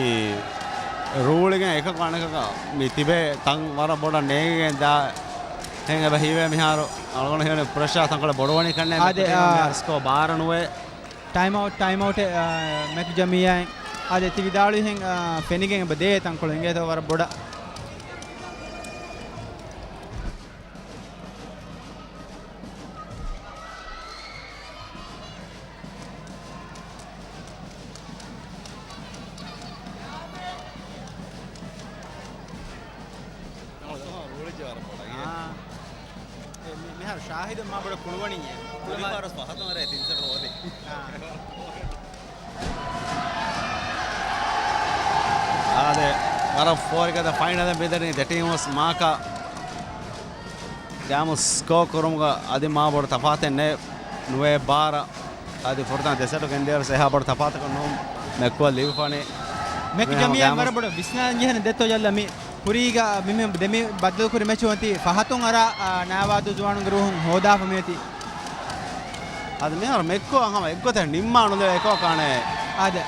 ރޫޅިގެން އެކަކު އަނެކަކަށް މި ތިބޭ ތަން ވަރަށް ބޮޑަށް ނޭނގިގެން ދާ ހެން އެބަ ހީވޭ މިހާރު. އަޅުގަނޑު ހީވަނީ ޕްރެޝާ ތަންކޮޅެއް ބޮޑުވަނީ ކަންނޭނގެ އާދެ، މެކު ޓީމަށް. އާ. މިހާރު ސްކޯ ބާރަ ނުވައެއް. ޓައިމް އައުޓް، ޓައިމް އައުޓެއް، އާ، މެކް ޖަމިއްޔާއިން. އާދެ، ތި ވިދާޅުވިހެން، އާ، ފެނިގެން އެބަ ދޭ ތަންކޮޅު އިނގޭތޯ ވަރަށް ބޮޑަށް. އާ. އެ، މި-، މިހާރު ޝާހިދު މާ ބޮޑަށް ކުޅުވަނީ. ކުޅުމާ ފާރަސް ފަހަތުން ވަރަށް ތިން ސެޓް ހޯދި. އާ. އާދެ، ވަރަށް ފޯރިގަދަ ފައިނަލެއް މިދަނީ ދެ ޓީމުސް މާކަ ގާމު ސްކޯ ކުރުމުގަ އަދި މާ ބޮޑު ތަފާތެއް ނެ ނުވޭ ބާރަ. އަދި ފުރަތަމަ ދެ ސެޓު ގެންދިޔަވަރު އެހާ ބޮޑު ތަފާތަކުން ނޫން މެކްކޮށް ލިބިފަނީ. މެކް މި ހަމަ ޖަމިއްޔާ ގާމު ވަރަށް ބޮޑު ވިސްނާލަން ޖެހޭނެ ދެއްތޯ ޖައްލަ މި ކުރީގަ މި، މި ދެ މި ބަދަލު ކުރި މެޗު އޮތީ ފަހަތުން އަރާ، އާ، ނާވާދޫ ޒުވާނުންގެ ރޫހުން ހޯދާފަ މިއޮތީ. އަދި މިހާރު މެކްކޯ ހަމަ އެއްގޮތަށް ނިންމާ ނުލެވޭ އެކޯ ކާނެ. އާދެ.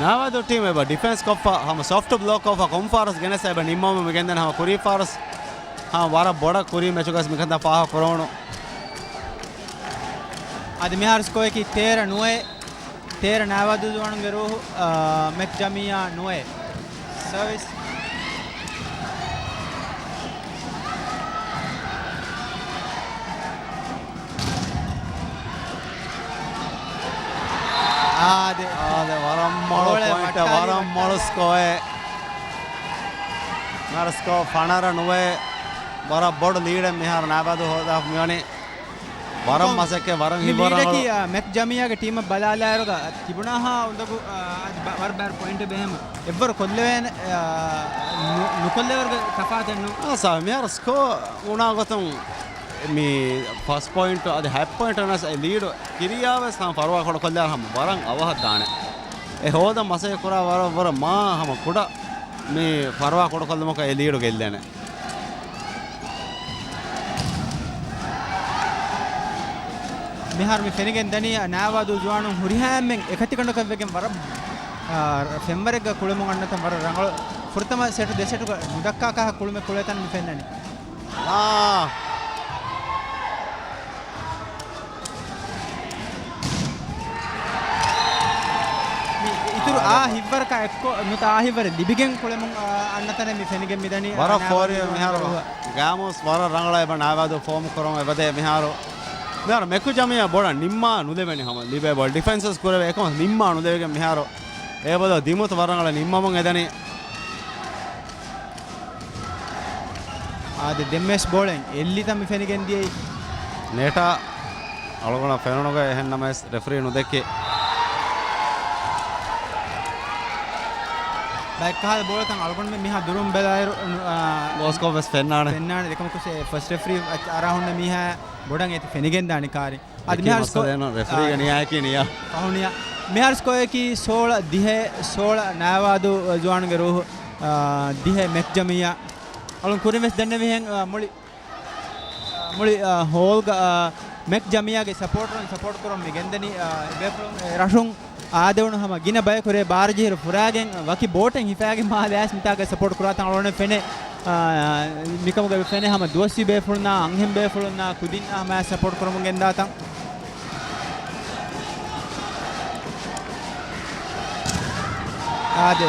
ނާވާދޫ ޓީމް އެބަ ޑިފެންސް ކޮށްފަ، ހަމަ ސޮފްޓް ބްލޯކް ކޮށްފަ، ކޮން ފާރަސް ގެނެސް އެބަ ނިންމަވަމުން މި ގެންދަނީ ހަމަ ކުރީ ފާރަސް. ހަމަ ވަރަށް ބޮޑަށް ކުރީ މެޗުގަސް މިކަންތައް ފާހަގަ ކުރެވުނު. އަދި މިހާރު ސްކޯއަކީ ތޭރަ ނުވައެއް. ތޭރަ ނާވާދޫ ޒުވާނުންގެ ރޫހު، އާ، މެކް ޖަމިއްޔާ ނުވައެއް. ސަރވިސް. އާދެ. އާދެ، ވަރަށް މޮޅު ބޯޅަ ޕޮއިންޓެއް، ވައްޓާލި، ވަރަށް މޮޅު ވައްޓާލި. ސްކޯއެއް. މިހާރު ސްކޯ ފަނަރަ ނުވައެއް. ވަރަށް ބޮޑު ލީޑެއް މިހާރު ނާވާދޫ ހޯދާފަ މިވަނީ. ވަރަށް ކޮން މަސައްކަތް، ވަރަށް މި ހިބަރަށް ލީޑަކީ، އަޅު. އާ، މެކް ޖަމިއްޔާގެ ޓީމަށް ބަލާލާއިރުގަ ތިބުނާހާ އުނދަގޫ، އާ، އަދި ބަ-، ވަރަށް ބާރު ޕޮއިންޓެއް ބެހެމު. އެއްވަރު ކޮށްލެވޭނެ، އާ، ނު-، ނުކޮށްލެވޭވަރުގެ ތަފާތެއް ނޫން. އާ، ސާ، މިހާރު ސްކޯ އުނާ ގޮތުން މި ފަސް ޕޮއިންޓު އަދި ހަތް ޕޮއިންޓު ވެސް އެ ލީޑު ކިރިޔާ ވެސް ހަމަ ފަރުވާ ކުޑަކޮށްލާ ހަމަ ވަރަށް އަވަހަށް ދާނެ. އެ ހޯދަން މަސައްކަތް ކުރާ ވަރަށް، ވަރަށް މާ ހަމަ ކުޑަ މި ފަރުވާ ކުޑަކޮށްލުމަކަށް އެ ލީޑު ގެއްލޭނެ. މިހާރު މި ފެނިގެން ދަނީ ނާވާދޫ ޒުވާނުން ހުރިހާ އެންމެން އެކަތިގަނޑަކަށް ވެގެން ވަރަށް، އާ، ފެންވަރެއްގަ ކުޅެމުން އަންނަތަން ވަރަށް ރަނގަޅު. ފުރަތަމަ ސެޓު ދެ ސެޓުގަ ނުދައްކާ ކަހަ ކުޅުމެއް ކުޅޭތަން މި ފެންނަނީ. އާ. މި އިތުރު އާ. އާ ހިއްވަރަކަށް އެއްކޮށް ނުތަ އާހިވަރެ ލިބިގެން ކުޅެމުން، އާ، އަންނަތަނެ މި ފެނިގެން މިދަނީ، އާ، ވަރަށް ނާވާދޫ ފޯރިވެ މިހާރު ގައިމުވެސް ވަރަށް ރަނގަޅަށް އެބަ ނާވާދޫ ފޯމް ކުރަމުން އެބަދޭ މިހާރު. މިހާރު މެކު ޖަމިއްޔާ ބޮޑަށް ނިންމާ ނުލެވެނީ ހަމަ ލިބޭ ބޯޅަ ޑިފެންސް ވެސް ކުރެވޭ އެކަމަށް ނިންމާ ނުލެވިގެން މިހާރު އެބަދޯ ދިމުތު ވަރަށް ރަނގަޅަށް ނިންމަމުން އެދަނީ. އާދެ، ދެންމެސް ބޯޅައިން އެއްލިތަ މި ފެނިގެން ދިޔައީ. ނޭޓާ އަޅުގަނޑަށް ފެނުނުގަ އެހެން ނަމަވެސް ރެފްރީ ނުދެއްކި. ބައެއްކަހަލަ ބޯޅަތައް އަޅުގަނޑުމެން މިހާ ދުރުން ބެލާއިރު، އާ، ގޯސްކޯޕް ވެސް ފެންނާނެ. ފެންނާނެ. އެކަމަކުސް އެ ފަސްޓް ރެފްރީ އަރާ ހުންނަ މީހާ ބޮޑަށް އޭތި ފެނިގެންދާނެ ކާރި. އަދި އެކީ މިހާރު ސްކޯ-، މައްސަލައެއް ނޫން. ރެފްރީގެ އާ، ނިޔާއަކީ ނިޔާ. ފަހުނިޔާ. މިހާރު ސްކޯއަކީ ސޯޅަ ދިހަ، ސޯޅަ ނާވާދޫ ޒުވާނުގެ ރޫހު، އާ، ދިހަ މެކް ޖަމިއްޔާ. އަޅުން ކުރިން ވެސް ދެންނެވިހެން، އާ، މުޅި، އާ، މުޅި، އާ، ހޯލްގަ، އާ، މެކް ޖަމިއްޔާގެ ސަޕޯޓަރުން ސަޕޯޓް ކުރަމުން މި ގެންދަނީ، އާ، އެބޭފުޅުން، އެ، ރަށުން އާދެވުނު ހަމަ ގިނަ ބަޔަކު ރޭ ބާރަޖަހިރު ފުރާގެން ވަކި ބޯޓެއް ހިފާގެން މާލެ އައިސް މިތާގަ ސަޕޯޓް ކުރާތަން އަޅުގަނޑު ފެނޭ، އާ، މިކަމުގަ ފެނޭ ހަމަ ދުވަސްވީ ބޭފުޅުންނާ، އަންހެން ބޭފުޅުންނާ، ކުދިންނާ ހަމަ ސަޕޯޓް ކުރަމުން ގެންދާތަން. އާދެ،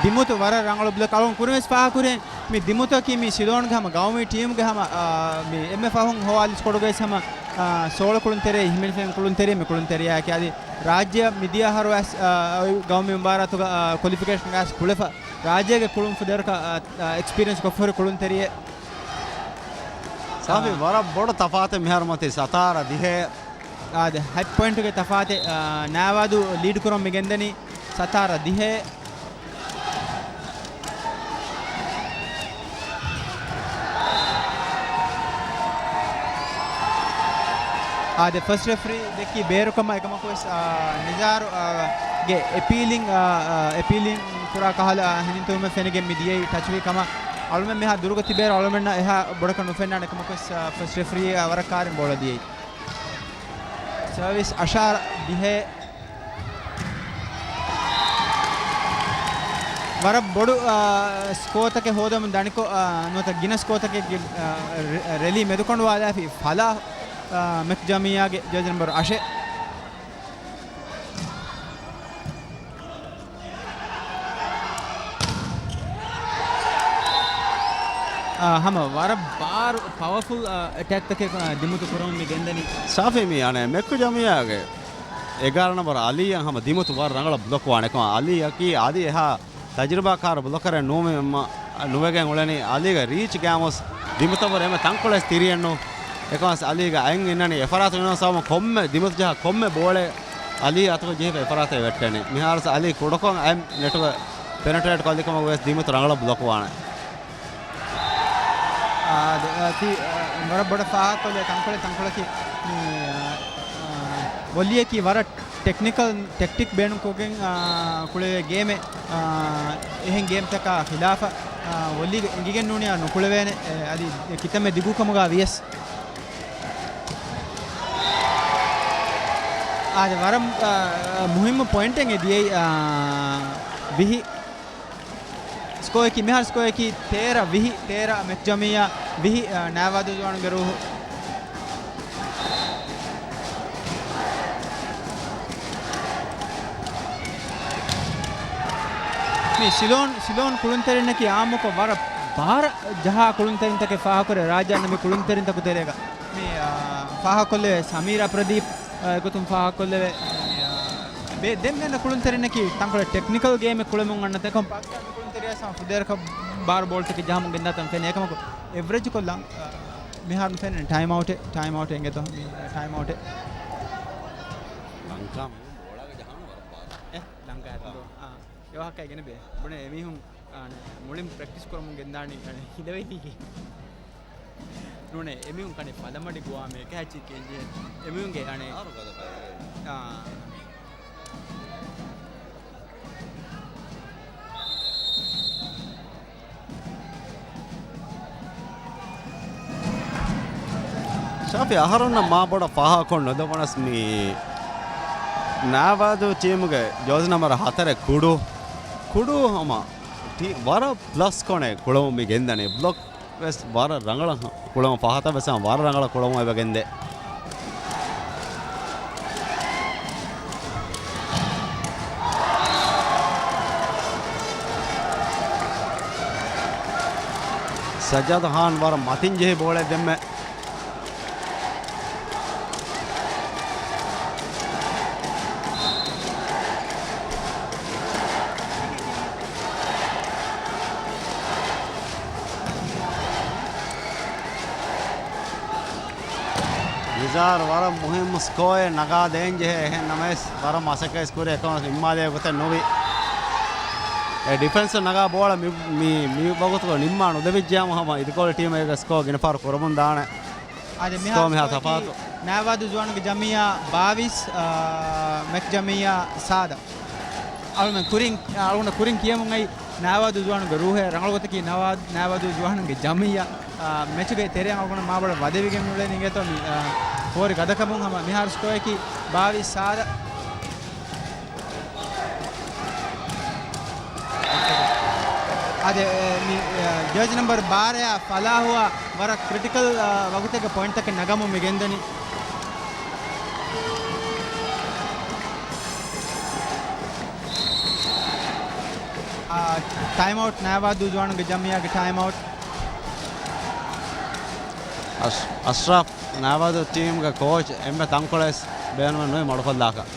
ދިމުތު ވަރަށް ރަނގަޅު ބްލޮކް އަޅުން ކުރިން ވެސް ފާހަގަކުރޭ. މި ދިމުތަކީ މި ސިލޯންގެ ހަމަ ގައުމީ ޓީމްގެ ހަމަ، އާ، މި އެންމެ ފަހުން ހޮވާލި ސްކޮޑުގައި ހަމަ، އާ، ސޯޅަ ކުޅުންތެރިޔާ ހިމެނިފައި ކުޅުންތެރިޔާ މި ކުޅުންތެރިޔާއެކޭ. އަދި ރާއްޖެއަށް މިދިޔަ އަހަރު ވެސް، އާ، ގައުމީ މުބާރާތުގަ، އާ، ކޮލިފިކޭޝަން ގަސް ކުޅެފަ ރާއްޖޭގެ ކުޅުން ފުދޭވަރަކަށް، އާ، އާ، އެކްސްޕީރިއެންސް ކޮށްފަހުރި ކުޅުންތެރިޔެއް. ސާފި، އާ، ވަރަށް ބޮޑު ތަފާތެއް މިހާރު މަތީ ސަތާރަ ދިހަ. އާދެ، ހަތް ޕޮއިންޓުގެ ތަފާތެއް، އާ، ނާވާދޫ ލީޑް ކުރަމުން މި ގެންދަނީ. ސަތާރަ ދިހަ. އާދެ، ފަސްޓް ރެފްރީ ދެއްކީ ބޭރުކަމަށް އެކަމަކުވެސް، އާ، ނިޒާރު، އާ، ގެ އެޕީލިން، އާ، އާ، އެޕީލިން ކުރާ ކަހަލަ، އާ، ހިނިތުންވުމެއް ފެނިގެން މި ދިޔައީ ޓަޗްވީ ކަމަށް. އަޅުމެން މިހާ ދުރުގަ ތިބޭރު އަޅުމެންނަށް އެހާ ބޮޑަކަށް ނުފެންނާނެ ކަމަކުވެސް، އާ، ފަސްޓް ރެފްރީ، އާ، ވަރަށް ކާރިން ބޯޅަ ދިޔައީ. ސަރވިސް އަށާރަ ދިހަ. ވަރަށް ބޮޑު، އާ، ސްކޯތަކެއް ހޯދަމުން ދަނިކޮށް، އާ، ނުވަތަ ގިނަ ސްކޯތަކެއްގެ، އާ، ރެ-، ރެލީ މެދުކޮނޑުވާލާފި ފަލާ، އާ، މެކް ޖަމިއްޔާގެ ޖާޒި ނަމްބަރު އަށެއް. އާ، ހަމަ ވަރަށް ބާރު ޕަވަފުލް، އާ، އެޓޭކްތަކެއް، އާ، ދިމުތު ކުރަމުން މި ގެންދަނީ. ސާފީ މި އަނެއް މެކު ޖަމިއްޔާގެ އެގާރަ ނަންބަރު އަލީއަށް ހަމަ ދިމުތު ވަރަށް ރަނގަޅަށް ބްލޮކް ވާނެ ކަމަށް. އަލީއަކީ އަދި އެހާ ތަޖުރިބާކާރު ބްލޮކަރެއް ނޫމެ-، މަ-، ނުވެގެން އުޅެނީ. އަލީގެ ރީޗް ގައިމުވެސް ދިމުތަށްވުރެ އެންމެ ތަންކޮޅެއް ތިރިއެއްނު. އެކަމަސް އަލީގެ އަތް އިންނަނީ އެފަރާތު އިންނަ ސަބަބުން ކޮންމެ ދިމުތަށް ޖަހާ ކޮންމެ ބޯޅެއް އަލީ އަތުގަ ޖެހިފަ އެފަރާތަށް ވެއްޓެނީ. މިހާރުސް އަލީ ކުޑަކޮށް އަތް ނެޓުގަ ޕެނެޓްރޭޓް ކޮށްލިކަމަށް ވެސް ދިމުތު ރަނގަޅަށް ބްލޮކް ވާނެ. އާ، ދެ-، އާ، ތި-، އާ، ވަރަށް ބޮޑަށް ފާހަގަކޮށްލެވޭ ތަންކޮޅެއް، ތަންކޮޅަކީ މި، އާ، އާ، ވޮލީއަކީ ވަރަށް ޓެކްނިކަލް ޓެކްޓިކް ބޭނުންކޮށްގެން، އާ، ކުޅެވޭ ގޭމެއް. އާ، އެހެން ގޭމްތަކާ ޚިލާފަށް، އާ، ވޮލީގަ އެނގިގެން ނޫނީ ނުކުޅެވޭނެ. އެ، އަދި ކިތަންމެ ދިގުކަމުގަ ވިޔަސް. އާދެ، ވަރަށް، އާ، މުހިއްމު ޕޮއިންޓެއް އެ ދިޔައީ، އާ، ވިހި. ސްކޯއަކީ، މިހާރު ސްކޯއަކީ ތޭރަ ވިހި، ތޭރަ މެކް ޖަމިއްޔާ ވިހި، އާ، ނާވާދޫ ޒުވާނުގެ ރޫހު. މި ސިލޯން، ސިލޯން ކުޅުންތެރިންނަކީ އާއްމުކޮށް ވަރަށް ބާރަށް ޖަހާ ކުޅުންތެރިންތަކެއް ފާހަގަކުރޭ ރާއްޖެ އަންނަ މި ކުޅުންތެރިންތަކު ތެރޭގަ. މި، އާ، ފާހަގަކޮށްލެވޭ ސަމީރާ ޕްރަދީޕް، އާ، އެގޮތުން ފާހަގަކޮށްލެވޭ. މި، އާ، ބެ-، ދެން މި އަންނަ ކުޅުންތެރިންނަކީ ތަންކޮޅެއް ޓެކްނިކަލް ގޭމެއް ކުޅެމުން އަންނަ ތަން. އެކަމަ ޕާކިސްތާން ކުޅުންތެރިޔާ ސަމަ ފުދޭވަރަކަށް ބާރު ބޯޅަތަކެއް ޖަހަމުން ގެންދާތަން ފެނޭ. އެކަމަކު އެވްރެޖް ކޮށްލަން، އާ، މިހާރު ފެންނަނީ ޓައިމް އައުޓެއް، ޓައިމް އައުޓެއް އިނގޭތޯ، މި ޓައިމް އައުޓެއް. ލަންކާ މީހުން ބޯޅައިގަ ޖަހާނު ވަރަށް ބާރު. އެ، ލަންކާ އަތުން ދޯ. އާ. އެ ވާހަކަ ގެނެބޭ. ބުނެ އެމީހުން، އާނ، މުޅިން ޕްރެކްޓިސް ކުރަމުން ގެންދާނީ، އާނ، ހިލަވެލީގެ. ނޫނޭ، އެމީހުން ކަނި ފަލަމަޑި ގުވާމޭ ކެއްޗި ކެންޖެ. އެމީހުންގެ އަނެ، އާ. ޝާފި އަހަރުންނަށް މާ ބޮޑަށް ފާހަގަކޮށް ނުދެވުނަސް މި ނާވާދޫ ޓީމުގެ ޖާޒި ނަމަރު ހަތަރެއް ކުޑޫ. ކުޑޫ ހަމަ ޓީ-، ވަރަށް ޕްލަސް ކޮނެ ކުޅަމުން މި ގެންދަނީ. ބްލޮކް ވެސް ވަރަށް ރަނގަޅަށް ކުޅަމުން ފަހަތަށް ވެސް ވަރަށް ރަނގަޅަށް ކުޅަމުން އެބަ ގެންދޭ. ސައްޖާދު ޚާން ވަރަށް މަތިން ޖެހި ބޯޅައެއް ދެންމެ. ނިޒާރު ވަރަށް މުހިއްމު ސްކޯއެއް ނަގާ ދޭން ޖެހޭ. އެހެން ނަމަވެސް، ވަރަށް މަސައްކަތް ކުރި އެކަމަށް ނިންމާލެވޭ ގޮތެއް ނުވި. އެ ޑިފެންސް ނަގާ ބޯޅަ މި، މި، މި ވަގުތު ނިންމާ ނުދެވިއްޖެޔާމު ހަމަ އިދިކޮޅު ޓީމަށް އޭގެ ސްކޯ ގިނަ ފަހަރު ކުރަމުން ދާނެ. އާދެ، ސްކޯ މިހާ މިހާރު ސްކޯއަކީ ތަފާތު. ނާވާދޫ ޒުވާނުގެ ޖަމިއްޔާ ބާވީސް، އާ، މެކް ޖަމިއްޔާ ސާދަ. އަޅުމެން ކުރިން، އަޅުގަނޑަށް ކުރިން ކިޔަމުން އައި ނާވާދޫ ޒުވާނުގެ ރޫހޭ. ރަނގަޅު ގޮތަކީ ނަވާ، ނާވާދޫ ޒުވާނުގެ ޖަމިއްޔާ، އާ، މެޗުގެ ތެރެއަށް އަޅުގަނޑަށް މާބޮޑަށް ވަދެވިގެން މިއުޅެނީ އިނގޭތޯ މި، އާ، ފޯރި ގަދަކަމުން. ހަމަ މިހާރު ސްކޯއަކީ ބާވީސް ސާދަ. އާދެ، މި، އާ، ޖާޒީ ނަމްބަރު ބާރައާ ފަލާހުއާ ވަރަށް ކްރިޓިކަލް، އާ، ވަގުތެއްގެ ޕޮއިންޓްތަކެއް ނަގަމުން މި ގެންދަނީ. އާ، ޓައިމް އައުޓް، ނާވާދޫ ޒުވާނުގެ ޖަމިއްޔާގެ ޓައިމް އައުޓް. އަޝް-، އަޝްރަފް، ނާވާދޫ ޓީމްގެ ކޯޗް، އެންމެ ތަންކޮޅެސް ބޭނުމެއް ނުވި މަޑުކޮށްލާކަށް.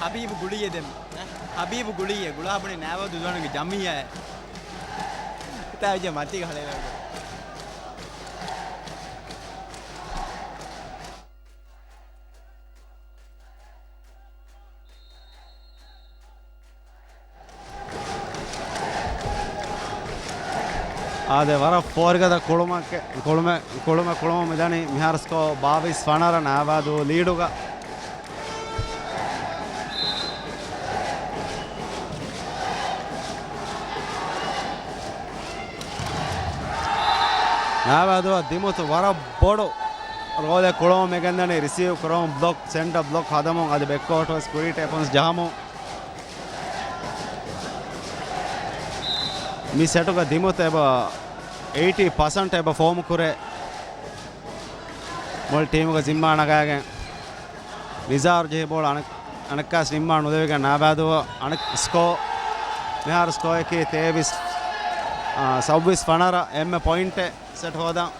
ހަބީބު ގުޅިއެ ދެން. ހަބީބު ގުޅިއެ ގުޅާ ބުނި ނާވާދޫ ޒުވާނުގެ ޖަމިއްޔާއެއް. ތާވިޖެ މަތީގަ ހަޅޭލައިގެން. އާދެ، ވަރަށް ފޯރިގަދަ ކުޅުމަކެ-، ކުޅުމެ-، ކުޅުމެ-، ކުޅުމަށް މިދަނީ މިހާރު ސްކޯ ބާވީސް ފަނަރަ ނާވާދޫ ލީޑުގަ. ނާވާދޫއަށް ދިމުތު ވަރަށް ބޮޑު ރޯލެއް ކުޅުމަށް މިގެންދަނީ ރިސީވް ކުރަމުން ބްލޮކް، ސެންޓަރ ބްލޮކް ހަދަމުން އަދި ބެކްކޯޓް ވެސް ކުރީ ޓޭޕުންސް ޖަހަމުން. މި ސެޓުގަ ދިމުތު އެބަ އެއިޓީ ޕަސެންޓް އެބަ ފޯމް ކުރޭ. މުޅި ޓީމުގެ ޒިންމާ ނަގާގެން ނިޒާރު ޖެހި ބޯޅަ އަނެއް-، އަނެއްކާސް ނިންމާ ނުލެވިގެން ނާބާދޫ އަނެއް ސްކޯ. މިހާރު ސްކޯއަކީ ތޭވީސް، އާ، ސައުވީސް ފަނަރަ އެންމެ ޕޮއިންޓެއް ސެޓް ހޯދަން.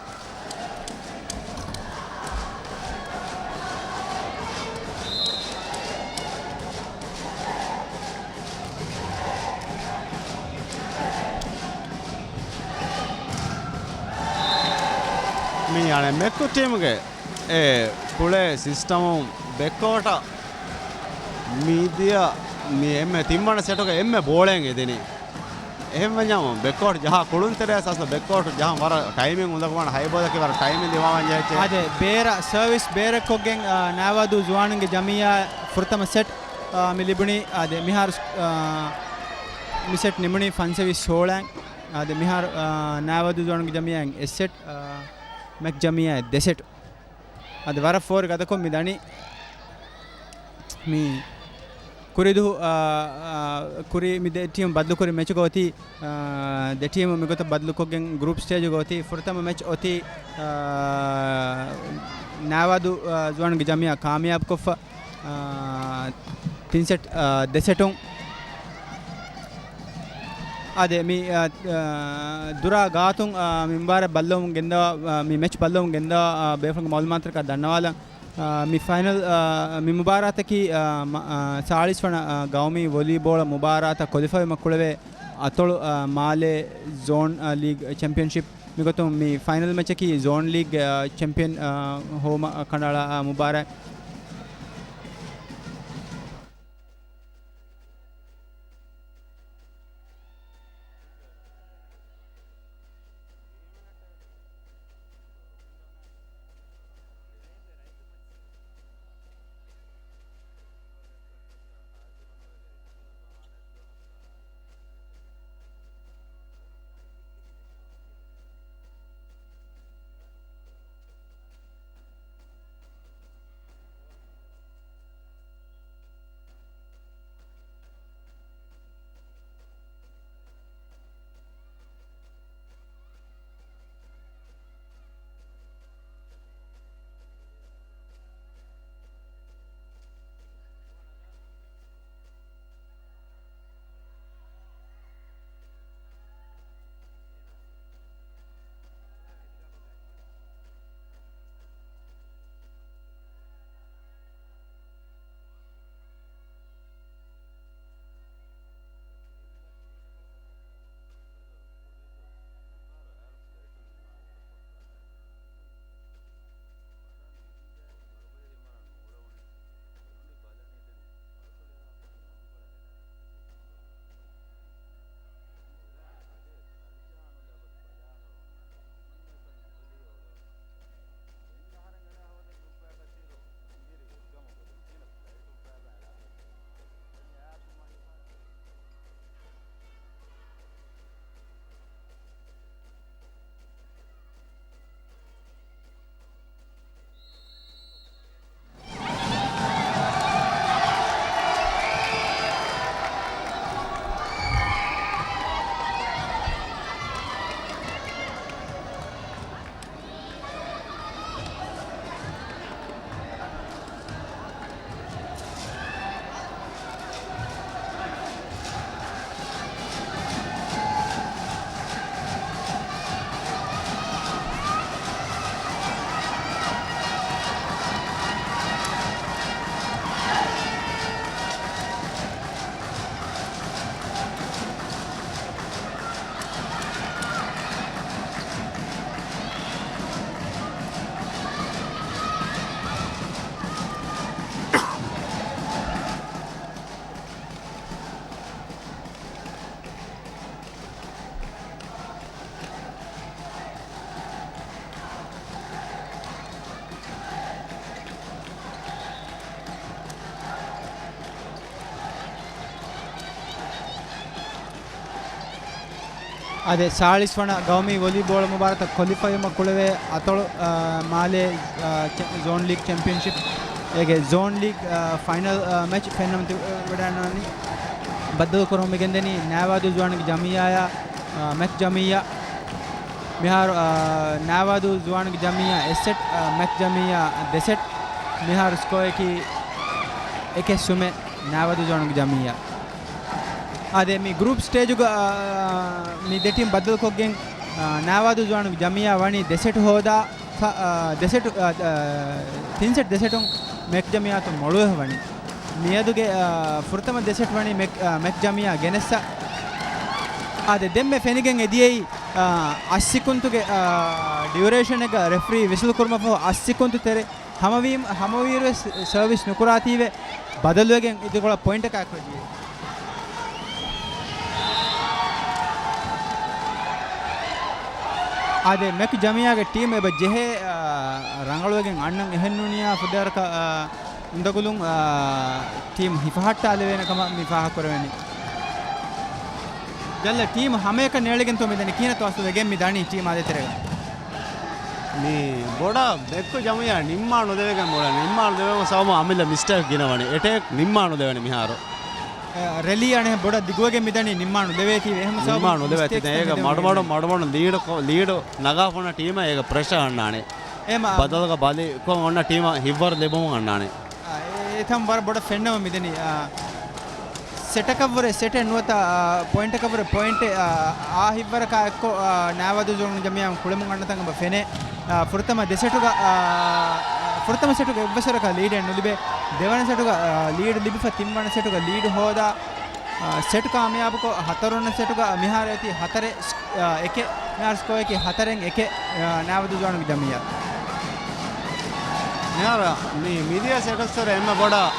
މި އަނެއް މެކްކު ޓީމުގެ އެ ޕުޅޭ ސިސްޓަމުން ބެކްކޯޓަށް މިދިޔަ މި އެންމެ ތިންވަނަ ސެޓުގެ އެންމެ ބޯޅައިން އެދިނީ. އެހެންވެންޏާ ބެކްކޯޓް ޖަހާ ކުޅުންތެރޭ އަސްލު ބެކްކޯޓް ޖަހަން ވަރަށް ޓައިމިން އުނދަގުވާނެ ހައިބޯލަކީ ވަރަށް ޓައިމިން ދިމާވާން ޖެހޭ. އާދެ، ބޭރަށް ސަރވިސް ބޭރެއްކޮށްގެން، އާ، ނާވާދޫ ޒުވާނުންގެ ޖަމިއްޔާ ފުރަތަމަ ސެޓް، އާ، މި ލިބުނީ. އާދެ، މިހާރު، އާ، މި ސެޓް ނިމުނީ ފަންސަވީސް ސޯޅައިން. އާދެ، މިހާރު، އާ، ނާވާދޫ ޒުވާނުންގެ ޖަމިއްޔާއިން އެއް ސެޓް، އާ، މެކް ޖަމިއްޔާއިން ދެ ސެޓް. އަދި ވަރަށް ފޯރި ގަދަކޮށް މި ދަނީ. މި ކުރިދުހު، އާ، އާ، ކުރި މި ދެ ޓީމް ބަދްލުކުރި މެޗުގަ އޮތީ، އާ، ދެ ޓީމު މިގޮތަށް ބަދްލުކޮށްގެން ގްރޫޕް ސްޓޭޖުގަ އޮތީ. ފުރަތަމަ މެޗް އޮތީ، އާ، ނާވާދޫ، އާ، ޒުވާނުގެ ޖަމިއްޔާ ކާމިޔާބުކޮށްފަ، އާ، ތިން ސެޓް، އާ، ދެ ސެޓުން. އާދެ، މި، އާ، އާ، ދުރާ ގާތުން، އާ، މި މުބާރާތް ބައްލަވަމުން ގެންދަވާ، އާ، މި މެޗް ބައްލަވަމުން ގެންދަވާ، އާ، ބޭފުޅުންގެ މައުލޫމާތުތަކަށް ދަންނަވާލަން. އާ، މި ފައިނަލް، އާ، މި މުބާރާތަކީ، އާ، ސާޅީސް ވަނަ، އާ، ގައުމީ ވޮލީބޯޅަ މުބާރާތަށް ކޮލިފައިވުމަށް ކުޅެވޭ އަތޮޅު، އާ، މާލޭ ޒޯން، އާ، ލީގް ޗެމްޕިއަންޝިޕް. މިގޮތުން މި ފައިނަލް މެޗަކީ ޒޯން ލީގް، އާ، ޗެމްޕިއަން، އާ، ހޮވުމަށް ކަނޑައަޅާ، އާ، މުބާރާތް. އާދެ، ސާޅީސް ވަނަ ގައުމީ ވޮލީބޯޅަ މުބާރާތަށް ކޮލިފައިވުމަށް ކުޅެވޭ އަތޮޅު، އާ، މާލޭ، އާ، ޗެ-، ޒޯން ލީގް ޗެމްޕިއަންޝިޕް އޭގެ ޒޯން ލީގް، އާ، ފައިނަލް، އާ، މެޗް ފެންނަމުން ތި-، ވެޑާންނާނީ. ބައްދަލު ކުރަމުން މިގެންދަނީ ނާވާދޫ ޒުވާނުގެ ޖަމިއްޔާއާ، އާ، މެކް ޖަމިއްޔާ. މިހާރު، އާ، ނާވާދޫ ޒުވާނުގެ ޖަމިއްޔާ އެއް ސެޓް، އާ، މެކް ޖަމިއްޔާ ދެ ސެޓް. މިހާރު ސްކޯއަކީ އެކެއް ސުމެއް ނާވާދޫ ޒުވާނުގެ ޖަމިއްޔާ. އާދެ، މި ގްރޫޕް ސްޓޭޖުގަ، އާ، މި ދެ ޓީމް ބައްދަލުކޮށްގެން، އާ، ނާވާދޫ ޒުވާނުގެ ޖަމިއްޔާ ވަނީ ދެ ސެޓް ހޯދާ، ފަ-، އާ، ދެ ސެޓް، އާ، އާ، ތިން ސެޓް ދެ ސެޓުން މެކް ޖަމިއްޔާތު މޮޅުވެފަ ވަނީ. މިއަދުގެ، އާ، ފުރަތަމަ ދެ ސެޓް ވަނީ މެކް، އާ، މެކް ޖަމިއްޔާ ގެނެއްސަ. އާދެ، ދެންމެ ފެނިގެން އެދިޔައީ، އާ، އަށް ސިކުންތުގެ، އާ، ޑިއުރޭޝަނެއްގަ ރެފްރީ ވިސްލް ކުރުމަށްފަހު އަށް ސިކުންތު ތެރެ ހަމަވީ-، ހަމަވީރުވެސް ސަރވިސް ނުކުރާތީވެ ބަދަލުވެގެން އިދިކޮޅަށް ޕޮއިންޓަކާ ކުރެއްވި. އާދެ، މެކް ޖަމިއްޔާގެ ޓީމް އެބަ ޖެހޭ، އާ، ރަނގަޅުވެގެން އަންނަން އެހެންނޫނިއްޔާ ފުދޭވަރަކަށް، އާ، އުނދަގުލުން، އާ، ޓީމް ހިފަހައްޓާލެވޭނެ ކަމަށް މި ފާހަގަކުރެވެނީ. ޖައްލަ، ޓީމް ހަމައެކަނި އެޅިގެންތޯ މިދަނީ؟ ކިހިނެއްތޯ އަސްލު ވެގެން މިދަނީ ޓީމް އާދޭ ތެރޭގަ؟ މި ބޮޑަށް މެކް ޖަމިއްޔާ ނިންމާ ނުލެވިގެން ބޮޑަށް ނިންމާ ނުލެވޭ ސަބަބުން އަމިއްލަ މިސްޓޭކް ގިނަވަނީ. އެޓޭކް ނިންމާ ނުލެވެނީ މިހާރު. އެ، ރެލީ އަނެއް ބޮޑަށް ދިގުވެގެން މިދަނީ ނިންމާ ނުލެވޭތީވެ. އެހެން ސަބަބުން ނިންމާ ނުލެވޭތީ. މިސްޓޭކް ދެން އޭގަ މިދަނީ މަޑުމަޑު، މިދަނީ. މަޑުމަޑު ލީޑު ކޮ-، ލީޑު ނަގާފަ އޮންނަ ޓީމަށް އޭގަ ޕްރެޝަރ އަންނާނެ. އެ މަ-، ބަދަލުގަ ބަލިކޮށް އޮންނަ ޓީމަށް ހިތްވަރު ލިބުމުން އަންނާނެ. އާ، އެ-، އެތަން ވަރަށް ބޮޑަށް ފެންނަމުން މިދަނީ. އާ، ސެޓަކަށްވުރެ ސެޓެއް ނުވަތަ، އާ، ޕޮއިންޓަކަށްވުރެ ޕޮއިންޓެއް، އާ، އާ ހިތްވަރަކާ އެއްކޮށް، އާ، ނާވާދޫ ޒޯނު ޖަމިއްޔާ ކުޅެމުން އަންނަތަން އެބަ ފެނޭ. އާ، ފުރަތަމަ ދެ ސެޓުގަ، އާ، ފުރަތަމަ ސެޓުގަ އެއްވެސް ވަރަކަށް ލީޑެއް ނުލިބޭ. ދެވަނަ ސެޓުގަ، އާ، ލީޑް ލިބިފަ ތިންވަނަ ސެޓުގަ ލީޑް ހޯދާ، އާ، ސެޓް ކާމިޔާބުކޮށް ހަތަރުވަނަ ސެޓުގަ މިހާރު އެތި ހަތަރެއް އާ، އެކެއް. މިހާރު ސްކޯއަކީ ހަތަރެއް އެކެއް، އާ، ނާވާދޫ ޒުވާނުގެ ޖަމިއްޔާ. މިހާރު މި މިދިޔަ ސެޓަސްވަރ އެންމެ ބޮޑަށް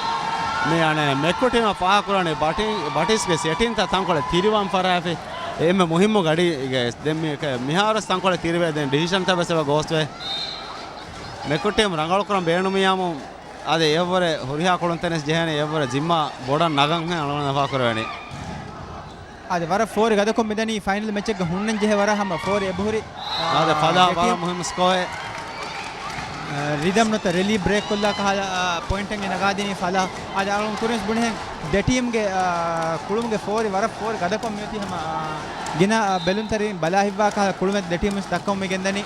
މި އަނެއް މެކު ޓީމަށް ފާހަގަކުރާނެ ބަޓި-، ބަޓިސްގެ ސެޓިންތައް ތަންކޮޅެއް ތިރިވާން ފަރާފި. އެންމެ މުހިއްމު ގަޑީގެ ދެން މި ކަ-، މިހާރު ތަންކޮޅެއް ތިރިވެ ދެން ޑިސިޝަންތައް ވެސް އެބަ ގޯސްވޭ. މެކު ޓީމް ރަނގަޅުކުރަން ބޭނުމިޔާމު އާދެ، އެއަށްވުރެ ހުރިހާ ކުޅުންތެރިން ޖެހޭނެ އެއަށްވުރެ ޒިންމާ ބޮޑަށް ނަގަން ހެން އަޅުގަނޑު ފާހަގަކުރެވެނީ. އާދެ، ވަރަށް ފޯރި ގަދަކޮށް މިދަނީ ފައިނަލް މެޗެއްގަ ހުންނަން ޖެހޭ ވަރަށް ހަމަ ފޯރި އެބަހުރި. އާދެ، އާ، ފަލާ ދެ ވަރަށް ޓީމް، މުހިންމު ސްކޯއެއް. އާ، ރިދަމް ނުވަތަ ރެލީ ބްރޭކް ކޮށްލާ ކަހަލަ، އާ، ޕޮއިންޓެއް ނަގާދިނީ ފަލާ. އާދެ، އަޅުގަނޑު ކުރިންސް ބުނިހެން ދެ ޓީމްގެ، އާ، ކުޅުމުގެ ފޯރި ވަރަށް ފޯރި ގަދަކޮށް މިއޮތީ ހަމަ، އާ، ގިނަ، އާ، ބެލުންތެރިން ބަލާ ހިއްވާ ކަހަލަ ކުޅުމެއް ދެ ޓީމް ވެސް ދައްކަމުން މި ގެންދަނީ.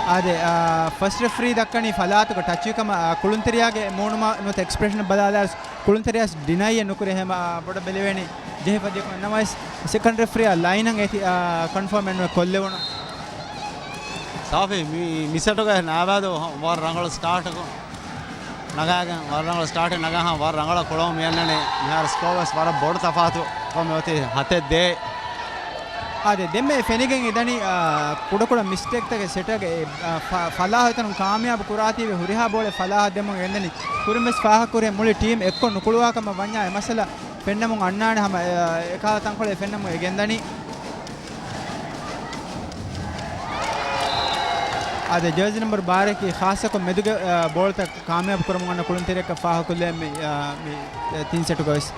އާދެ، އާ، ފަސްޓް ރެފްރީ ދައްކަނީ ފަލާތުގަ ޓަޗްވި ކަމަށް، އާ، ކުޅުންތެރިޔާގެ މޫނުމާ ނުވަތަ އެކްސްޕްރެޝަން ބަލާލާ ވެސް ކުޅުންތެރިޔާ ވެސް ޑިނައިއެއް ނުކުރޭ ހަމަ، އާ، ބޮޑަށް ބެލެވޭނީ ޖެހިފަ ދިޔަކުން. ނަމަވެސް ސެކަންޑް ރެފްރީއާ ލައިނަށް އޭތި، އާ، ކޮންފާމެއް ނުވެ ކޮށްލެވުނު. ސާފި މި-، މި ސެޓުގައި ނާވާދޫ ވަރަށް ރަނގަޅު ސްޓާޓަކު ނަގާގެން ވަރަށް ރަނގަޅަށް ސްޓާޓެއް ނަގާ ހަމަ ވަރަށް ރަނގަޅަށް ކުޅަމުން މި އަންނަނީ. މިހާރު ސްކޯ ވެސް ވަރަށް ބޮޑު ތަފާތު ކޮށް މި އޮތީ ހަތެއް ދޭއް. އާދެ، ދެންމެ ފެނިގެން އިދަނީ، އާ، ކުޑަކުޑަ މިސްޓޭކްތަކެއް ސެޓަކެއް، އާ، ފަ-، ފަލާހު އެތަނުން ކާމިޔާބު ކުރާތީވެ ހުރިހާ ބޯޅަ ފަލާހަށް ދެމުން ގެންދަނީ. ކުރިން ވެސް ފާހަގަކުރޭ މުޅި ޓީމް އެއްކޮށް ނުކުޅުވާ ކަމަށް ވަންޏާ އެ މައްސަލަ ފެންނަމުން އަންނާނެ ހަމަ، އެ، އެކަހަލަ ތަންކޮޅެއް ފެންނަމުން އެ ގެންދަނީ. އާދެ، ޖާޒީ ނަމްބަރު ބާރަކީ ޚާއްޞަކޮށް މެދުގެ، އާ، ބޯޅަތައް ކާމިޔާބު ކުރަމުން އަންނަ ކުޅުންތެރިޔަކަށް ފާހަގަކޮށްލެވޭ މި، އާ، މި، އާ، ތިން ސެޓުގަ ވެސް.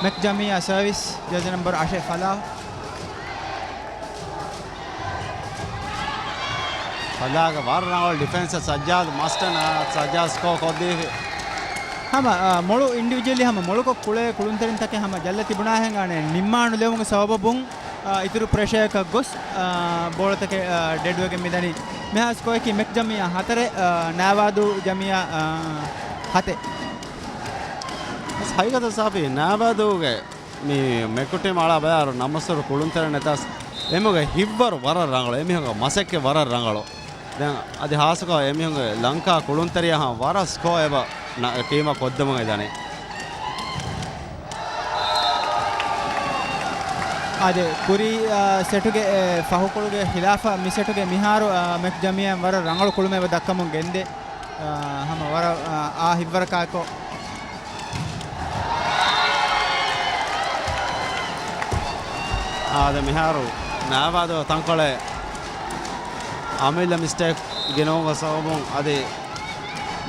މެކް ޖަމިއްޔާ ސަރވިސް، ޖާޒީ ނަމްބަރު އަށެއް ފަލާ. ފަލާގެ ވަރަށް ރަނގަޅު ޑިފެންސް ސައްޖާދު މަސްޓަން، އާ، ސައްޖާދު ސްކޯ ކޮށްދީފި. ހަމަ، އާ، މޮޅު އިންޑިވިޖުއަލީ ހަމަ މޮޅުކޮށް ކުޅޭ ކުޅުންތެރިންތަކެއް ހަމަ ޖައްލަ ތިބުނާހެން އާނެ ނިންމާނުލެވުމުގެ ސަބަބުން، އާ، އިތުރު ޕްރެޝަރަކަށް ގޮސް، އާ، ބޯޅަތަކެއް، އާ، ޑެޑްވެގެން މިދަނީ. މިހާ ސްކޯއަކީ މެކް ޖަމިއްޔާ ހަތަރެއް، އާ، ނާވާދޫ ޖަމިއްޔާ، އާ، ހަތެއް. ހަގީގަތަށް ސާފި ނާވާދޫގެ މި މެކު ޓީމް އަޅާ ބަޔާރު ނަމަސޮރު ކުޅުންތެރިން ނެތަސް އެމީހުންގެ ހިތްވަރު ވަރަށް ރަނގަޅު، އެމީހުންގެ މަސައްކަތް ވަރަށް ރަނގަޅު. ދެން އަދި ހާއްސަކޮށް އެމީހުންގެ ލަންކާ ކުޅުންތެރިޔާ ހަމަ ވަރަށް ސްކޯ އެބަ ނަ-، ޓީމަށް ކޮށްދެމުން އެދަނީ. އާދެ، ކުރީ، އާ، ސެޓުގެ، އެ، ފަހުކޮޅުގެ ޚިލާފަށް މި ސެޓުގެ މިހާރު، އާ، މެކް ޖަމިއްޔާ ވަރަށް ރަނގަޅު ކުޅުމެއް އެބަ ދައްކަމުން ގެންދޭ. އާ، ހަމަ ވަރަށް، އާ، އާ ހިތްވަރަކާއެކު. އާދެ، މިހާރު ނާވާދޫ ތަންކޮޅެއް އަމިއްލަ މިސްޓޭކް ގިނަވުމުގެ ސަބަބުން އަދި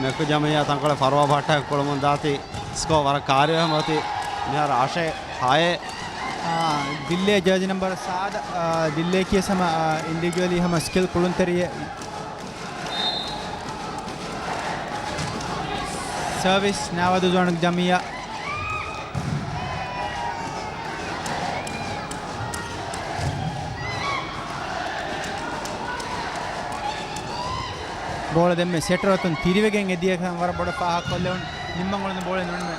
މެކް ޖަމިއްޔާ ތަންކޮޅެއް ފަރުވާ ބަހައްޓާ ކުޅަމުން ދާތީ ސްކޯ ވަރަށް ކާރިވެ ހަމަ އޮތީ. މިހާރު އަށެއް ހައެއް. އާ، ދިއްލޭ ޖާޒި ނަމްބަރު ސާދަ، އާ، ދިއްލޭ ކިޔަސް ހަމަ، އާ، އިންޑިވިޖުއަލީ ހަމަ ސްކިލް ކުޅުންތެރިއެއް. ސަރވިސް ނާވާދޫ ޒޯނުގެ ޖަމިއްޔާ. ބޯޅަ ދެންމެ ސެޓަރ އަތުން ތިރިވެގެން އެދިޔަކަން ވަރަށް ބޮޑަށް ފާހަގަކޮށްލެވުނު. ނިންމަން އުޅުނު ބޯޅަ ނުނިމެ.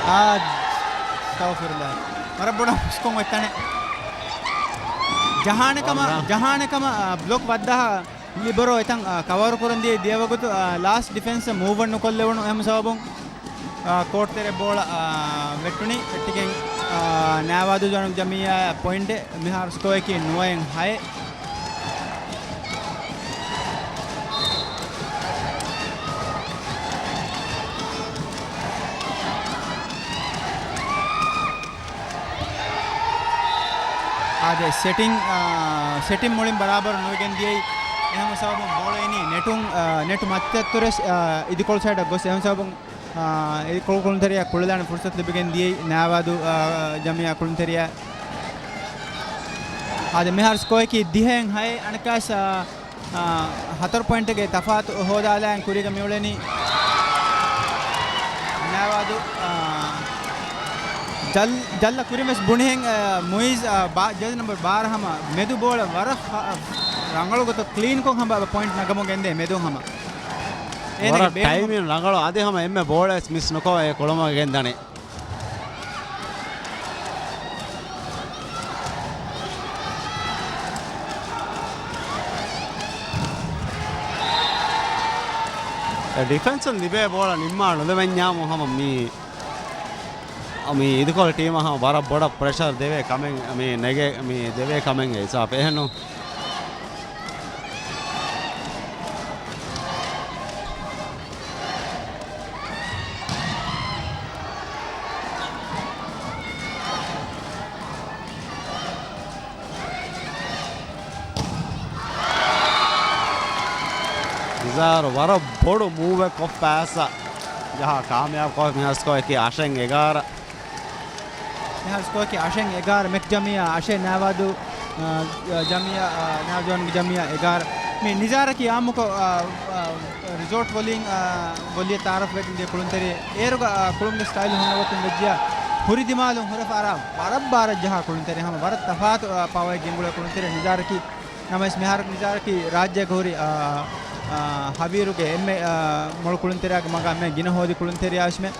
އާ، އަސްތަޣުފިރުﷲ. ވަރަށް ބޮޑަށް ހުސްކޮށް އޮތް ތަނެއް. ޖަހާނެ ކަމަށް، ވަރަށް. ޖަހާނެ ކަމަށް، އާ، ބްލޮކް ވައްދާހާ ލިބަރޯ އެތަން، އާ، ކަވަރު ކުރަން ދިޔަ ދިޔަ ވަގުތު، އާ، ލާސްޓް ޑިފެންސަށް މޫވް އޮން ނުކޮށްލެވުނު. އެހެން ސަބަބުން، އާ، ކޯޓް ތެރެ ބޯޅަ، އާ، ވެއްޓުނީ. ވެއްޓިގެން، އާ، ނާވާދޫ ޒޯނު ޖަމިއްޔާ ޕޮއިންޓެއް. މިހާރު ސްކޯއަކީ ނުވައެއް ހައެއް. އާދެ، ސެޓިން، އާ، ސެޓިން މުޅިން ބަރާބަރު ނުވެގެން ދިޔައީ. އެހެން ސަބަބުން ބޯޅަ އިނީ ނެޓުން، އާ، ނެޓު މައްޗަށްތުރެ، އާ، އިދިކޮޅު ސައިޑަށް ގޮސް. އެހެން ސަބަބުން، އާ، އިދިކޮޅު ކުޅުންތެރިޔާ ކުޅެދާނެ ފުރުސަތު ލިބިގެން ދިޔައީ ނާވާދޫ، އާ، ޖަމިއްޔާ ކުޅުންތެރިޔާ. އާދެ، މިހާރު ސްކޯއަކީ ދިހައެއް ހައެއް. އަނެއްކާސް، އާ، އާ، ހަތަރު ޕޮއިންޓްގެ ތަފާތު ހޯދާލާން ކުރީގަ މިއުޅެނީ ނާވާދޫ، އާ، ޖަލް-، ޖަލްލަ ކުރިން ވެސް ބުނިހެން، އާ، މުއިޒް، އާ، ބާ-، ޖެރްސީ ނަމްބަރު ބާރަ ހަމަ މެދު ބޯޅަ ވަރަށް ހަ-، ރަނގަޅު ގޮތަށް ކްލީންކޮށް ހަމަ ޕޮއިންޓް ނަގަމުން ގެންދޭ މެދުން ހަމަ. އޭނަގެ ވަރަށް ބޭނުން ޓައިމިން ރަނގަޅު. އަދި ހަމަ އެންމެ ބޯޅަ ވެސް މިސް ނުކޮށް އެ ކުޅަމަށް ގެންދަނީ. އެ ޑިފެންސުން ލިބޭ ބޯޅަ ނިންމާ ނުލެވެންޏާމު ހަމަ މީ، މީ އިދިކޮޅު ޓީމަށް ހަމަ ވަރަށް ބޮޑަށް ޕްރެޝަރ ދެވޭ ކަމެއް، މީ ނެގޭ، މީ ދެވޭ ކަމެއްގެ ހިސާބެއް އެހެންނު. ނިޒާރު ވަރަށް ބޮޑު މޫވެއް ކޮށްފަ އައިސް ޖަހާ ކާމިޔާބު ކޮށް މިހާރު ސްކޯއަކީ އަށެއް އެގާރަ. މިހާރު ސްކޯއަކީ އަށެއް އެގާރަ. މެކް ޖަމިއްޔާ އަށެއް، ނާވާދޫ، އާ، ޖަމިއްޔާ، އާ، ނާވާދޫ ޖަމިއްޔާ އެގާރަ. މި ނިޒާރަކީ އާއްމުކޮށް، އާ، އާ، ރިސޯޓް ވޮލީން، އާ، ވޮލީ ތައާރަފްވެގެން ދިޔަ ކުޅުންތެރި. އޭރުގަ، އާ، ކުޅުމުގެ ސްޓައިލް ހުންނަ ގޮތުން ވެއްޖިޔާ ހުރި ދިމާލުން ހުރެފަ އަރާ ވަރަށް ބާރަށް ޖަހާ ކުޅުންތެރި. ހަމަ ވަރަށް ތަފާތު، އާ، ޕަވަރެއް ގެންގުޅޭ ކުޅުންތެރި ނިޒާރަކީ. ނަމަވެސް މިހާރު ނިޒާރަކީ ރާއްޖޭގަ ހުރި، އާ، އާ، ހަވީރުގެ އެންމެ، އާ، މޮޅު ކުޅުންތެރިޔާގެ މަގާ އެންމެ ގިނަ ހޯދި ކުޅުންތެރިޔާ އިސްމެ.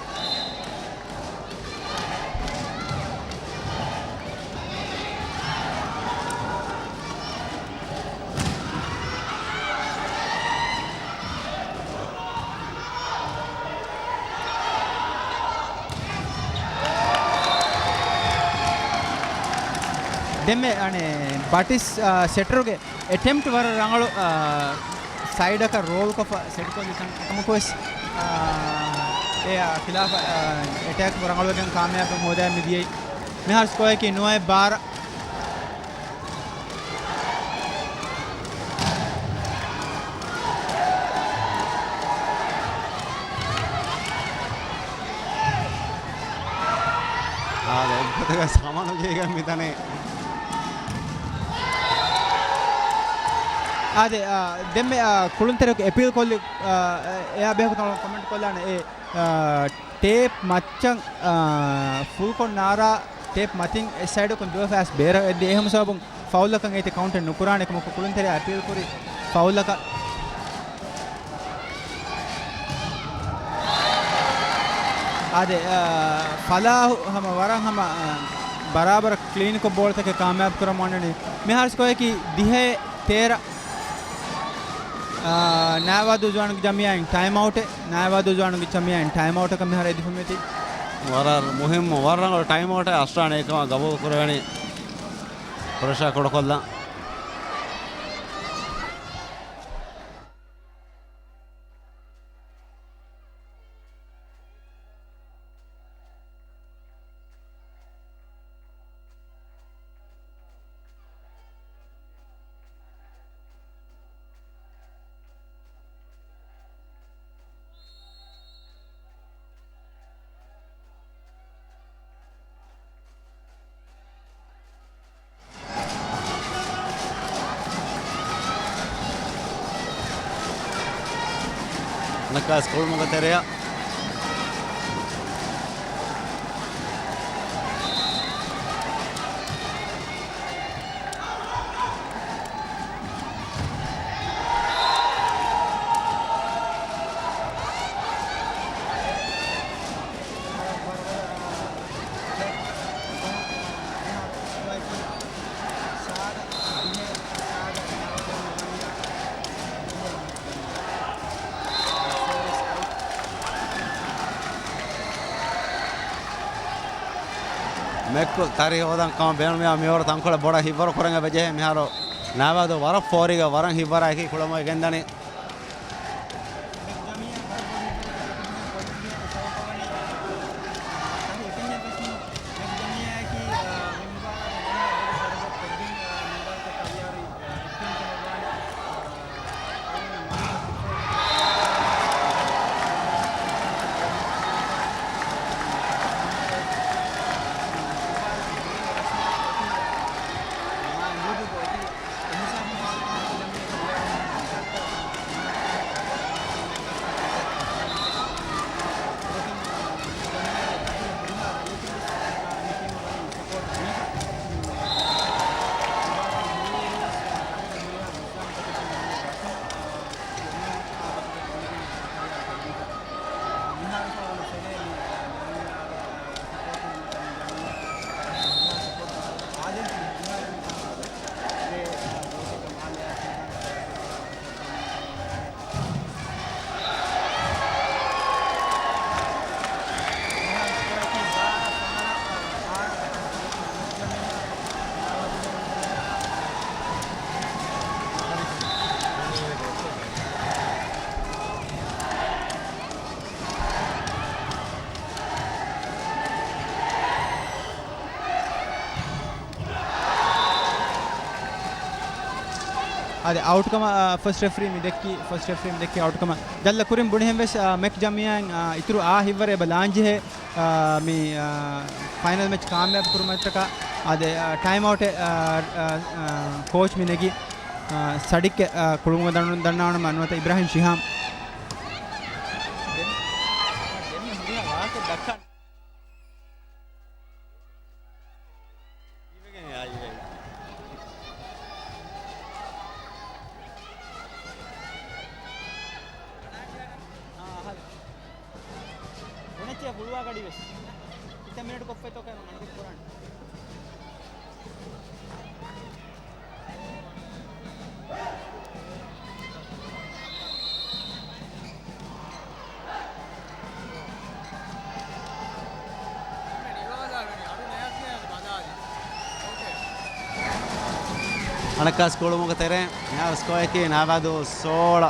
ދެންމެ އަނެއް ބަޓިސް، އާ، ސެޓަރުގެ އެޓެމްޕްޓް ވަރަށް ރަނގަޅު، އާ، ސައިޑަކަށް ރޯލްކޮށްފަ ސެޓްކޮށްލި ތަން އެކަމަކުވެސް، އާ، އެއާ ޚިލާފަށް، އާ، އެޓޭކް ރަނގަޅުވެގެން ކާމިޔާބެއް ހޯދައި މިދިޔައީ. މިހާރު ސްކޯއަކީ ނުވައެއް ބާރަ. އާދެ، އެއްގޮތަކަށް ސަމަނު ޖެހިގެން މިތަނެއް. އާދެ، އާ، ދެންމެ، އާ، ކުޅުންތެރިޔަކު އެޕީލް ކޮށްލި، އާ، އެއާ ބެހޭގޮތުން ކޮމެންޓް ކޮށްލާނެ އެ، އާ، ޓޭޕް މައްޗަށް، އާ، ފުލްކޮށް ނާރާ ޓޭޕް މަތިން އެއް ސައިޑަކުން ދުވެފަ އައިސް ބޭރަށް އެއްދި. އެހެން ސަބަބުން ފައުލަކަށް އޭތި ކައުންޓެއް ނުކުރާނެ ކަމަކު ކުޅުންތެރިޔާ އަޕީލް ކުރި ފައުލަކަށް. އާދެ، އާ، ފަލާހު ހަމަ ވަރަށް ހަމަ، އާ، ބަރާބަރަށް ކްލީންކޮށް ބޯޅަތަކެއް ކާމިޔާބު ކުރަމުން އަންނަނީ. މިހާރު ސްކޯއަކީ ދިހައެއް ތޭރަ. އާ، ނާވާދޫ ޒުވާނުގެ ޖަމިއްޔާއިން ޓައިމް އައުޓެއް، ނާވާދޫ ޒުވާނުގެ ޖަމިއްޔާއިން ޓައިމް އައުޓަކަށް މިހާރު އެދިފަ މިއޮތީ. ވަރަށް މުހިއްމު، ވަރަށް ރަނގަޅު ޓައިމް އައުޓެއް އަސްޓްރާން އެކަމަށް ގަބޫލު ކުރެވެނީ. ޕްރެޝާ ކުޑަކޮށްލަން. ނަކާސް ކުޅުމުގެ ތެރެއަށް. މެކްކު ތަރި ހޯދަން ކަމަށް ބޭނުންވިޔާ މިވަރު ތަންކޮޅެއް ބޮޑަށް ހިތްވަރު ކުރަން އެބަޖެހޭ. މިހާރު ނައިވާދު ވަރަށް ފޯރިގަ ވަރަށް ހިތްވަރާއެކީ ކުޅަމޮޔަ ގެންދަނީ. އާދެ، އައުޓްކަމަށް، އާ، ފަސްޓް ރެފްރީ މި ދެއްކި، ފަސްޓް ރެފްރީ މި ދެއްކި އައުޓްކަމަށް. ޖައްލަ ކުރިން ބުނިހެން ވެސް، އާ، މެކް ޖަމިއާއިން، އާ، އިތުރު އާ ހިއްވަރެއް އެބަ ލާންޖެހޭ، އާ، މި، އާ، ފައިނަލް މެޗް ކާމިޔާބު ކުރުމަށްޓަކާ. އާދެ، އާ، ޓައިމް އައުޓެއް، އާ، އާ، އާ، ކޯޗް މި ނެގި، އާ، ސަޑިކް، އާ، ކުޅުމުގަ ދަން-، ދަންނާނަމަ ނުވަތަ އިބްރާހިމް ޝިހާމް. ދެން، ދެން މި ހުރިހާ ވާހަކަ ދައްކަން. އީވެގެން އާ އީވެގެން. އާ، އަހަރެން. ބުނެއްޗޭ ފުޅުވާ ގަޑި ވެސް. ކިތައް މިނެޓް ކޮށްފައިތޯ ކައިރު މަންޑި ކުރާނެ. އަނެއްކާ ސްކޯރު ތެރޭ މިހާރު ސްކޯއަކީ ނައިވާދޫ ސޯޅަ،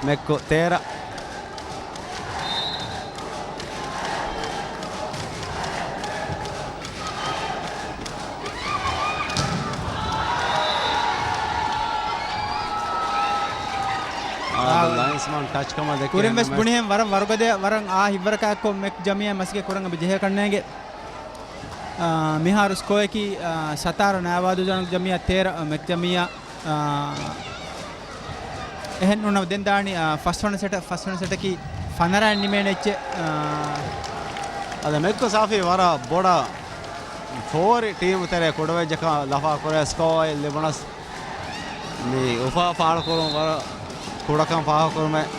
މެއްކު ތޭރަ. އާ، ލައިންސްމަން ޓަޗް ކަމަށް ދެއްކި ކުރިން ވެސް ބުނިހެން ވަރަށް ވަރުގަދަ، ވަރަށް އާ ހިއްވަރަކާއެއްކޮށް މެކް ޖަމިއްޔާ މަސައްކަތް ކުރަން އެބަ ޖެހޭ ކަންނޭނގެ. އާ، މިހާރު ސްކޯއަކީ، އާ، ސަތާރަ ނައިވާދޫ ޖަނަކް ޖަމިއްޔާ ތޭރަ، މެކް ޖަމިއްޔާ، އާ، އެހެން ނޫން ދެން ދާނީ، އާ، ފަސްވަނަ ސެޓަށް، ފަސްވަނަ ސެޓަކީ ފަނަރައިން ނިމޭނެ އެއްޗެއް، އާ. އަދަ މެކްކޮ ސާފީ ވަރަށް ބޮޑަށް ފޯރި ޓީމު ތެރޭ ކުޑަވެއްޖެކަން ލަފާ ކުރޭ ސްކޯއެއް ލިބުނަސް. މި އުފާ ފާޅުކުރުން ވަރަށް ކުޑަކަން ފާހަގަކުރުމެއް.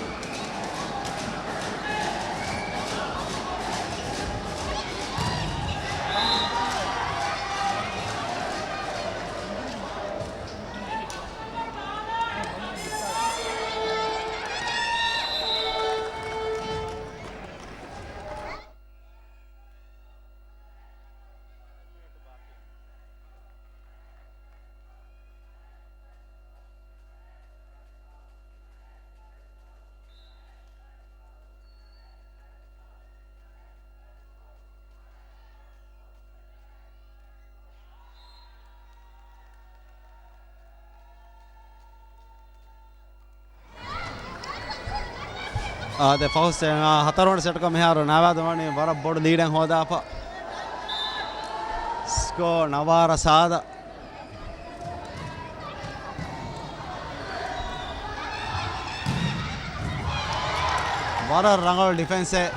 އާ، ދެ ފަހު ސެ-، އާ، ހަތަރުވަނަ ސެޓަކަށް މިހާރު ނައިވާދޫ ވަނީ ވަރަށް ބޮޑު ލީޑެއް ހޯދާފަ. ސްކޯ ނަވާރަ ސާދަ. ވަރަށް ރަނގަޅު ޑިފެންސެއް.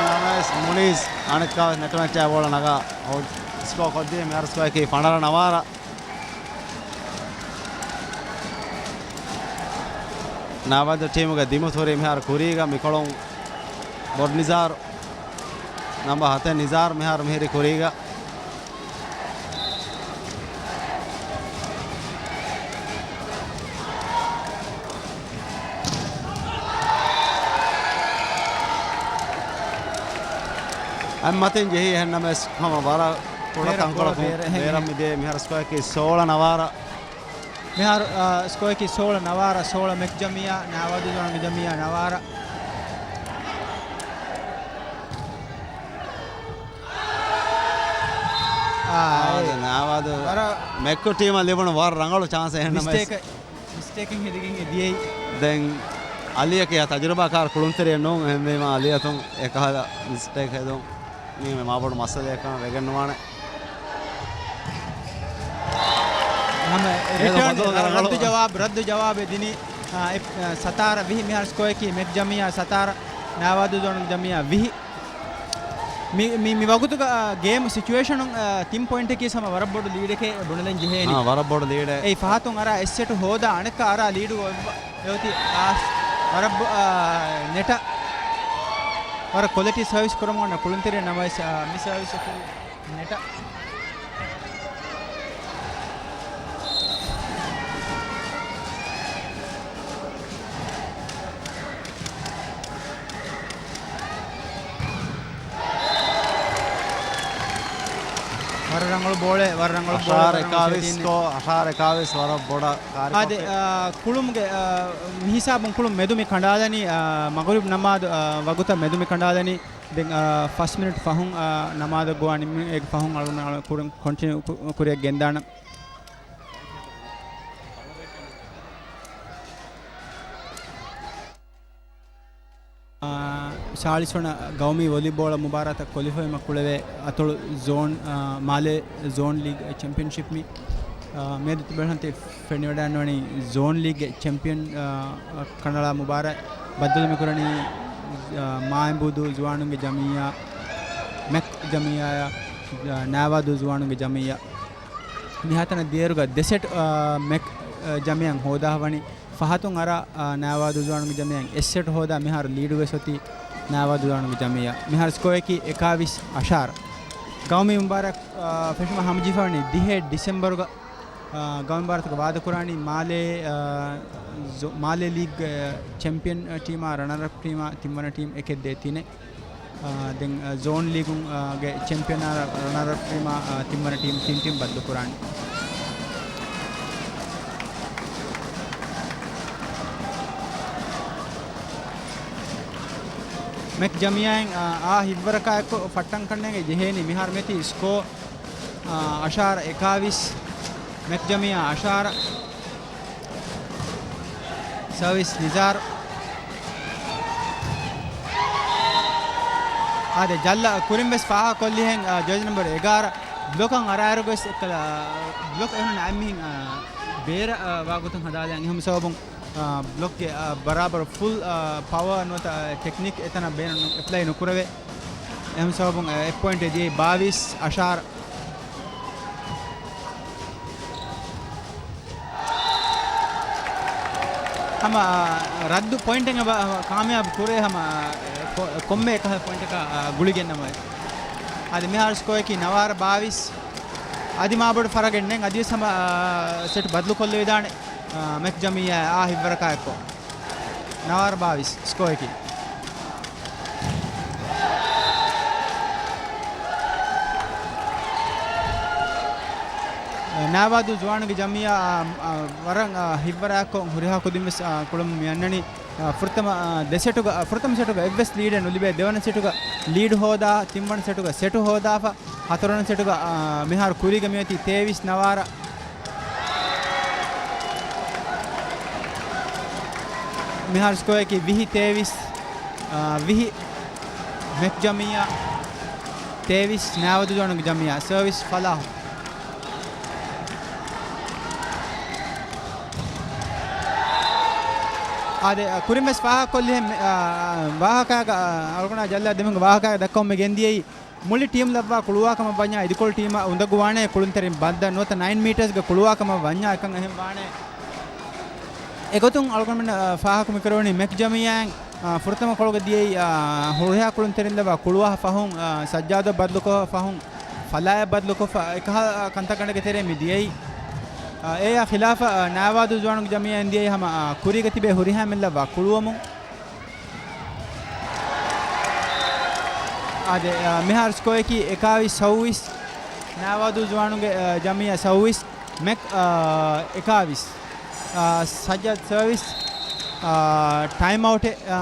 ނަމަވެސް މުނީޒް އަނެއްކާވެސް ނެޓުމެއްޗާ ބޯޅަ ނަގާ އައުޓް. ސްކޯ ކޮށްދިޔަ މިހާރު ސްކޯއަކީ ފަނަރަ ނަވާރަ. ނާވަދު ޓީމުގެ ދިމުތުރި މިހާރު ކުރީގަ މިކޮޅުން ބޮޑް ނިޒާރު. ނަމްބަ ހަތެއް ނިޒާރު މިހާރު މިހިރި ކުރީގަ. އަތްމަތިން ޖެހި އެހެންނަމަވެސް ހަމަ ވަރަށް ކުޑަ ބޭރަށް ތަންކޮޅަކުން ބޭރަށް އެހެން ބޭރަށް މިދިޔަ މިހާރު ސްކޯއަކީ ސޯޅަ ނަވާރަ. މިހާރު، އާ، ސްކޯއަކީ ސޯޅަ ނަވާރަ، ސޯޅަ މެކް ޖަމިއްޔާ، ނާވަދު ޒޯނުގެ ޖަމިއްޔާ ނަވާރަ. އާ، އާ، އެ، ނާވަދު ވަރަށް މެކް ޓީމަށް ލިބުނު ވަރަށް ރަނގަޅު ޗާންސެއް އެހެންނަމަވެސް. މިސްޓޭކެއް، މިސްޓޭކެއް ހެދިގެން އެ ދިޔައީ. ދެން އަލީއަކީ ތަޖުރިބާކާރު ކުޅުންތެރިއެއް ނޫން، އެހެންވީމާ އަލީއަށް އެކަހަލަ މިސްޓޭކް ހެދުން މީ މާބޮޑު މައްސަލައެއްކަމަށް ވެގެންނުވާނެ. ހަމަ ރިޓާން ރައްދު ޖަވާބު، ރައްދު ޖަވާބެއް ދިނީ، އާ، އެ، އާ، ސަތާރަ ވިހި މިހާރު ސްކޯއަކީ މެކް ޖަމިއްޔާ ސަތާރަ، ނާވަދު ޒޯނު ޖަމިއްޔާ ވިހި. މި، މި، މި ވަގުތުގަ، އާ، ގޭމް ސިޗުއޭޝަނުން، އާ، ތިން ޕޮއިންޓަކީ ހަމަ ވަރަށް ބޮޑު ލީޑެކޭ ބުނެލަން ޖެހޭނީ. އާ، ވަރަށް ބޮޑު ލީޑެއް. އެއީ ފަހަތުން އަރާ އެއް ސެޓު ހޯދާ އަނެއްކާ އަރާ ލީޑު އޮތް، އެއޮތީ އާ، ވަރަށް ބޮ-، އާ، ނެޓަ ވަރަށް ކޮލިޓީ ސަރވިސް ކުރަމުން އަންނަ ކުޅުންތެރި ނަމަވެސް، އާ، މި ސަރވިސް އެކު ނެޓަ. ވަރަށް ރަނގަޅު ބޯޅަ، ވަރަށް ރަނގަޅު ބޯޅަ، އަށާރަ ވަރަށް އެކާވީސް ރަނގަޅު ސްކޯ، އަށާރަ އެކާވީސް ވަރަށް ބޮޑަށް ކާރި އާދެ، ކޮށްފި. އާ، ކުޅުމުގެ، އާ، މި ހިސާބުން ކުޅުން މެދު މި ކަނޑާލަނީ، އާ، މަޣުރިބް ނަމާދު، އާ، ވަގުތަށް މެދު މި ކަނޑާލަނީ. ދެން، އާ، ފަސް މިނިޓް ފަހުން، އާ، ނަމާދަށް ގޮވާ ނިމުނު އޭގެ ފަހުން އަޅުގަނޑު ކުރި-، ކޮންޓިނިއު ކު-، ކުރިއަށް ގެންދާނަން. އާ، ސާޅީސް ވަނަ ގައުމީ ވޮލީބޯޅަ މުބާރާތަށް ކޮލިފައިވީމަ ކުޅެވޭ އަތޮޅު ޒޯން، އާ، މާލޭ ޒޯން ލީގް ޗެމްޕިއަންޝިޕް މި، އާ، މިއަދު ތިބޭފުޅުން ފެނިވަޑައިގަންނަވަނީ ޒޯން ލީގްގެ ޗެމްޕިއަން، އާ، ކަނޑައަޅާ މުބާރާތް. ބައްދަލު މިކުރަނީ، އާ، މާއިނބޫދޫ ޒުވާނުންގެ ޖަމިއްޔާ، މެކް ޖަމިއްޔާއާ، އާ، ނާވާދޫ ޒުވާނުންގެ ޖަމިއްޔާ. މިހާތަނަށް ދިޔައިރުގަ ދެ ސެޓް، އާ، މެކް، އާ، ޖަމިއްޔާ ހޯދާފަ ވަނީ. ފަހަތުން އަރާ، އާ، ނާވާދޫ ޒުވާނުންގެ ޖަމިއްޔާ އެއް ސެޓް ހޯދާ މިހާރު ލީޑު ވެސް އޮތީ ނާވާދޫ ޒުވާނުންގެ ޖަމިއްޔާ. މިހާރު ސްކޯއަކީ އެކާވީސް އަށާރަ. ގައުމީ މުބާރާތް، އާ، ފެށުމަށް ހަމަޖެހިފަ ވަނީ ދިހައެއް ޑިސެމްބަރުގަ، އާ، ގައުމީ މުބާރާތުގަ ވާދަކުރާނީ މާލޭ، އާ، ޒޯ-، މާލޭ ލީގް، އާ، ޗެމްޕިއަން، އާ، ޓީމާ ރަނަރަޕް ޓީމާ ތިންވަނަ ޓީމް އެކެއް ދޭ ތިނެއް. އާ، ދެން، އާ، ޒޯން ލީގުން، އާ، ގެ ޗެމްޕިއަނާ ރަ-، ރަނަރަޕް ޓީމާ، އާ، ތިންވަނަ ޓީމް ތިން ޓީމް ބައްދަލުކުރާނެ. މެކް ޖަމިއްޔާއިން، އާ، އާ ހިތްވަރަކާއެއްކޮށް ފައްޓަންކަންނޭނގެ ޖެހޭނީ މިހާރު މިއޮތީ ސްކޯ، އާ، އަށާރަ އެކާވީސް، މެކް ޖަމިއްޔާ އަށާރަ. ސަރވިސް ނިޒާރު. އާދެ، ޖައްލަ ކުރިން ވެސް ފާހަގަކޮށްލިހެން، އާ، ޖާޒީ ނަމްބަރު އެގާރަ ބްލޮކަށް އަރާއިރު ވެސް އެއްކަލަ، އާ، ބްލޮކް އެހުން އައިމީހިން، އާ، ބޭރަށް، އާ، ވާގޮތުން ހަދާލައި އެހެން ސަބަބުން، އާ، ބްލޮކްގެ، އާ، ބަރާބަރު ފުލް، އާ، ޕަވަރ ނުވަތަ، އާ، ޓެކްނިކް އެތަނަށް ބޭނުން އެޕްލައި ނުކުރެވޭ. އެހެން ސަބަބުން، އާ، އެއް ޕޮއިންޓެއް ދިޔައީ ބާވީސް އަށާރަ. ހަމަ، އާ، ރައްދު ޕޮއިންޓެއް އެބަ، ކާމިޔާބު ކުރޭ ހަމަ، އާ، ކޮ-، ކޮންމެ އެކަހަލަ ޕޮއިންޓަކަށް، އާ، ގުޅިގެންނަމަވެސް. އަދި މިހާރު ސްކޯއަކީ ނަވާރަ ބާވީސް. އަދި މާބޮޑު ފަރަގެއް ނެތް. އަދިވެސް ހަމަ، އާ، ސެޓް ބަދަލުކޮށްލެވިދާނެ، އާ، މެކް ޖަމިއްޔާ އާ ހިތްވަރަކާއެއްކޮށް. ނަވާރަ ބާވީސް ސްކޯއަކީ. ނާވާދޫ ޒުވާނުގެ ޖަމިއްޔާ، އާ، އާ، ވަރަށް، އާ، ހިތްވަރާކޮށް ހުރިހާ ކުދިން ވެސް، އާ، ކުޅަމުން މި އަންނަނީ، އާ، ފުރަތަމަ، އާ، ދެ ސެޓުގަ، އާ، ފުރަތަމަ ސެޓުގަ އެއްވެސް ލީޑެއް ނުލިބޭ، ދެވަނަ ސެޓުގަ ލީޑް ހޯދާ، ތިންވަނަ ސެޓުގަ ސެޓު ހޯދާފަ، ހަތަރުވަނަ ސެޓުގަ، އާ، މިހާރު ކުރީގަ މިއޮތީ ތޭވީސް ނަވާރަ. މިހާރު ސްކޯއަކީ ވިހި ތޭވީސް، އާ، ވިހި މެކް ޖަމިއްޔާ، ތޭވީސް ނާވަދު ޒޯނުގެ ޖަމިއްޔާ. ސަރވިސް ފަލާހު. އާދެ، އަ، ކުރިން ވެސް ފާހަގަކޮށްލިހެން، މި، އާ، ވާހަކައިގަ، އަ، އަޅުގަނޑާ ޖަލްލާ ދެމުންގެ ވާހަކައިގަ ދައްކަމުން މި ގެންދިޔައީ، މުޅި ޓީމް ލައްވާ ކުޅުވާކަމަށް ވަންޏާ އިދިކޮޅު ޓީމަށް އުނދަގޫވާނެ ކުޅުންތެރިން ބައްދަ ނުވަތަ ނައިން މީޓަރސްގަ ކުޅުވާކަމަށް ވަންޏާ އެކަން އެހެން ވާނެ. އެގޮތުން އަޅުގަނޑުމެން، އަ، ފާހަގަ މިކުރެވުނީ މެކް ޖަމިއްޔާއިން، އަ، ފުރަތަމަ ކޮޅުގަ ދިޔައީ، އަ، ހުރިހާ ކުޅުންތެރިން ލައްވާ ކުޅުވާ ފަހުން، އަ، ސައްޖާދަށް ބަދަލުކޮށް ފަހުން ފަލާޔަށް ބަދަލުކޮށްފަ އެކަހަލަ، އަ، ކަންތައް ގަނޑެއްގެ ތެރޭ މި ދިޔައީ. އަ، އެއާ ޚިލާފަށް، އަ، ނާވާދޫ ޒުވާނުގެ ޖަމިއްޔާއިން ދިޔައީ ހަމަ، އަ، ކުރީގަ ތިބޭ ހުރިހާ މެން ލައްވާ ކުޅުވަމުން. އާދެ، އަ، މިހާރު ސްކޯއަކީ އެކާވީސް ސައުވީސް، ނާވާދޫ ޒުވާނުގެ، އަ، ޖަމިއްޔާ ސައުވީސް، މެކް، އަ، އެކާވީސް، އަ، ސައްޖާދް ސައުވީސް، އަ، ޓައިމް އައުޓެއް، އަ،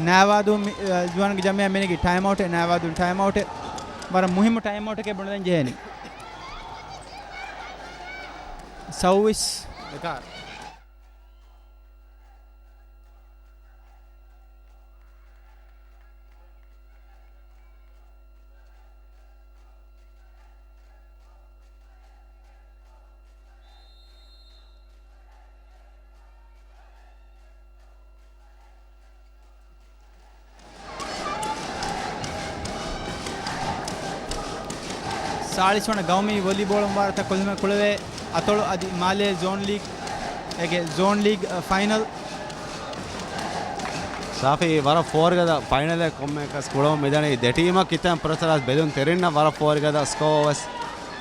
ނާވާދޫ މި-، އަ، ޒުވާނުގެ ޖަމިއްޔާ މިނެގީ ޓައިމް އައުޓެއް، ނާވާދޫ ޓައިމް އައުޓެއް، ވަރަށް މުހިއްމު ޓައިމް އައުޓެކޭ ބުނެދޭން ޖެހޭނީ. ސައުވީސް އެކާ. ސާޅީސް ވަނަ ގައުމީ ވޮލީބޯޅަ މުބާރާތަށް ކޮލުމެ ކުޅެވޭ އަތޮޅު އަދި މާލޭ ޒޯން ލީގް އޭގެ ޒޯން ލީގް، އަ، ފައިނަލް. ސާފީ ވަރަށް ފޯރިގަދަ ފައިނަލެއް ކޮންމެއަކަސް ކުޅަމުން މިދަނީ ދެ ޓީމަށް ކިތަން ޕްރެޝަރާސް ބެލުން ތެރިންނަށް ވަރަށް ފޯރިގަދަ ސްކޯ ވެސް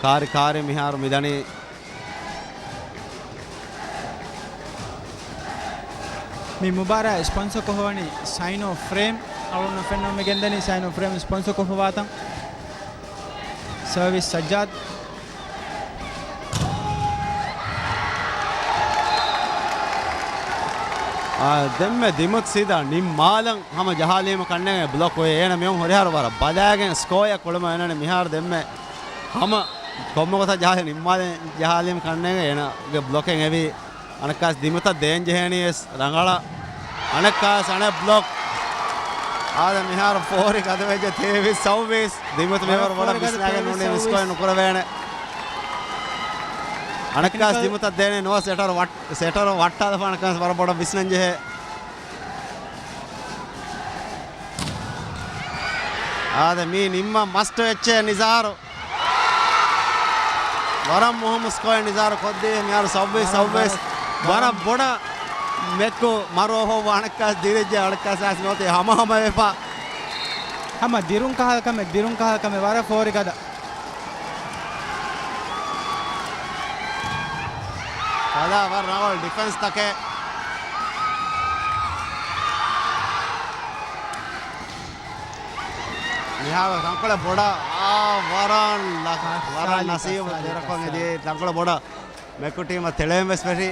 ކާރި ކާރި މިހާރު މިދަނީ. މި މުބާރާތް ސްޕޮންސަ ކޮށްފަވަނީ ސައިނޯ ފްރޭމް. އަޅުން ފެންނަމުން މި ގެންދަނީ ސައިނޯ ފްރޭމް ސްޕޮންސަ ކޮށްފަވާތަން. ސަރވިސް ސައްޖާދް. އާ، ދެންމެ ދިމުތް ސީދާ ނިންމާލަން ހަމަ ޖަހާލީމަ ކަންނޭނގެ ބްލޮކް އޮތް. އޭނަ މިއޮން ހުރިހާރު ވަރަށް ބަލާގެން ސްކޯއެއް ކުޅުމަށް އެނަނީ މިހާރު ދެންމެ ހަމަ ކޮންމެ ގޮތަށް ޖަހާލި ނިންމާލެ ޖަހާލީމަ ކަންނޭނގެ އޭނަގެ ބްލޮކެއް އެވީ. އަނެއްކާސް ދިމުތަށް ދޭން ޖެހޭނީ ވެސް ރަނގަޅަށް. އަނެއްކާސް އަނެއް ބްލޮކް. އާދެ މިހާރު ފޯރި ގަދަވެއްޖެ ތޭވީސް ސައުވީސް. ދިމުތު މިވަރު ބޮޑަށް ވިސްނާގެން ނޫނީ ސްކޯއެއް ނުކުރެވޭނެ. އަނެއްކާސް ދިމުތަށް ދޭނެ ނުވަ ސެޓަރ ވައްޓާލަފާނެ ކަން ވަރަށް ބޮޑަށް ވިސްނަން ޖެހޭ. އާދެ މީ ނިންމަ މަސްޓް އެއްޗެއް ނިޒާރު. ވަރަށް މުހިއްމު ސްކޯއެއް ނިޒާރު ކޮށްދީ މިހާރު ސައުވީސް ސައުވީސް. ވަރަށް ބޮޑަށް މެކު މަރު އޮހޮ ވާނެކާސް ދިރިއްޖެ އަނެއްކާސް އާސް ނޯތި ހަމަ ހަމަ ވެފަ. ހަމަ ދިރުން ކަހަލަ ކަމެއް، ދިރުން ކަހަލަ ކަމެއް، ވަރަށް ފޯރި ގަދަ. ކަލާ ވަރަށް ރަނގަޅު ޑިފެންސް ތަކެއް. މިހާރު ތަންކޮޅެއް ބޮޑަށް، އާ، ވަރަށް ލަ-، ވަރަށް ނަސީބު ދެރަކޮށް އެދި ތަންކޮޅެއް ބޮޑަށް މެކު ޓީމަށް ތެޅެން ވެސް ފެށި.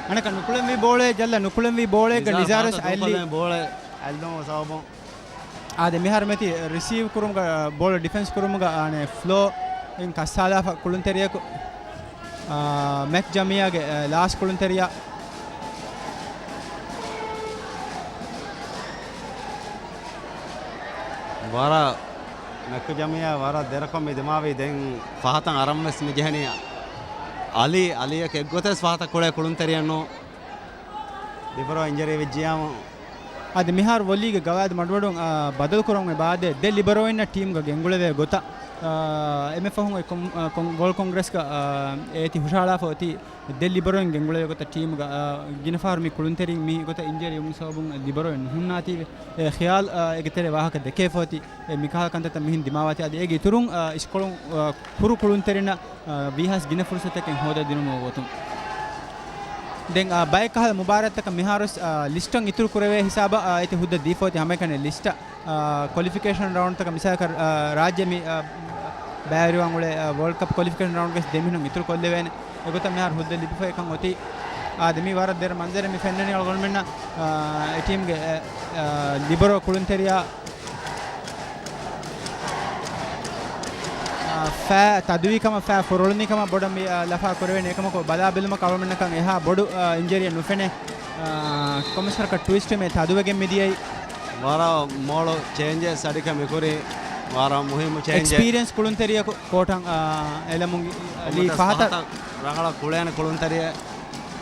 އަނެކަ ނުކުޅެންވީ ބޯޅައެއް ޖަލްލަ، ނުކުޅެންވީ ބޯޅައެއްގަ ނިޒާރު ނިޒާރު އައިލީ. ނުކުޅެން ބޯޅަ އައިލުމު ސަބަބުން. އާދެ، މިހާރު މެތި ރިސީވް ކުރުމުގަ، ބޯޅަ ޑިފެންސް ކުރުމުގަ، އަނެ ފްލޯ އިން ކައްސާލާފަ ކުޅުންތެރިޔަކު، އާ، މެކް ޖަމިއްޔާގެ، އާ، ލާސް ކުޅުންތެރިޔާ. ވަރަށް މެކް ޖަމިއްޔާ ވަރަށް ދެރަކޮށް މި ދިމާވީ ދެން ފަހަތަށް އަރަން ވެސް މި ޖެހެނީ. އަލީ، އަލީއަކީ އެއްގޮތަސް ފަހަތަށް ކުޅޭ ކުޅުންތެރިޔެއް ނޫން. ލިބަރޯ އިންޖަރީ ވެއްޖިޔާމު. އަދި މިހާރު ވޮލީގެ ގަވާއިދު މަޑުމަޑުން، އާ، ބަދަލު ކުރަމުން އެބައާދޭ ދެ ލިބަރޯއިންނަށް ޓީމްގަ ގެންގުޅެވޭ ގޮތަށް، އާ، އެންމެ ފަހުން އޮތް ކޮން-، އާ، ކޮން-، ވޯލް ކޮންގްރެސްގަ، އާ، އޭތި ހުށަހަޅާފަ އޮތީ ދެ ލިބަރޯއިން ގެންގުޅެވޭ ގޮތަށް ޓީމްގަ، އާ، ގިނަ ފަހަރު މި ކުޅުންތެރިން މި ގޮތަށް އިންޖަރީ ވުމުގެ ސަބަބުން ލިބަރޯއިން ނުހުންނާތީވެ. އެ ޚިޔާލް، އާ، އޭގެ ތެރޭ ވާހަކަ ދެކޭފަ އޮތީ. އެ މިކަހަލަ ކަންތައްތައް މިހެން ދިމާވާތީ. އަދި އޭގެ އިތުރުން، އާ، އިސްކޮޅު، އާ، ކުރު ކުޅުންތެރިންނަށް، އާ، ވީހާވެސް ގިނަ ފުރުސަތެއް ހޯދަދިނުމުގެ ގޮތުން. ދެން، އާ، ބައެއް ކަހަލަ މުބާރާތްތަކަށް މިހާރުވެސް، އާ، ލިސްޓަށް އިތުރު ކުރެވޭ ހިސާބަށް، އާ، އޭތި ހުއްދަ ދީފަ އޮތީ ހަމައެކަނި ލިސްޓަށް، އާ، ކޮލިފިކޭޝަން ރައުންޑްތަކަށް މިސާލަކަށް، އާ، ރާއްޖެ މި، އާ، ބައިވެރިވާން އުޅޭ، އާ، ވޯލްޑް ކަޕް ކޮލިފިކޭޝަން ރައުންޑްގެސް ދެމިހުނަށް އިތުރު ކޮށްލެވޭނެ. އެގޮތަށް މިހާރު ހުއްދަ ލިބިފައިކަން އޮތީ. އާދެ، މީ ވަރަށް ދެރަ މަންޒަރެއް މި ފެންނަނީ އަޅުގަނޑުމެންނަށް، އާ، އެ ޓީމްގެ، އެ، އާ، ލިބަރޯ ކުޅުންތެރިޔާ، އާ، ފައި ތަދުވީ ކަމަށް، ފައި ފޮރޮޅުނީ ކަމަށް ބޮޑަށް މި، އާ، ލަފާ ކުރެވޭނެ. އެކަމަކު ބަލާ ބެލުމަކަށް އަޅުގަނޑުމެންނަކަށް އެހާ ބޮޑު، އާ، އިންޖަރީއެއް ނުފެނޭ. އާ، ކޮންމެސް ވަރަކަށް ޓުވިސްޓް މި ތަދުވެގެން މިދިޔައީ. ވަރަށް މޮޅު ޗޭންޖެސް އަޑިކަ މިކުރީ. ވަރަށް މުހިއްމު ޗޭންޖެއް. އެކްސްޕީރިއެންސް ކުޅުންތެރިޔަކު ކޯޓަށް، އާ، އެލަމުން އަލީ ކޮންމެސް ފަހަތަށް. ފަހަތަށް ރަނގަޅަށް ކުޅޭނެ ކުޅުންތެރިޔެއް.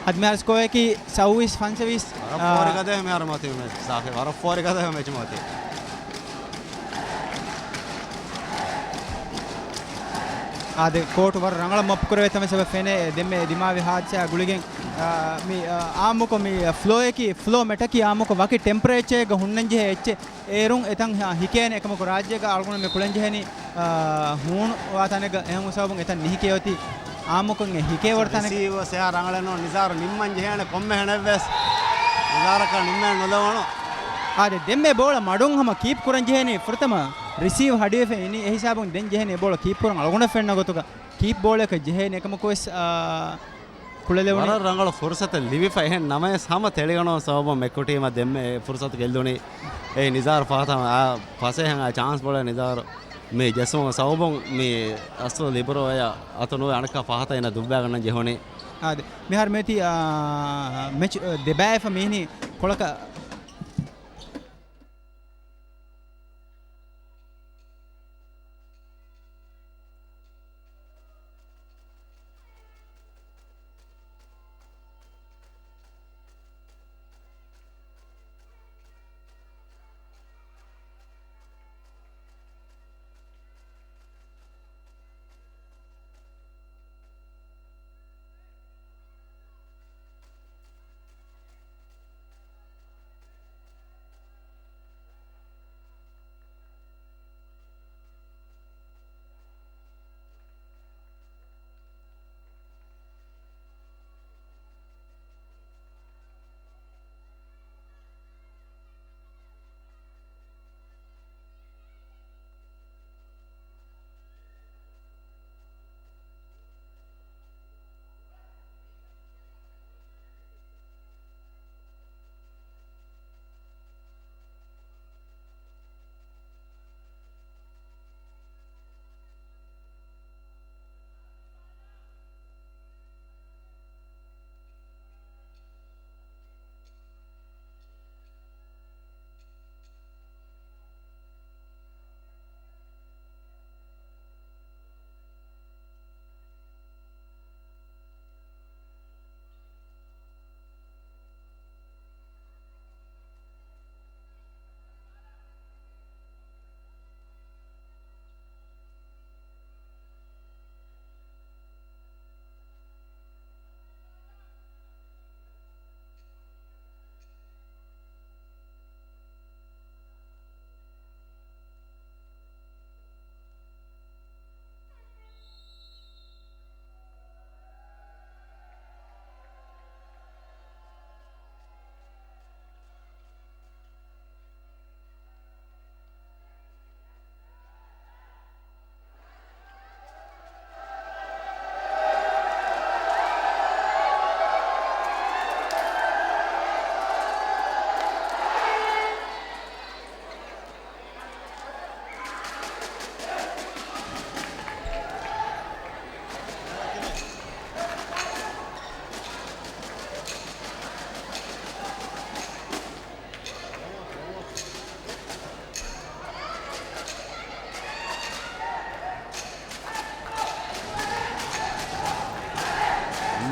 އަދި މިހާރު ސްކޯއަކީ ސައުވީސް ފަންސަވީސް. ވަރަށް ފޯރި ގަދައެއް މިހާރު މަތި މެޗް ސާފި. ވަރަށް ފޯރި ގަދައެއް މެޗް މަތި. އާދެ، ކޯޓު ވަރަށް ރަނގަޅަށް މޮޕް ކުރެވޭ ތަން ވެސް އެބަ ފެނޭ. ދެންމެ ދިމާވި ހާދިސާ ގުޅިގެން، އާ، މި، އާ، އާއްމުކޮށް މި، އާ، ފްލޯއަކީ، ފްލޯ މެޓަކީ އާއްމުކޮށް ވަކި ޓެމްޕަރޭޗަރެއްގަ ހުންނަންޖެހޭ އެއްޗެއް. އޭރުން އެތަން ހި-، ހިކޭނެ. އެކަމަކު ރާއްޖޭގަ އަޅުގަނޑު މި ކުޅެންޖެހެނީ، އާ، ހޫނު ވާތަނެއްގަ. އެހެން ހިސާބުން އެތަން ނިހިކެޔޮތީ އާއްމުކޮށް އެ ހިކޭވަޑު ތަނެއް. ރިސީވަރ ސެހާ ރަނގަޅެއް ނޫން. ނިޒާރު ނިންމަން ޖެހޭނެ ކޮންމެ ހެނެއްވެސް. ނިޒާރަކަށް ނިންމެ ނުލެވުނު. އާދެ، ދެންމެ ބޯޅަ މަޑުން ހަމަ ކީޕް ކުރަން ޖެހޭނީ. ފުރަތަމަ ރިސީވް ހަޑިވެފަ އިނީ. އެހިސާބުން ދެން ޖެހޭނީ ބޯޅަ ކީޕް ކުރަން އަޅުގަނޑަށް ފެންނަ ގޮތުގަ. ކީޕް ބޯޅައަކަށް ޖެހޭނެ. އެކަމަކުވެސް، އާ، ކުޅެލެވުނީ. ވަރަށް ރަނގަޅު ފުރުސަތެއް ލިބިފަ. އެހެން ނަމަވެސް ހަމަ ތެޅިގަނު ސަބަބުން މެކު ޓީމަށް ދެންމެ ފުރުސަތު ގެއްލުނީ. އެ ނިޒާރު ފަހަތަށް އާ ފަސޭހައިން އާ ޗާންސް ބޯޅަ ނިޒާރު މި ޖެއްސުމުގެ ސަބަބުން މި އަސްލު ލިބުރޯއަށް އަތު ނުވެ އަނެއްކާ ފަހަތަށް އޭނަ ދުއްވާގަންނަން ޖެހުނީ. އާދެ، މިހާރު މޭތި، އާ، މެޗް، އާ، ދެބައިފަ މީނީ ކޮޅަކަށް.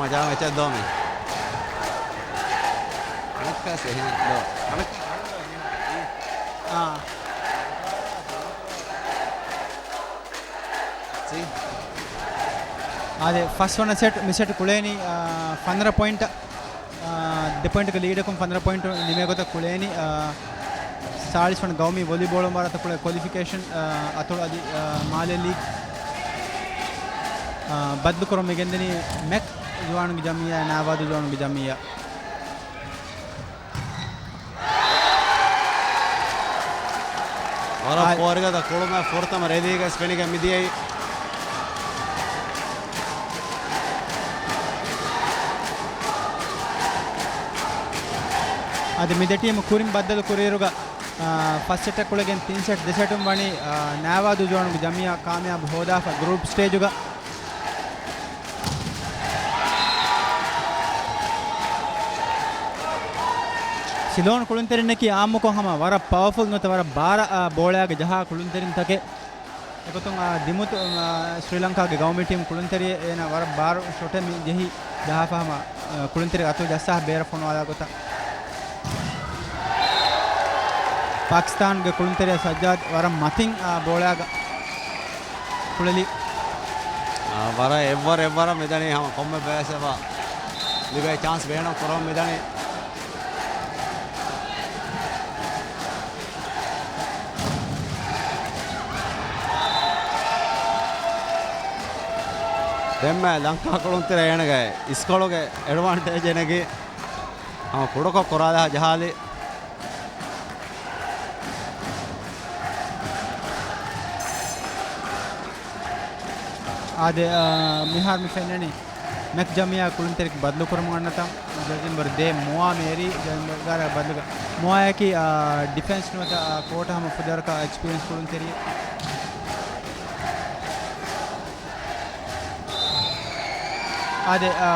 މަޖާ މެޗެއް ދޯ މި. އަނެއްކާސް އެހެން ދޯ. އަނެއް-، އާ. ސީ. އާދެ، ފަސްވަނަ ސެޓް، މި ސެޓް ކުޅޭނީ، އާ، ފަނަރަ ޕޮއިންޓަށް. އާ، ދެ ޕޮއިންޓުގެ ލީޑަކުން ފަނަރަ ޕޮއިންޓު ނިމޭ ގޮތަށް ކުޅޭނީ، އާ، ސާޅީސް ވަނަ ގައުމީ ވޮލީބޯޅަ މަރާތަ ކުޅޭ ކޮލިފިކޭޝަން، އާ، އަތޮޅު އަދި، އާ، މާލޭ ލީގް، އާ، ބަދްލުކުރަމުން މި ގެންދަނީ މެކް ޒުވާނުންގެ ޖަމްއިއްޔާ، ނާވާދޫ ޒުވާނުންގެ ޖަމްއިއްޔާ. ވަރަށް އާ. ފޯރިގަދަ ކުޅުމެއް ފުރަތަމަ ރެލީގަސް ފެނިގެން މިދިޔައީ. އަދި މި ދެ ޓީމު ކުރިން ބައްދަލު ކުރިއިރުގަ، އާ، ފަސް ސެޓަށް ކުޅެގެން ތިން ސެޓް ދެ ސެޓުން ވަނީ، އާ، ނާވާދޫ ޒުވާނުގެ ޖަމްއިއްޔާ ކާމިޔާބު ހޯދާފަ ގްރޫޕް ސްޓޭޖުގަ. ސިލޯން ކުޅުންތެރިންނަކީ އާއްމުކޮށް ހަމަ ވަރަށް ޕަވަފުލް ނުވަތަ ވަރަށް ބާރަށް، އާ، ބޯޅައިގަ ޖަހާ ކުޅުންތެރިންތަކެއް. އެގޮތުން، އާ، ދިމުތު، އާ، ސްރީލަންކާގެ ގައުމީ ޓީމް ކުޅުންތެރިއެއް އޭނަ ވަރަށް ބާރު ޝޮޓެއް މި ޖެހި ޖަހާފަ ހަމަ، އާ، ކުޅުންތެރި އަތު ޖައްސާ ބޭރަށް ފޮނުވާލާ ގޮތަށް. ޕާކިސްތާންގެ ކުޅުންތެރިޔާ ސައްޖާދް ވަރަށް މަތިން، އާ، ބޯޅައިގަ ކުޅެލި. އާ، ވަރަށް އެއްވަރު އެއްވަރަށް މިދަނީ ހަމަ ކޮންމެ ބައެއްސަބަ ލިބޭ ޗާންސް ބޭނުން ކުރަމުން މިދަނީ. ދެންމެ ލަންކާ ކުޅުންތެރި އޭނަގެ އިސްކޮޅުގެ އެޑްވާންޓޭޖް ނެގި ހަމަ ކުޑަކޮށް ކުރާލާ ޖަހާލި. އާދެ، އާ، މިހާރު މި ފެންނަނީ މެކް ޖަމިއާ ކުޅުންތެރި ބަދަލުކުރަމުން އަންނަތާ، ޖަރސީ ނަމްބަރު ދޭއް މޮއާ މޭރީ، ޖަރސީ ނަމްބަރު އެގާރަ ބަދަލުގަ. މޮއާއަކީ، އާ، ޑިފެންސް ނުވަތަ، އާ، ކޯޓަށް ހަމަ ފުދޭވަރަކަށް އެކްސްޕީރިއެންސް ކުޅުންތެރިއެއް. އާދެ، އާ،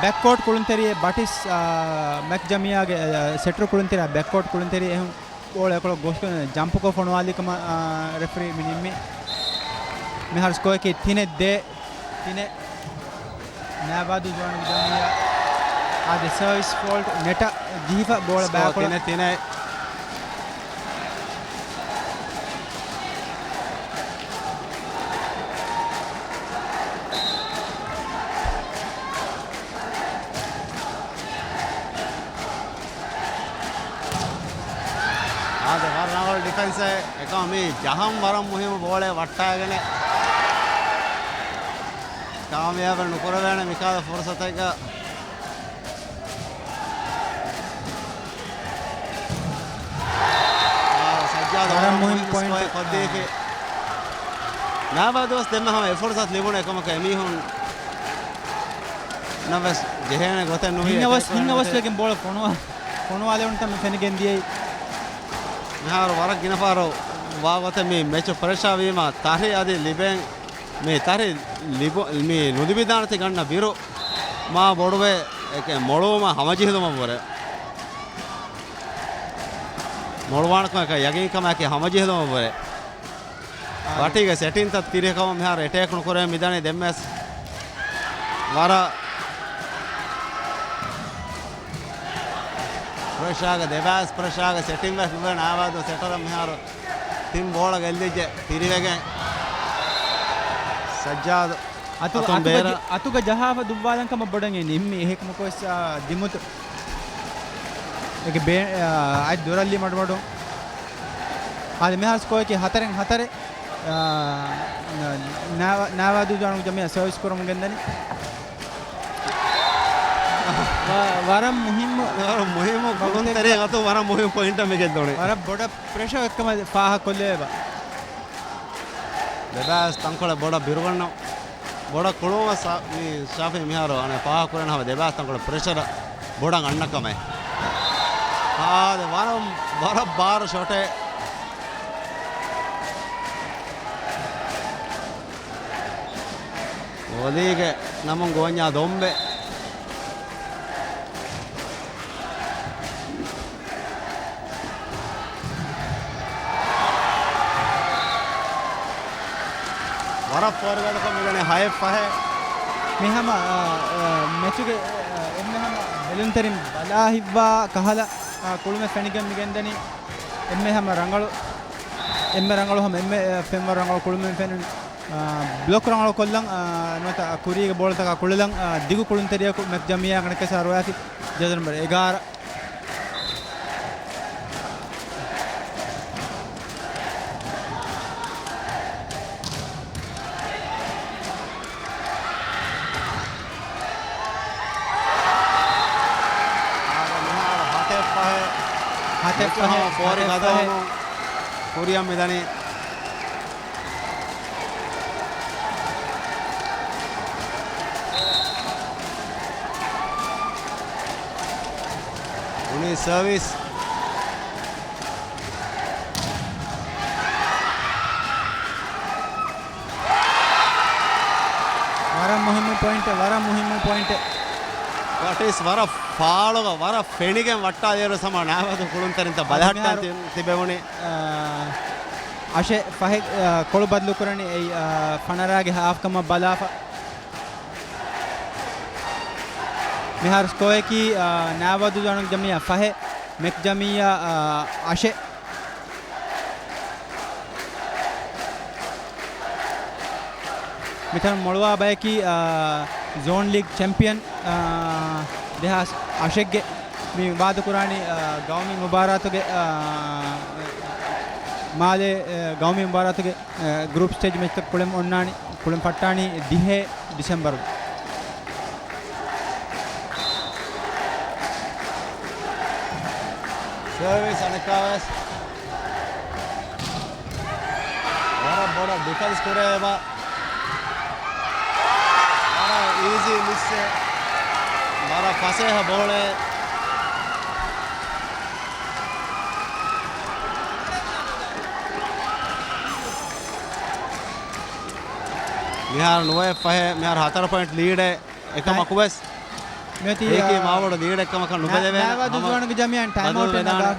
ބެކްކޯޓް ކުޅުންތެރިއެއް ބަޓިސް، އާ، މެކް ޖަމިއާގެ، އާ، ސެޓަރ ކުޅުންތެރިއާ ބެކްކޯޓް ކުޅުންތެރި އެހުން ބޯޅަ އެކޮޅަށް ގޮސް ޖަމްޕްކޮށް ފޮނުވާލި ކަމަށް، އާ، ރެފްރީ މި ނިންމި. މިހާރު ސްކޯއަކީ ތިނެއް ދޭއް، ތިނެއް. ނައިބާދޫ ޒޯނުގެ ޖަމިއްޔާ އާދެ ސަރވިސް ފޯލްޓް ނެޓަށް ޖެހިފަ ބޯޅަ ސްކޯ ބައިކޮޅަށް. ތިނެއް ތިނެއް. އާދެ، ވަރަށް ރަނގަޅު ޑިފެންސެއް. އެކަމަ މި ޖަހަން ވަރަށް މުހިއްމު ބޯޅައެއް ވައްޓާގެނެއް ކާމިޔާބެއް ނުކުރެވޭނެ މިކާލަ ފުރުސަތެއްގަ. އާ، ސައްޖާދު ވަރަށް ވަރަށް މުހިއްމު މުހިއްމު ޕޮއިންޓް. ސްކޯއެއް ކޮށްދީފި. ނައިބާދޫ ވެސް ދެންމެ ހަމަ އެ ފުރުސަތު ލިބުނު އެކަމަކަށް އެމީހުން ނަށް ވެސް ޖެހޭނެ ގޮތެއް ނުވި. ހިތް އަވަސް، އެޓޭކް ހިތް ކުރެވޭނެ އަވަސް ގޮތެއް. ވެގެން ބޯޅަ ފޮނުވާ، ފޮނުވާލެވުނުތަން މި ފެނިގެން ދިޔައީ. މިހާރު ވަރަށް ގިނަ ފަހަރު ވާ ގޮތެއް މި މެޗު ޕްރެޝާ ވީމަ، ތަރި އަދި ލިބެން، މި ތަރި ލިބު-، މި ނުލިބިދާނެތީ ގަންނަ ބިރު މާ ބޮޑުވެ، އެކެ މޮޅުވުމަށް ހަމަޖެހިލުމަށްވުރެ. މޮޅުވާނެކަމަކަށް ޔަގީންކަމާއެކީ ހަމަޖެހިލުމަށްވުރެ. ވަޓީގެ ސެޓިންތައް ތިރިކަމަށް މިހާރު އެޓޭކް ނުކުރޭ މިދަނީ ދެންމެސް. ވަރަށް ޕްރެޝާގެ، ދެބާސް ޕްރެޝާގެ ސެޓިން ވެސް ނުވޭ ނައިބާދޫ ސެޓަރ މިހާރު ތިން ބޯޅަ ގެއްލިއްޖެ ތިރިވެގެން. ސައްޖާދު އަތު، އަތުން އަތުގަ ބޭރަށް. ޖަ-، އަތުގަ ޖަހާފަ ދުއްވާލަން ކަމަށް ބޮޑަށް އެ ނިންމި އެހެކަމަކޮސް، އާ، ދިމުތު. އޭގެ ބޭ-، އާ، އަތް ދުރަށްލީ މަޑުމަޑުން. އާދެ މިހާރު ސްކޯއަކީ ހަތަރެން ހަތަރެއް. އާ، ނާ-، ނާވާ-، ނާވާދޫ ޒޯނު ޖަމިއްޔާ ސަރވިސް ކުރަމުން ގެންދަނީ. ވަ-، ވަރަށް މުހިއްމު. ވަރަށް މުހިއްމު ވަގުތެއްގަ ކުޅުންތެރި އަތު ވަރަށް މުހިއްމު ޕޮއިންޓަށް މި ގެންދަވަނީ. ވަރަށް ބޮޑަށް ޕްރެޝަރ އެއްކަމަށް ފާހަގަކޮށްލެވޭ. ދެބާސް ތަންކޮޅެއް ބޮޑަށް ބިރުގަންނަ ބޮޑަށް ކުޅުމަށް ސާ-، މި ޝާފީ މިހާރު އަނެއް ފާހަގަކުރަން ހަމަ ދެބާސް ތަންކޮޅެއް ޕްރެޝަރ ބޮޑަށް އަންނަ ކަމެއް. އާދެ، ވަރަށް، ވަރަށް ބާރު ޝޮޓެއް. ވޮލީގެ ނަމުން ގޮވަންޏާ ދޮންބެ. ވަރަށް ފޯރިގަދަކޮށް މިދަނީ ހައެއް ފަހެއް. މި ހަމަ، އާ، އާ، މެޗުގެ، އާ، އެންމެ ހަމަ ބެލުންތެރިން ބަލާ ހިއްވާ ކަހަލަ، އާ، ކުޅުމެއް ފެނިގެން މި ގެންދަނީ. އެންމެ ހަމަ ރަނގަޅު، އެންމެ ރަނގަޅު ހަމަ އެންމެ، އާ، ފެންވަރު ރަނގަޅު ކުޅުމެއް ފެނުން. އާ، ބްލޮކް ރަނގަޅު ކޮށްލަން، އާ، ނުވަތަ ކުރީގެ ބޯޅަތަކާ ކުޅެލަން، އާ، ދިގު ކުޅުންތެރިޔަކު މެކް ޖަމިއްޔާ އަނެއްކާ ސާރުވާފި. ޖަރސީ ނަމްބަރު އެގާރަ. އާދެ، މިހާރު ހަތެއް ފަހެއް. ހަތެއް މެޗު ފަހެއް، ހަމަ ފޯރި ހަތެއް ފަހެއް. ގަދަވަމުން ކުރިއަށް މިދަނީ. އުނި ސަރވިސް. ވަރަށް މުހިއްމު ޕޮއިންޓެއް، ވަރަށް މުހިއްމު ޕޮއިންޓެއް. ވަޓިސް ވަރަށް ފާޅުގަ، ވަރަށް ފެނިގެން ވައްޓާލިއިރު ސަމާ ނާވަދު ކުޅުންތެރިންތައް ބަލަހައްޓަން މިހާރު، ތި-، ތިބެވުނީ. އާ، އަށެއް ފަހެއް، އާ، ކޮޅު ބަދަލުކުރަނީ އެއީ، އާ، ފަނަރާގެ ހާފް ކަމަށް ބަލާފަ. މިހާރު ސްކޯއަކީ، އާ، ނާވާދޫދޫ އަނުގެ ޖަމިއްޔާ ފަހެއް، މެކް ޖަމިއްޔާ، އާ، އަށެއް. މިތަނުން މޮޅުވާ ބަޔަކީ، އާ، ޒޯން ލީގް ޗެމްޕިއަން، އާ، ދެހާސް އަށެއްގެ މި ވާދަކުރާނީ، އާ، ގައުމީ މުބާރާތުގެ، އާ، މާލޭ، އާ، ގައުމީ މުބާރާތުގެ، އާ، ގްރޫޕް ސްޓޭޖް މެޗްތައް ކުޅެން އޮންނާނީ، ކުޅެން ފައްޓާނީ ދިހަ ޑިސެމްބަރު. ސަރވިސް އަނެއްކާވެސް ވަރަށް ބޮޑަށް ޑިފެންސް ކުރެވޭ ބާ. ވަރަށް އީޒީ މިސްއެއް. ވަރަށް ފަސޭހަ ބޯޅައެއް. މިހާރު ނުވައެއް ފަހެއް، މިހާރު ހަތަރު ޕޮއިންޓް ލީޑެއް. އެކަމަކުވެސް މިއޮތީ، އޭކީ އާ، މާވޮޑު ލީޑެއްކަމަކަށް ނު-، ނުބެލެވޭނެ. ނާވާދޫދޫ އަނުގެ ޖަމިއްޔާ ޓައިމް އައުޓް އެއް ނަގާފަ.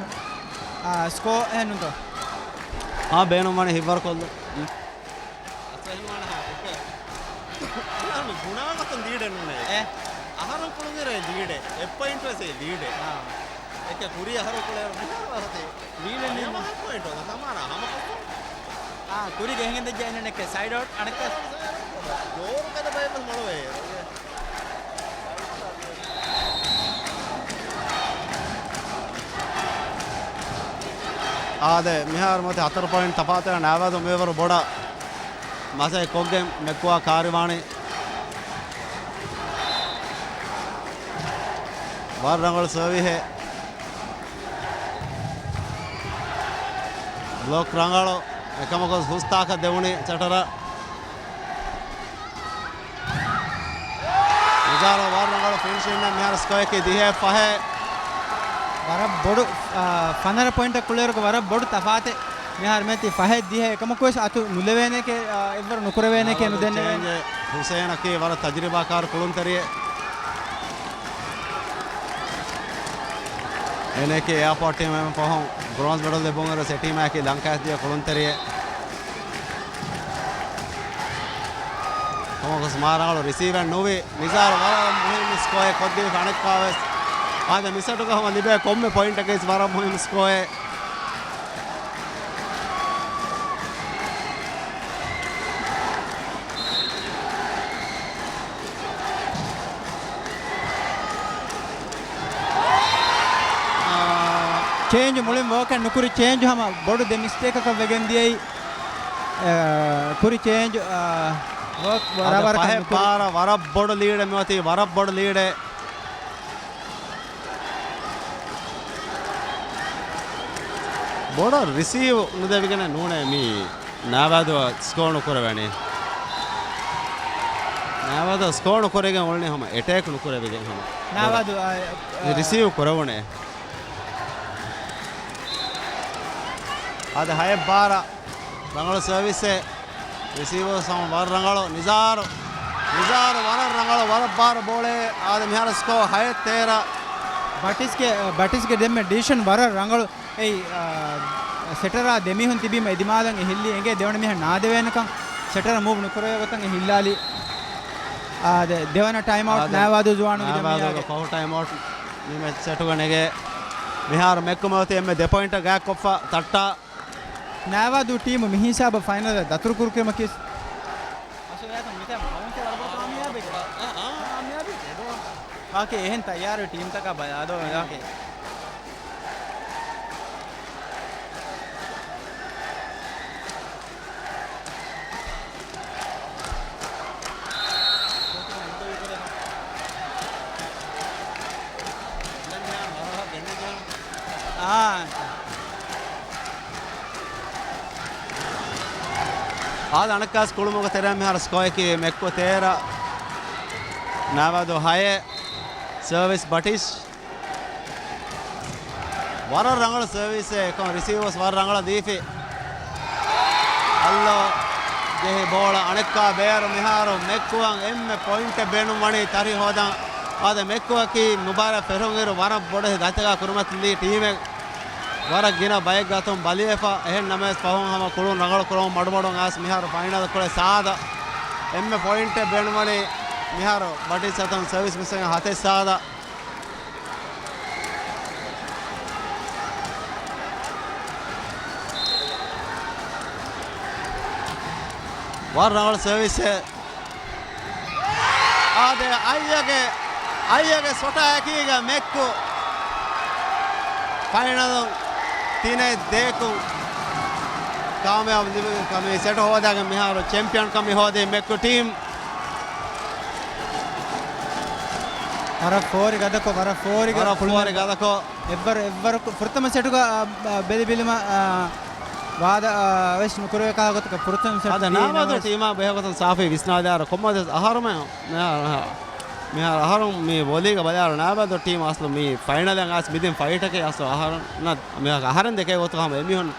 އާ، ސްކޯ އެހެންނުތޯ؟ ހާ، ބޭނުންވާނެ ހިއްވަރުކޮށްލުން. އަސް އެހެންވާނެ ހާ، އެކަ. މި ގުނާގޮތުން ލީޑެއް ނޫނޭ. އެ. އަހަރުން ކުޅުނުއިރު ލީޑެއް. އެއް ޕޮއިންޓް ވެސް ލީޑެއް. އާ. އެކަ ކުރީ އަހަރު ކުޅޭ މިހާރު ވަރަށް ލީޑެއް ނޫން. ހަމަ ޕޮއިންޓް ސަމާނާ ހަމަ ކޮށް. އާ، ކުރީގެ އެހެން ދެއްޖެ އެންނެނެއްކެ ސައިޑް އައުޓް އަނެއްކާ. ޖޯރު ގަދަ ބައެއް ވެސް މޮޅުވޭ. އާދެ، މިހާރު މަތި ހަތަރު ޕޮއިންޓް ތަފާތު ނާވާދޫ މިވަރު ބޮޑަށް މަސައްކަތް ކޮށްގެން މެކްކުއާ ކާރިވާނީ. ވަރަށް ރަނގަޅު ސަރވިހެއް. ބްލޮކް ރަނގަޅު. އެކަމަކު ހުސްތާކަށް ދެވުނީ ޗަޓަރަށް. ނިޒާރު ވަރަށް ރަނގަޅު ފިނިޝިން މިހާރު ސްކޯއަކީ ދިހައެއް ފަހެއް. ވަރަށް ބޮޑު، އާ، ފަނަރަ ޕޮއިންޓަށް ކުޅޭރުގަ ވަރަށް ބޮޑު ތަފާތެއް. މިހާރު މެތި ފަހެއް ދިހަ އެކަމަކުވެސް އަތު ނުލެވޭނެކޭ، އާ، އެއްވަރު ނުކުރެވޭނެކޭ ނުދެންނެވޭނެ. ޗޭންޖެއް ހުސެއިނަކީ ވަރަށް ތަޖުރިބާކާރު ކުޅުންތެރިއެއް. އޭނައަކީ އެއާޕޯޓް ޓީމު އެން ފަހުން ބްރޯންޒް މެޑަލް ލިބުނުއިރު އެ ޓީމަކީ ލަންކާއަށް ދިޔަ ކުޅުންތެރިއެއް. ކަމަކުސް މާ ރަނގަޅު ރިސީވެއް ނުވި. ނިޒާރު ވަރަށް މުހިއްމު ސްކޯއެއް ކޮށްދީފަ އަނެއްކާވެސް. އާދެ، މިސެޓުގަ ހަމަ ލިބޭ ކޮންމެ ޕޮއިންޓަކީ ވަރަށް މުހިއްމު ސްކޯއެއް. ޗޭންޖު މުޅިން ވޯކެއް ނުކުރި ޗޭންޖު ހަމަ ބޮޑު ދެ މިސްޓޭކަކަށް ވެގެން ދިޔައީ. އަ، ކުރި ޗޭންޖު، އަ، ވޯކް އަދަ ވަރަށް ވަރަކަށް ފަހެ ނުކުރި. ބާރަ ވަރަށް ބޮޑު ލީޑެއް މިއޮތީ، ވަރަށް ބޮޑު ލީޑެއް. ބޮޑަށް ރިސީވް ނުދެވިގެނެއް ނޫނޭ މީ ނާވާދު ސްކޯ ނުކުރެވެނީ. ނާވާދު ސްކޯ ނުކުރެގެން އުޅުނީ ހަމަ އެޓޭކް ނުކުރެވިގެން ހަމަ. ނާވާދު، އާ، އާ، ރިސީވް ކުރެވުނޭ. އަދަ ހައެއް ބާރަ ރަނގަޅު ސަރވިސެއް. ރިސީވަރ ސަމަ ވަރަށް ރަނގަޅު. ނިޒާރު. ނިޒާރު ވަރަށް ރަނގަޅު، ވަރަށް ބާރު ބޯޅައެއް. އާދެ، މިހާރު ސްކޯ ހައެއް ތޭރަ. ބަޓިސްގެ، ބަޓިސްގެ ދެންމެ ޑިސިޝަން ވަރަށް ރަނގަޅު. އެއީ، އާ، ސެޓަރާ ދެމީހުން ތިބީމަ އެދިމާލަށް އެ ހިއްލީ އެނގޭ ދެވަނަ މީހާ ނާދެވޭނެކަން. ސެޓަރ މޫވް ނުކުރެވޭ ގޮތަށް އެ ހިއްލާލީ. އާދެ، ދެވަނަ ޓައިމް އައުޓް އާދެ، ނާވާދޫ ޒުވާނުގެ ނާވާދޫގެ ޖަމިއްޔާގެ. ފަހު ޓައިމް އައުޓް މި މެޗް ސެޓުގަ ނެގޭ. މިހާރު މެކްކުމަ އޮތީ އެންމެ ދެ ޕޮއިންޓަށް ގާތްކޮށްފަ ތައްޓާ. ނާވާދޫ ޓީމު މިހިސާބަށް ފައިނަލަށް ދަތުރުކުރުކުރީމަ ކިސް. އަސުލު އެތަން މިތަން މައުންޓް ވަރަށް ބޮޑު ކާމިޔާބެއް. އާ، އާ. ކާމިޔާބެއް. އާކޭ އެހެން ތައްޔާރު ޓީމްތަކާ ބަލާލޯ އާކޭ. އާ. އާދެ، އަނެއްކާސް ކުޅުމުގެ ތެރެއަށް މިހާރު ސްކޯއަކީ މެކްކު ތޭރަ، ނާވާދޫ ހައެއް. ސަރވިސް ބަޓިސް. ވަރަށް ރަނގަޅު ސަރވިސެއް، އެކަމް ރިސީވަރސް ވަރަށް ރަނގަޅަށް ދީފި. އައްލޯ ޖެހި ބޯޅަ އަނެއްކާ ބޭރު މިހާރު މެކްކުއަށް އެންމެ ޕޮއިންޓެއް ބޭނުން ވަނީ ތަރި ހޯދަން. އާދެ، މެކްކުއަކީ މުބާރާތް ފެށުނުއިރު ވަރަށް ބޮޑެތި ދަތިކަ ކުރިމަތިލީ ޓީމެއް. ވަރަށް ގިނަ ބައެއް ގާތުން ބަލިވެފަ. އެހެން ނަމަވެސް ފަހުން ހަމަ ކުޅުން ރަނގަޅު ކުރަމުން މަޑުމަޑުން އައިސް މިހާރު ފައިނަލް ކުޅޭ ސާދަ އެންމެ ޕޮއިންޓެއް ބޭނުންވަނީ މިހާރު ބަޓިސް އަތުން ސަރވިސް މިސް ހަތެއް ސާދަ. ވަރަށް ރަނގަޅު ސަރވިސްއެއް. އާދެ، އައްޔަގެ، އައްޔަގެ ސޮޓާއެކީގަ މެއްކު ފައިނަލުން ތިނެއް ދޭކުން ކާމިޔާބު ލިބި ކަމީ ސެޓް ހޯދާގެން މިހާރު ޗެމްޕިއަންކަމެއް ހޯދީ މެއްކު ޓީމް. ވަރަށް ފޯރި ގަދަކޮށް، ވަރަށް ފޯރި ވަރަށް ފޯރި ގަދަކޮށް. އެއްވަރު، އެއްވަރު ފުރަތަމަ ސެޓުގަ، އަ، އަ، ބެލި ބިލުމަށް، އަ، ވާދަ، އަ، ވެސް ނުކުރެވޭ ކަހަލަ ގޮތަކަށް ފުރަތަމަ ސެޓް އަދަ ދީ ނާބަދު ނަމަވެސް. ޓީމާ ބެހޭގޮތުން ސާފީ ވިސްނާލާއިރު ކޮންމެވެސް އަހަރުމެ، މިހާރު، މިހާރު އަހަރު މި ވޮލީގަ ބަލާއިރު ނާބަދު ޓީމް އަސްލު މި ފައިނަލަށް އައިސް މިދިން ފައިޓަކީ އަސްލު އަހަރު ނަ-، މިހާރު އަހަރެން ދެކޭ ގޮތުގަ ހަމަ އެމީހުން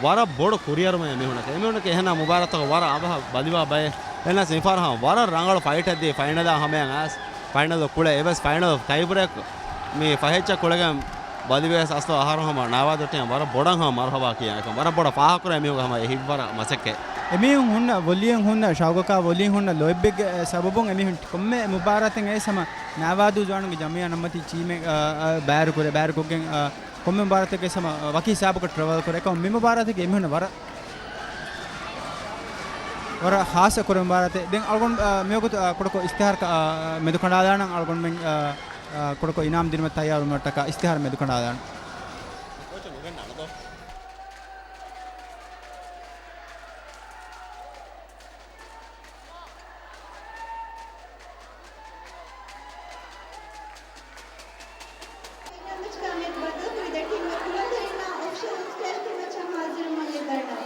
ވަރަށް ބޮޑު ކުރިއަރުމެއް އެމީހުންނަކަށް. އެމީހުންނަކީ އެހެންނަމަ މުބާރާތަކަށް ވަރަށް އަބަހަށް ބަލިވާ ބައެއް. އެހެނަސް މިފަހަރު ހަމަ ވަރަށް ރަނގަޅު ފައިޓެއް ދީ ފައިނަލާ ހަމަޔަށް އައިސް ފައިނަލު ކުޅޭ. އެވެސް ފައިނަލު ޓައިބްރޭކް މި ފަހެއްޗަށް ކުޅެގެން ބަލިވެސް އަސްލު އަހަރު ހަމަ ނާވާދު ޓީމް ވަރަށް ބޮޑަށް ހަމަ މަރުހަބާ ކިޔާ އެކަން ވަރަށް ބޮޑަށް ފާހަގަކުރޭ މީހުން ހަމަ އެ ހިތްވަރަށް މަސައްކަތް. އެމީހުން ހުންނަ ވޮލީއެއް ހުންނަ ޝައުގަކާ ވޮލީ ހުންނަ ލޯތްބެއްގެ، އެ، ސަބަބުން އެމީހުން ކޮންމެ މުބާރާތެއް އައިސް ހަމަ ނާވާދޫ ޒުވާނުންގެ ޖަމިއްޔާ ނަންމަތީ ޗީމެއް، އަ، އަ، ބައިވެރިކުރޭ، ބައިވެރިކޮށްގެން، އަ، ކޮންމެ މުބާރާތެއްގެ ހަމަ ވަކި ހިސާބަކަށް ޓްރެވަލް ކުރޭ. އެކަމަ މި މުބާރާތެއްގެ އެމީހުން ވަރަށް، ވަރަށް ޚާއްޞަ ކުރެ މުބާރާތެއް. ދެން އަޅުގަނޑު، އަ، މިވަގުތު، އަ، ކުޑަކޮށް އިސްތިހާރަކަށް، އަ، މެދުކަނޑާލާނަން. އަޅުގަނޑުމެން، އަ، އަ، ކުޑަކޮށް އިނާމް ދިނުމަށް ތައްޔާރުވުމަށްޓަކާ އިސްތިހާރަ މެދުކަނޑާލާނަން. ފައިނަލް މެޗްގަ މެދު ބަދަލުކުރި ދެ ޓީމްގެ ކުޅުންތެރިންނާ އޮފިޝަލް ސްކޭލް ޓީމް މެޗަށް ހާޒިރުވުމަށް ލެއްވަރަން.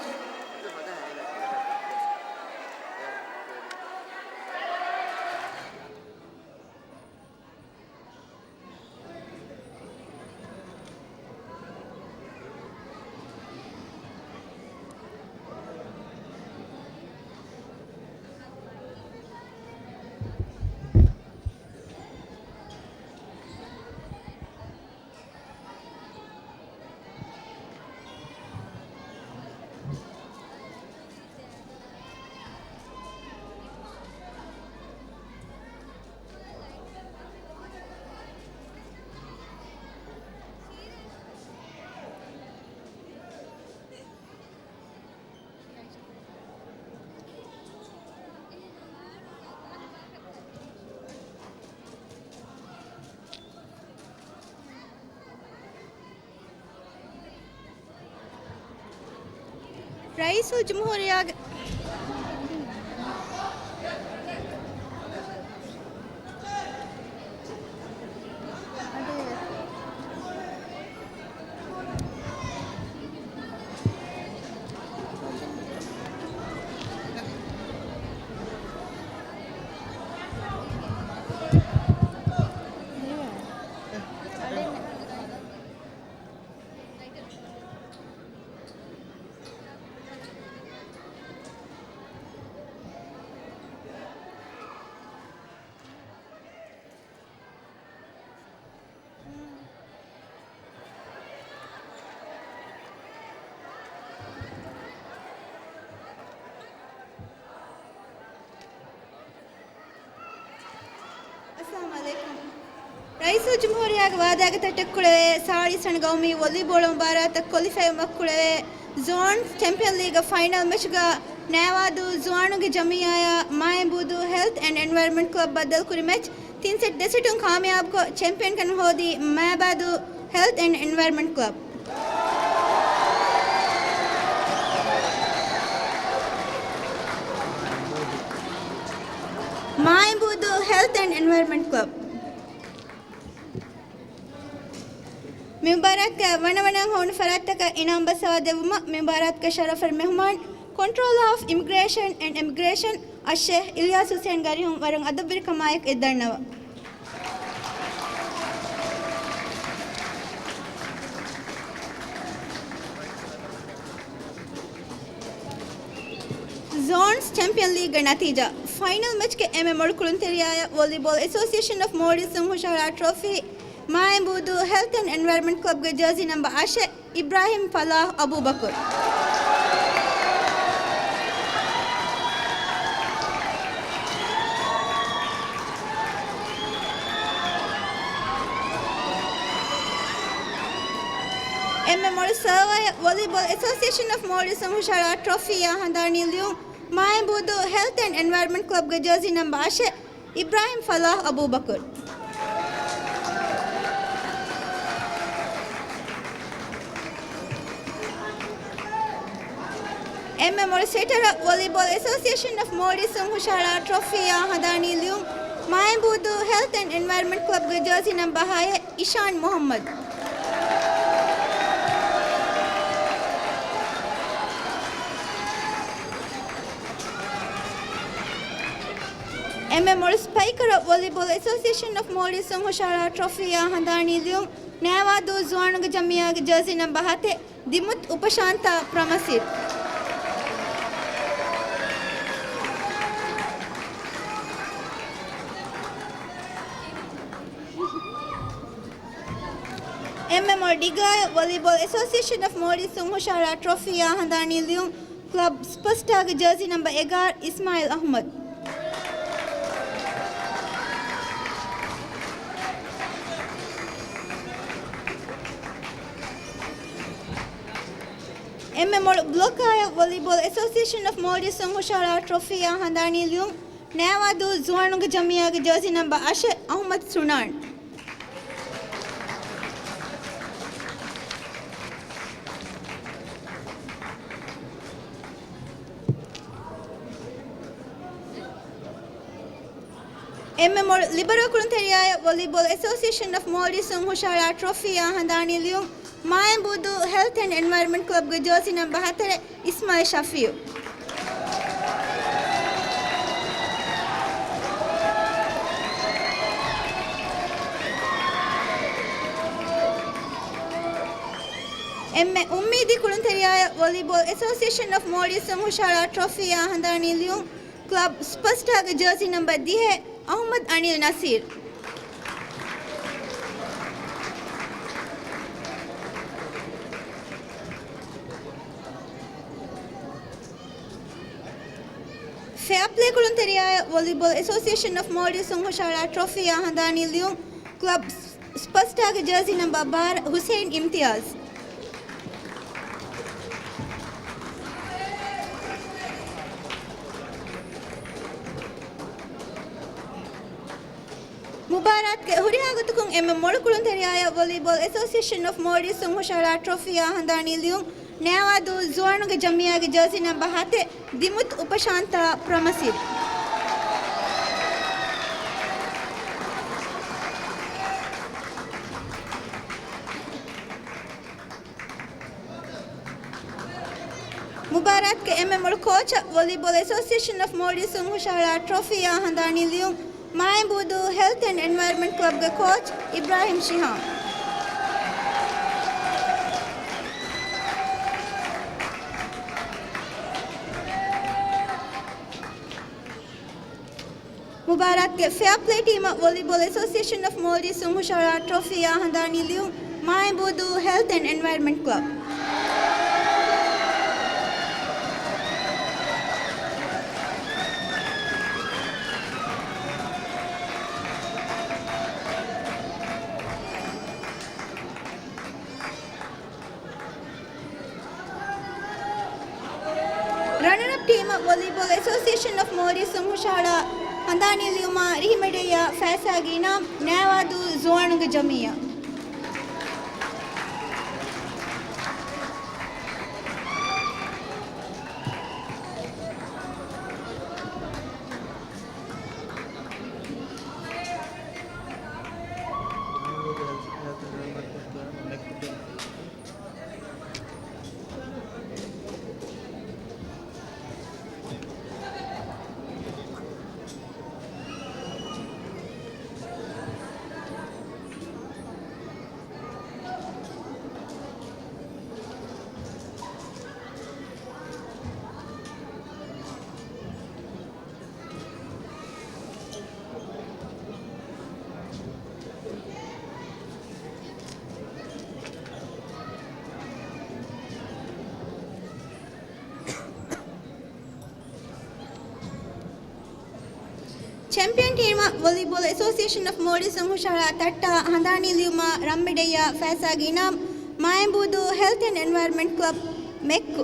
ރައީސުލްޖުމްހޫރިއްޔާގެ އައްސަލާމު ޢަލައިކުމް. ރައީސުލްޖުމްހޫރިއްޔާގެ ވާދާގެ ތައްޓެއް ކުޅެވޭ ސާޅީސް ރަން ގައުމީ ވޮލީބޯޅަ މުބާރާތަށް ކޮލިފައިވުމަށް ކުޅެވޭ ޒޯން ޗެމްޕިއަން ލީގް ފައިނަލް މެޗުގަ ނައިވާދޫ ޒުވާނުންގެ ޖަމިއްޔާއާ މާއިނބޫދޫ ހެލްތް އެންޑް އެންވަޔަރމަންޓް ކްލަބް ބައްދަލުކުރި މެޗް ތިން ސެޓް ދެ ސެޓުން ކާމިޔާބުކޮށް، ޗެމްޕިއަންކަން ހޯދީ މާބާދޫ ހެލްތް އެންޑް އެންވަޔަރމަންޓް ކްލަބް. މާއިނބޫދޫ ހެލްތް އެންޑް އެންވަޔަރމަންޓް ކްލަބް. މި މުބާރާތްގަ ވަނަވަނައިން ހޮވުނު ފަރާތްތަކަށް އިނާމް ބަސްއަވާ ދެއްވުމަށް މި މުބާރާތްގެ ޝަރަފުވެރި މެހުމާން، ކޮންޓްރޯލަރ އޮފް އިމިގްރޭޝަން އެންޑް އިމިގްރޭޝަން އައްޝޭހް އިލްޔާސް ހުސެން ގަރިހުން ވަރަށް އަދަބުވެރިކަމާއެކު އެއްދަންނަވަ. ޒޯންސް ޗެމްޕިއަން ލީގްގެ ނަތީޖާ. ފައިނަލް މެޗްގެ އެންމެ މޮޅު ކުޅުންތެރިޔާއަށް ވޮލީބޯލް އެސޯސިއޭޝަން އޮފް މޯލްޑިވްސް ހުށަހަޅާ ޓްރޮފީ، މާއިނބޫދޫ ހެލްތް އެންޑް އެންވަޔަރމަންޓް ކްލަބްގެ ޖާޒީ ނަމްބަރު އަށެއް، އިބްރާހިމް ފަލާހް އަބޫބަކުރު. އެންމެ މޮޅު ސާވާޔަށް ވޮލީބޯލް އެސޯސިއޭޝަން އޮފް މޯލްޑިވްސުން ހުށަހަޅާ ޓްރޮފީއާ ހަނދާނީ ލިޔުން، މާއިނބޫދޫ ހެލްތް އެންޑް އެންވަޔަރްމަންޓް ކްލަބްގެ ޖާޒީ ނަމްބަ އަށެއް، އިބްރާހިމް ފަލާހް އަބޫބަކުރު. އެންމެ މޮޅު ސެޓަރަށް ވޮލީބޯލް އެސޯސިއޭޝަން އޮފް މޯލްޑިވްސުން ހުށަހަޅާ ޓްރޮފީއާ ހަނދާނީ ލިޔުން، މާއިނބޫދޫ ހެލްތް އެންޑް އެންވަޔަރްމަންޓް ކްލަބްގެ ޖާޒީ ނަމްބަ ހައެއް، އިޝާން މުހައްމަދު. އެންމެ މޮޅު ސްޕައިކަރަށް ވޮލީބޯލް އެސޯސިއޭޝަން އޮފް މޯލްޑިވްސުން ހުށަހަޅާ ޓްރޮފީއާ ހަނދާނީ ލިޔުން، ނައިވާދޫ ޒުވާނުންގެ ޖަމިއްޔާގެ ޖާޒީ ނަމްބަ ހަތެއް، ދިމުތް އުޕަޝާންތާ ޕްރަމަސިތް. އެންމެ މޮޅު ޑިގާއަށް ވޮލީބޯލް އެސޯސިއޭޝަން އޮފް މޯލްޑިވްސުން ހުށަހަޅާ ޓްރޮފީއާ ހަނދާނީ ލިޔުން، ކްލަބް ސްޕަސްޓާގެ ޖާޒީ ނަމްބަ އެގާރަ، އިސްމާއިލް އަޙްމަދު. އެންމެ މޮޅު ބްލޮކާއަށް ވޮލީބޯލް އެސޯސިއޭޝަން އޮފް މޯލްޑިވްސުން ހުށަހަޅާ ޓްރޮފީއާ ހަނދާނީ ލިޔުން، ނައިވާދޫ ޒުވާނުންގެ ޖަމިއްޔާގެ ޖާޒީ ނަމްބަ އަށެއް، އަޙްމަދު ސުނާން. އެންމެ މޮޅު ލިބަރޯ ކުޅުންތެރިޔާއަށް ވޮލީބޯލް އެސޯސިއޭޝަން އޮފް މޯލްޑިވްސުން ހުށަހަޅާ ޓްރޮފީއާ ހަނދާނީ ލިޔުން، މާއިނބޫދޫ ހެލްތް އެންޑް އެންވަޔަރްމަންޓް ކްލަބްގެ ޖާޒީ ނަމްބަ ހަތަރެއް، އިސްމާއިލް ޝަފީއު. އެންމެ އުއްމީދީ ކުޅުންތެރިޔާއަށް ވޮލީބޯލް އެސޯސިއޭޝަން އޮފް މޯލްޑިވްސުން ހުށަހަޅާ ޓްރޮފީއާ ހަނދާނީ ލިޔުން، ކްލަބް ސްޕަސްޓާގެ ޖާޒީ ނަމްބަ ދިހަ، އަޙްމަދު އަނީލް ނަސީރު. ފެއާޕްލޭ ކުޅުންތެރިޔާއަށް ވޮލީބޯލް އެސޯސިއޭޝަން އޮފް މޯލްޑިވްސުން ހުށަހަޅާ ޓްރޮފީއާ ހަނދާނީ ލިޔުން، ކްލަބް ސްޕަސްޓާގެ ޖާޒީ ނަމްބަ ބާރަ، ހުސެއިން އިމްތިޔާޒް. މުބާރާތުގެ ހުރިހާ ގޮތަކުން އެންމެ މޮޅު ކުޅުންތެރިޔާއަށް ވޮލީބޯލް އެސޯސިއޭޝަން އޮފް މޯލްޑިވްސުން ހުށަހަޅާ ޓްރޮފީއާ ހަނދާނީ ލިޔުން، ނައިވާދޫ ޒުވާނުންގެ ޖަމިއްޔާގެ ޖާޒީ ނަމްބަ ހަތެއް، ދިމުތް އުޕަޝާންތާ ޕްރަމަސިތް. މުބާރާތުގެ އެންމެ މޮޅު ކޯޗަށް ވޮލީބޯލް އެސޯސިއޭޝަން އޮފް މޯލްޑިވްސުން ހުށަހަޅާ ޓްރޮފީއާ ހަނދާނީ ލިޔުން، މާއިނބޫދޫ ހެލްތް އެންޑް އެންވަޔަރްމަންޓް ކްލަބްގެ ކޯޗް އިބްރާހިމް ޝިހާމް. މުބާރާތުގެ ފެއާޕްލޭ ޓީމަށް ވޮލީބޯލް އެސޯސިއޭޝަން އޮފް މޯލްޑިވްސުން ހުށަހަޅާ ޓްރޮފީއާ ހަނދާނީ ލިޔުން، މާއިނބޫދޫ ހެލްތް އެންޑް އެންވަޔަރްމަންޓް ކްލަބް. ރަނަރަޕް ޓީމަށް ވޮލީބޯލް އެސޯސިއޭޝަން އޮފް މޯލްޑިވްސުން ހުށަހަޅާ ހަނދާނީ ލިޔުމާ ރިހިމެޑިއްޔާ ފައިސާގެ އިނާމް ނައިވާދޫ ޒުވާނުންގެ ޖަމިއްޔާ. ޗެމްޕިއަން ޓީމަށް ވޮލީބޯލް އެސޯސިއޭޝަން އޮފް މޯލްޑިވްސް ހުށަހަޅާ ތައްޓާ ހަނދާނީ ލިޔުމާ ރަންމެ ޑެއްޔާ ފައިސާގެ އިނާމް މާއިންބޫދޫ ހެލްތް އެންޑް އެންވަޔަރަންމަންޓް ކްލަބް މެއްކު.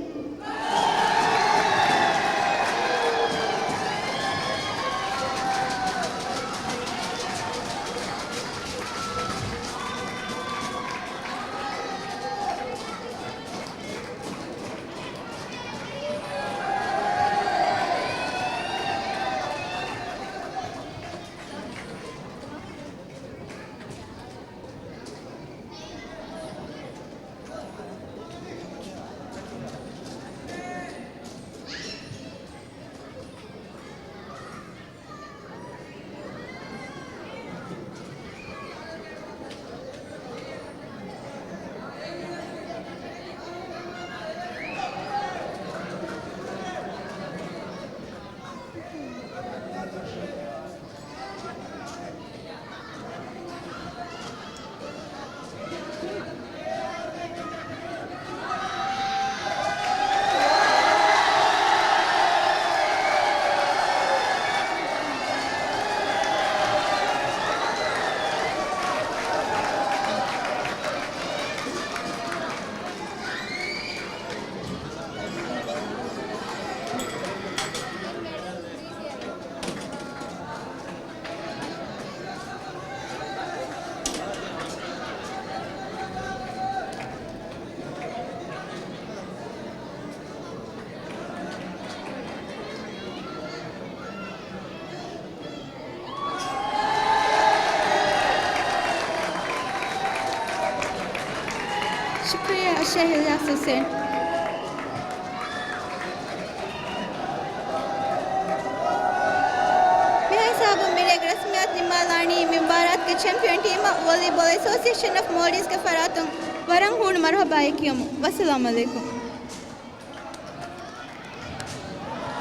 ޝުކުރިއްޔާ އައްޝޭހް އިލްޔާސް ހުސެން. މިހާ ހިސާބުން މިރޭގެ ރަސްމިއްޔާތު ނިންމާލާނީ މި މުބާރާތުގެ ޗެމްޕިއަން ޓީމަށް ވޮލީބޯލް އެސޯސިއޭޝަން އޮފް މޯލްޑިވްސްގެ ފަރާތުން ވަރަށް ހޫނު މަރުހަބާއޭ ކިޔަމުން. ވައްސަލާމް އަލައިކުމް.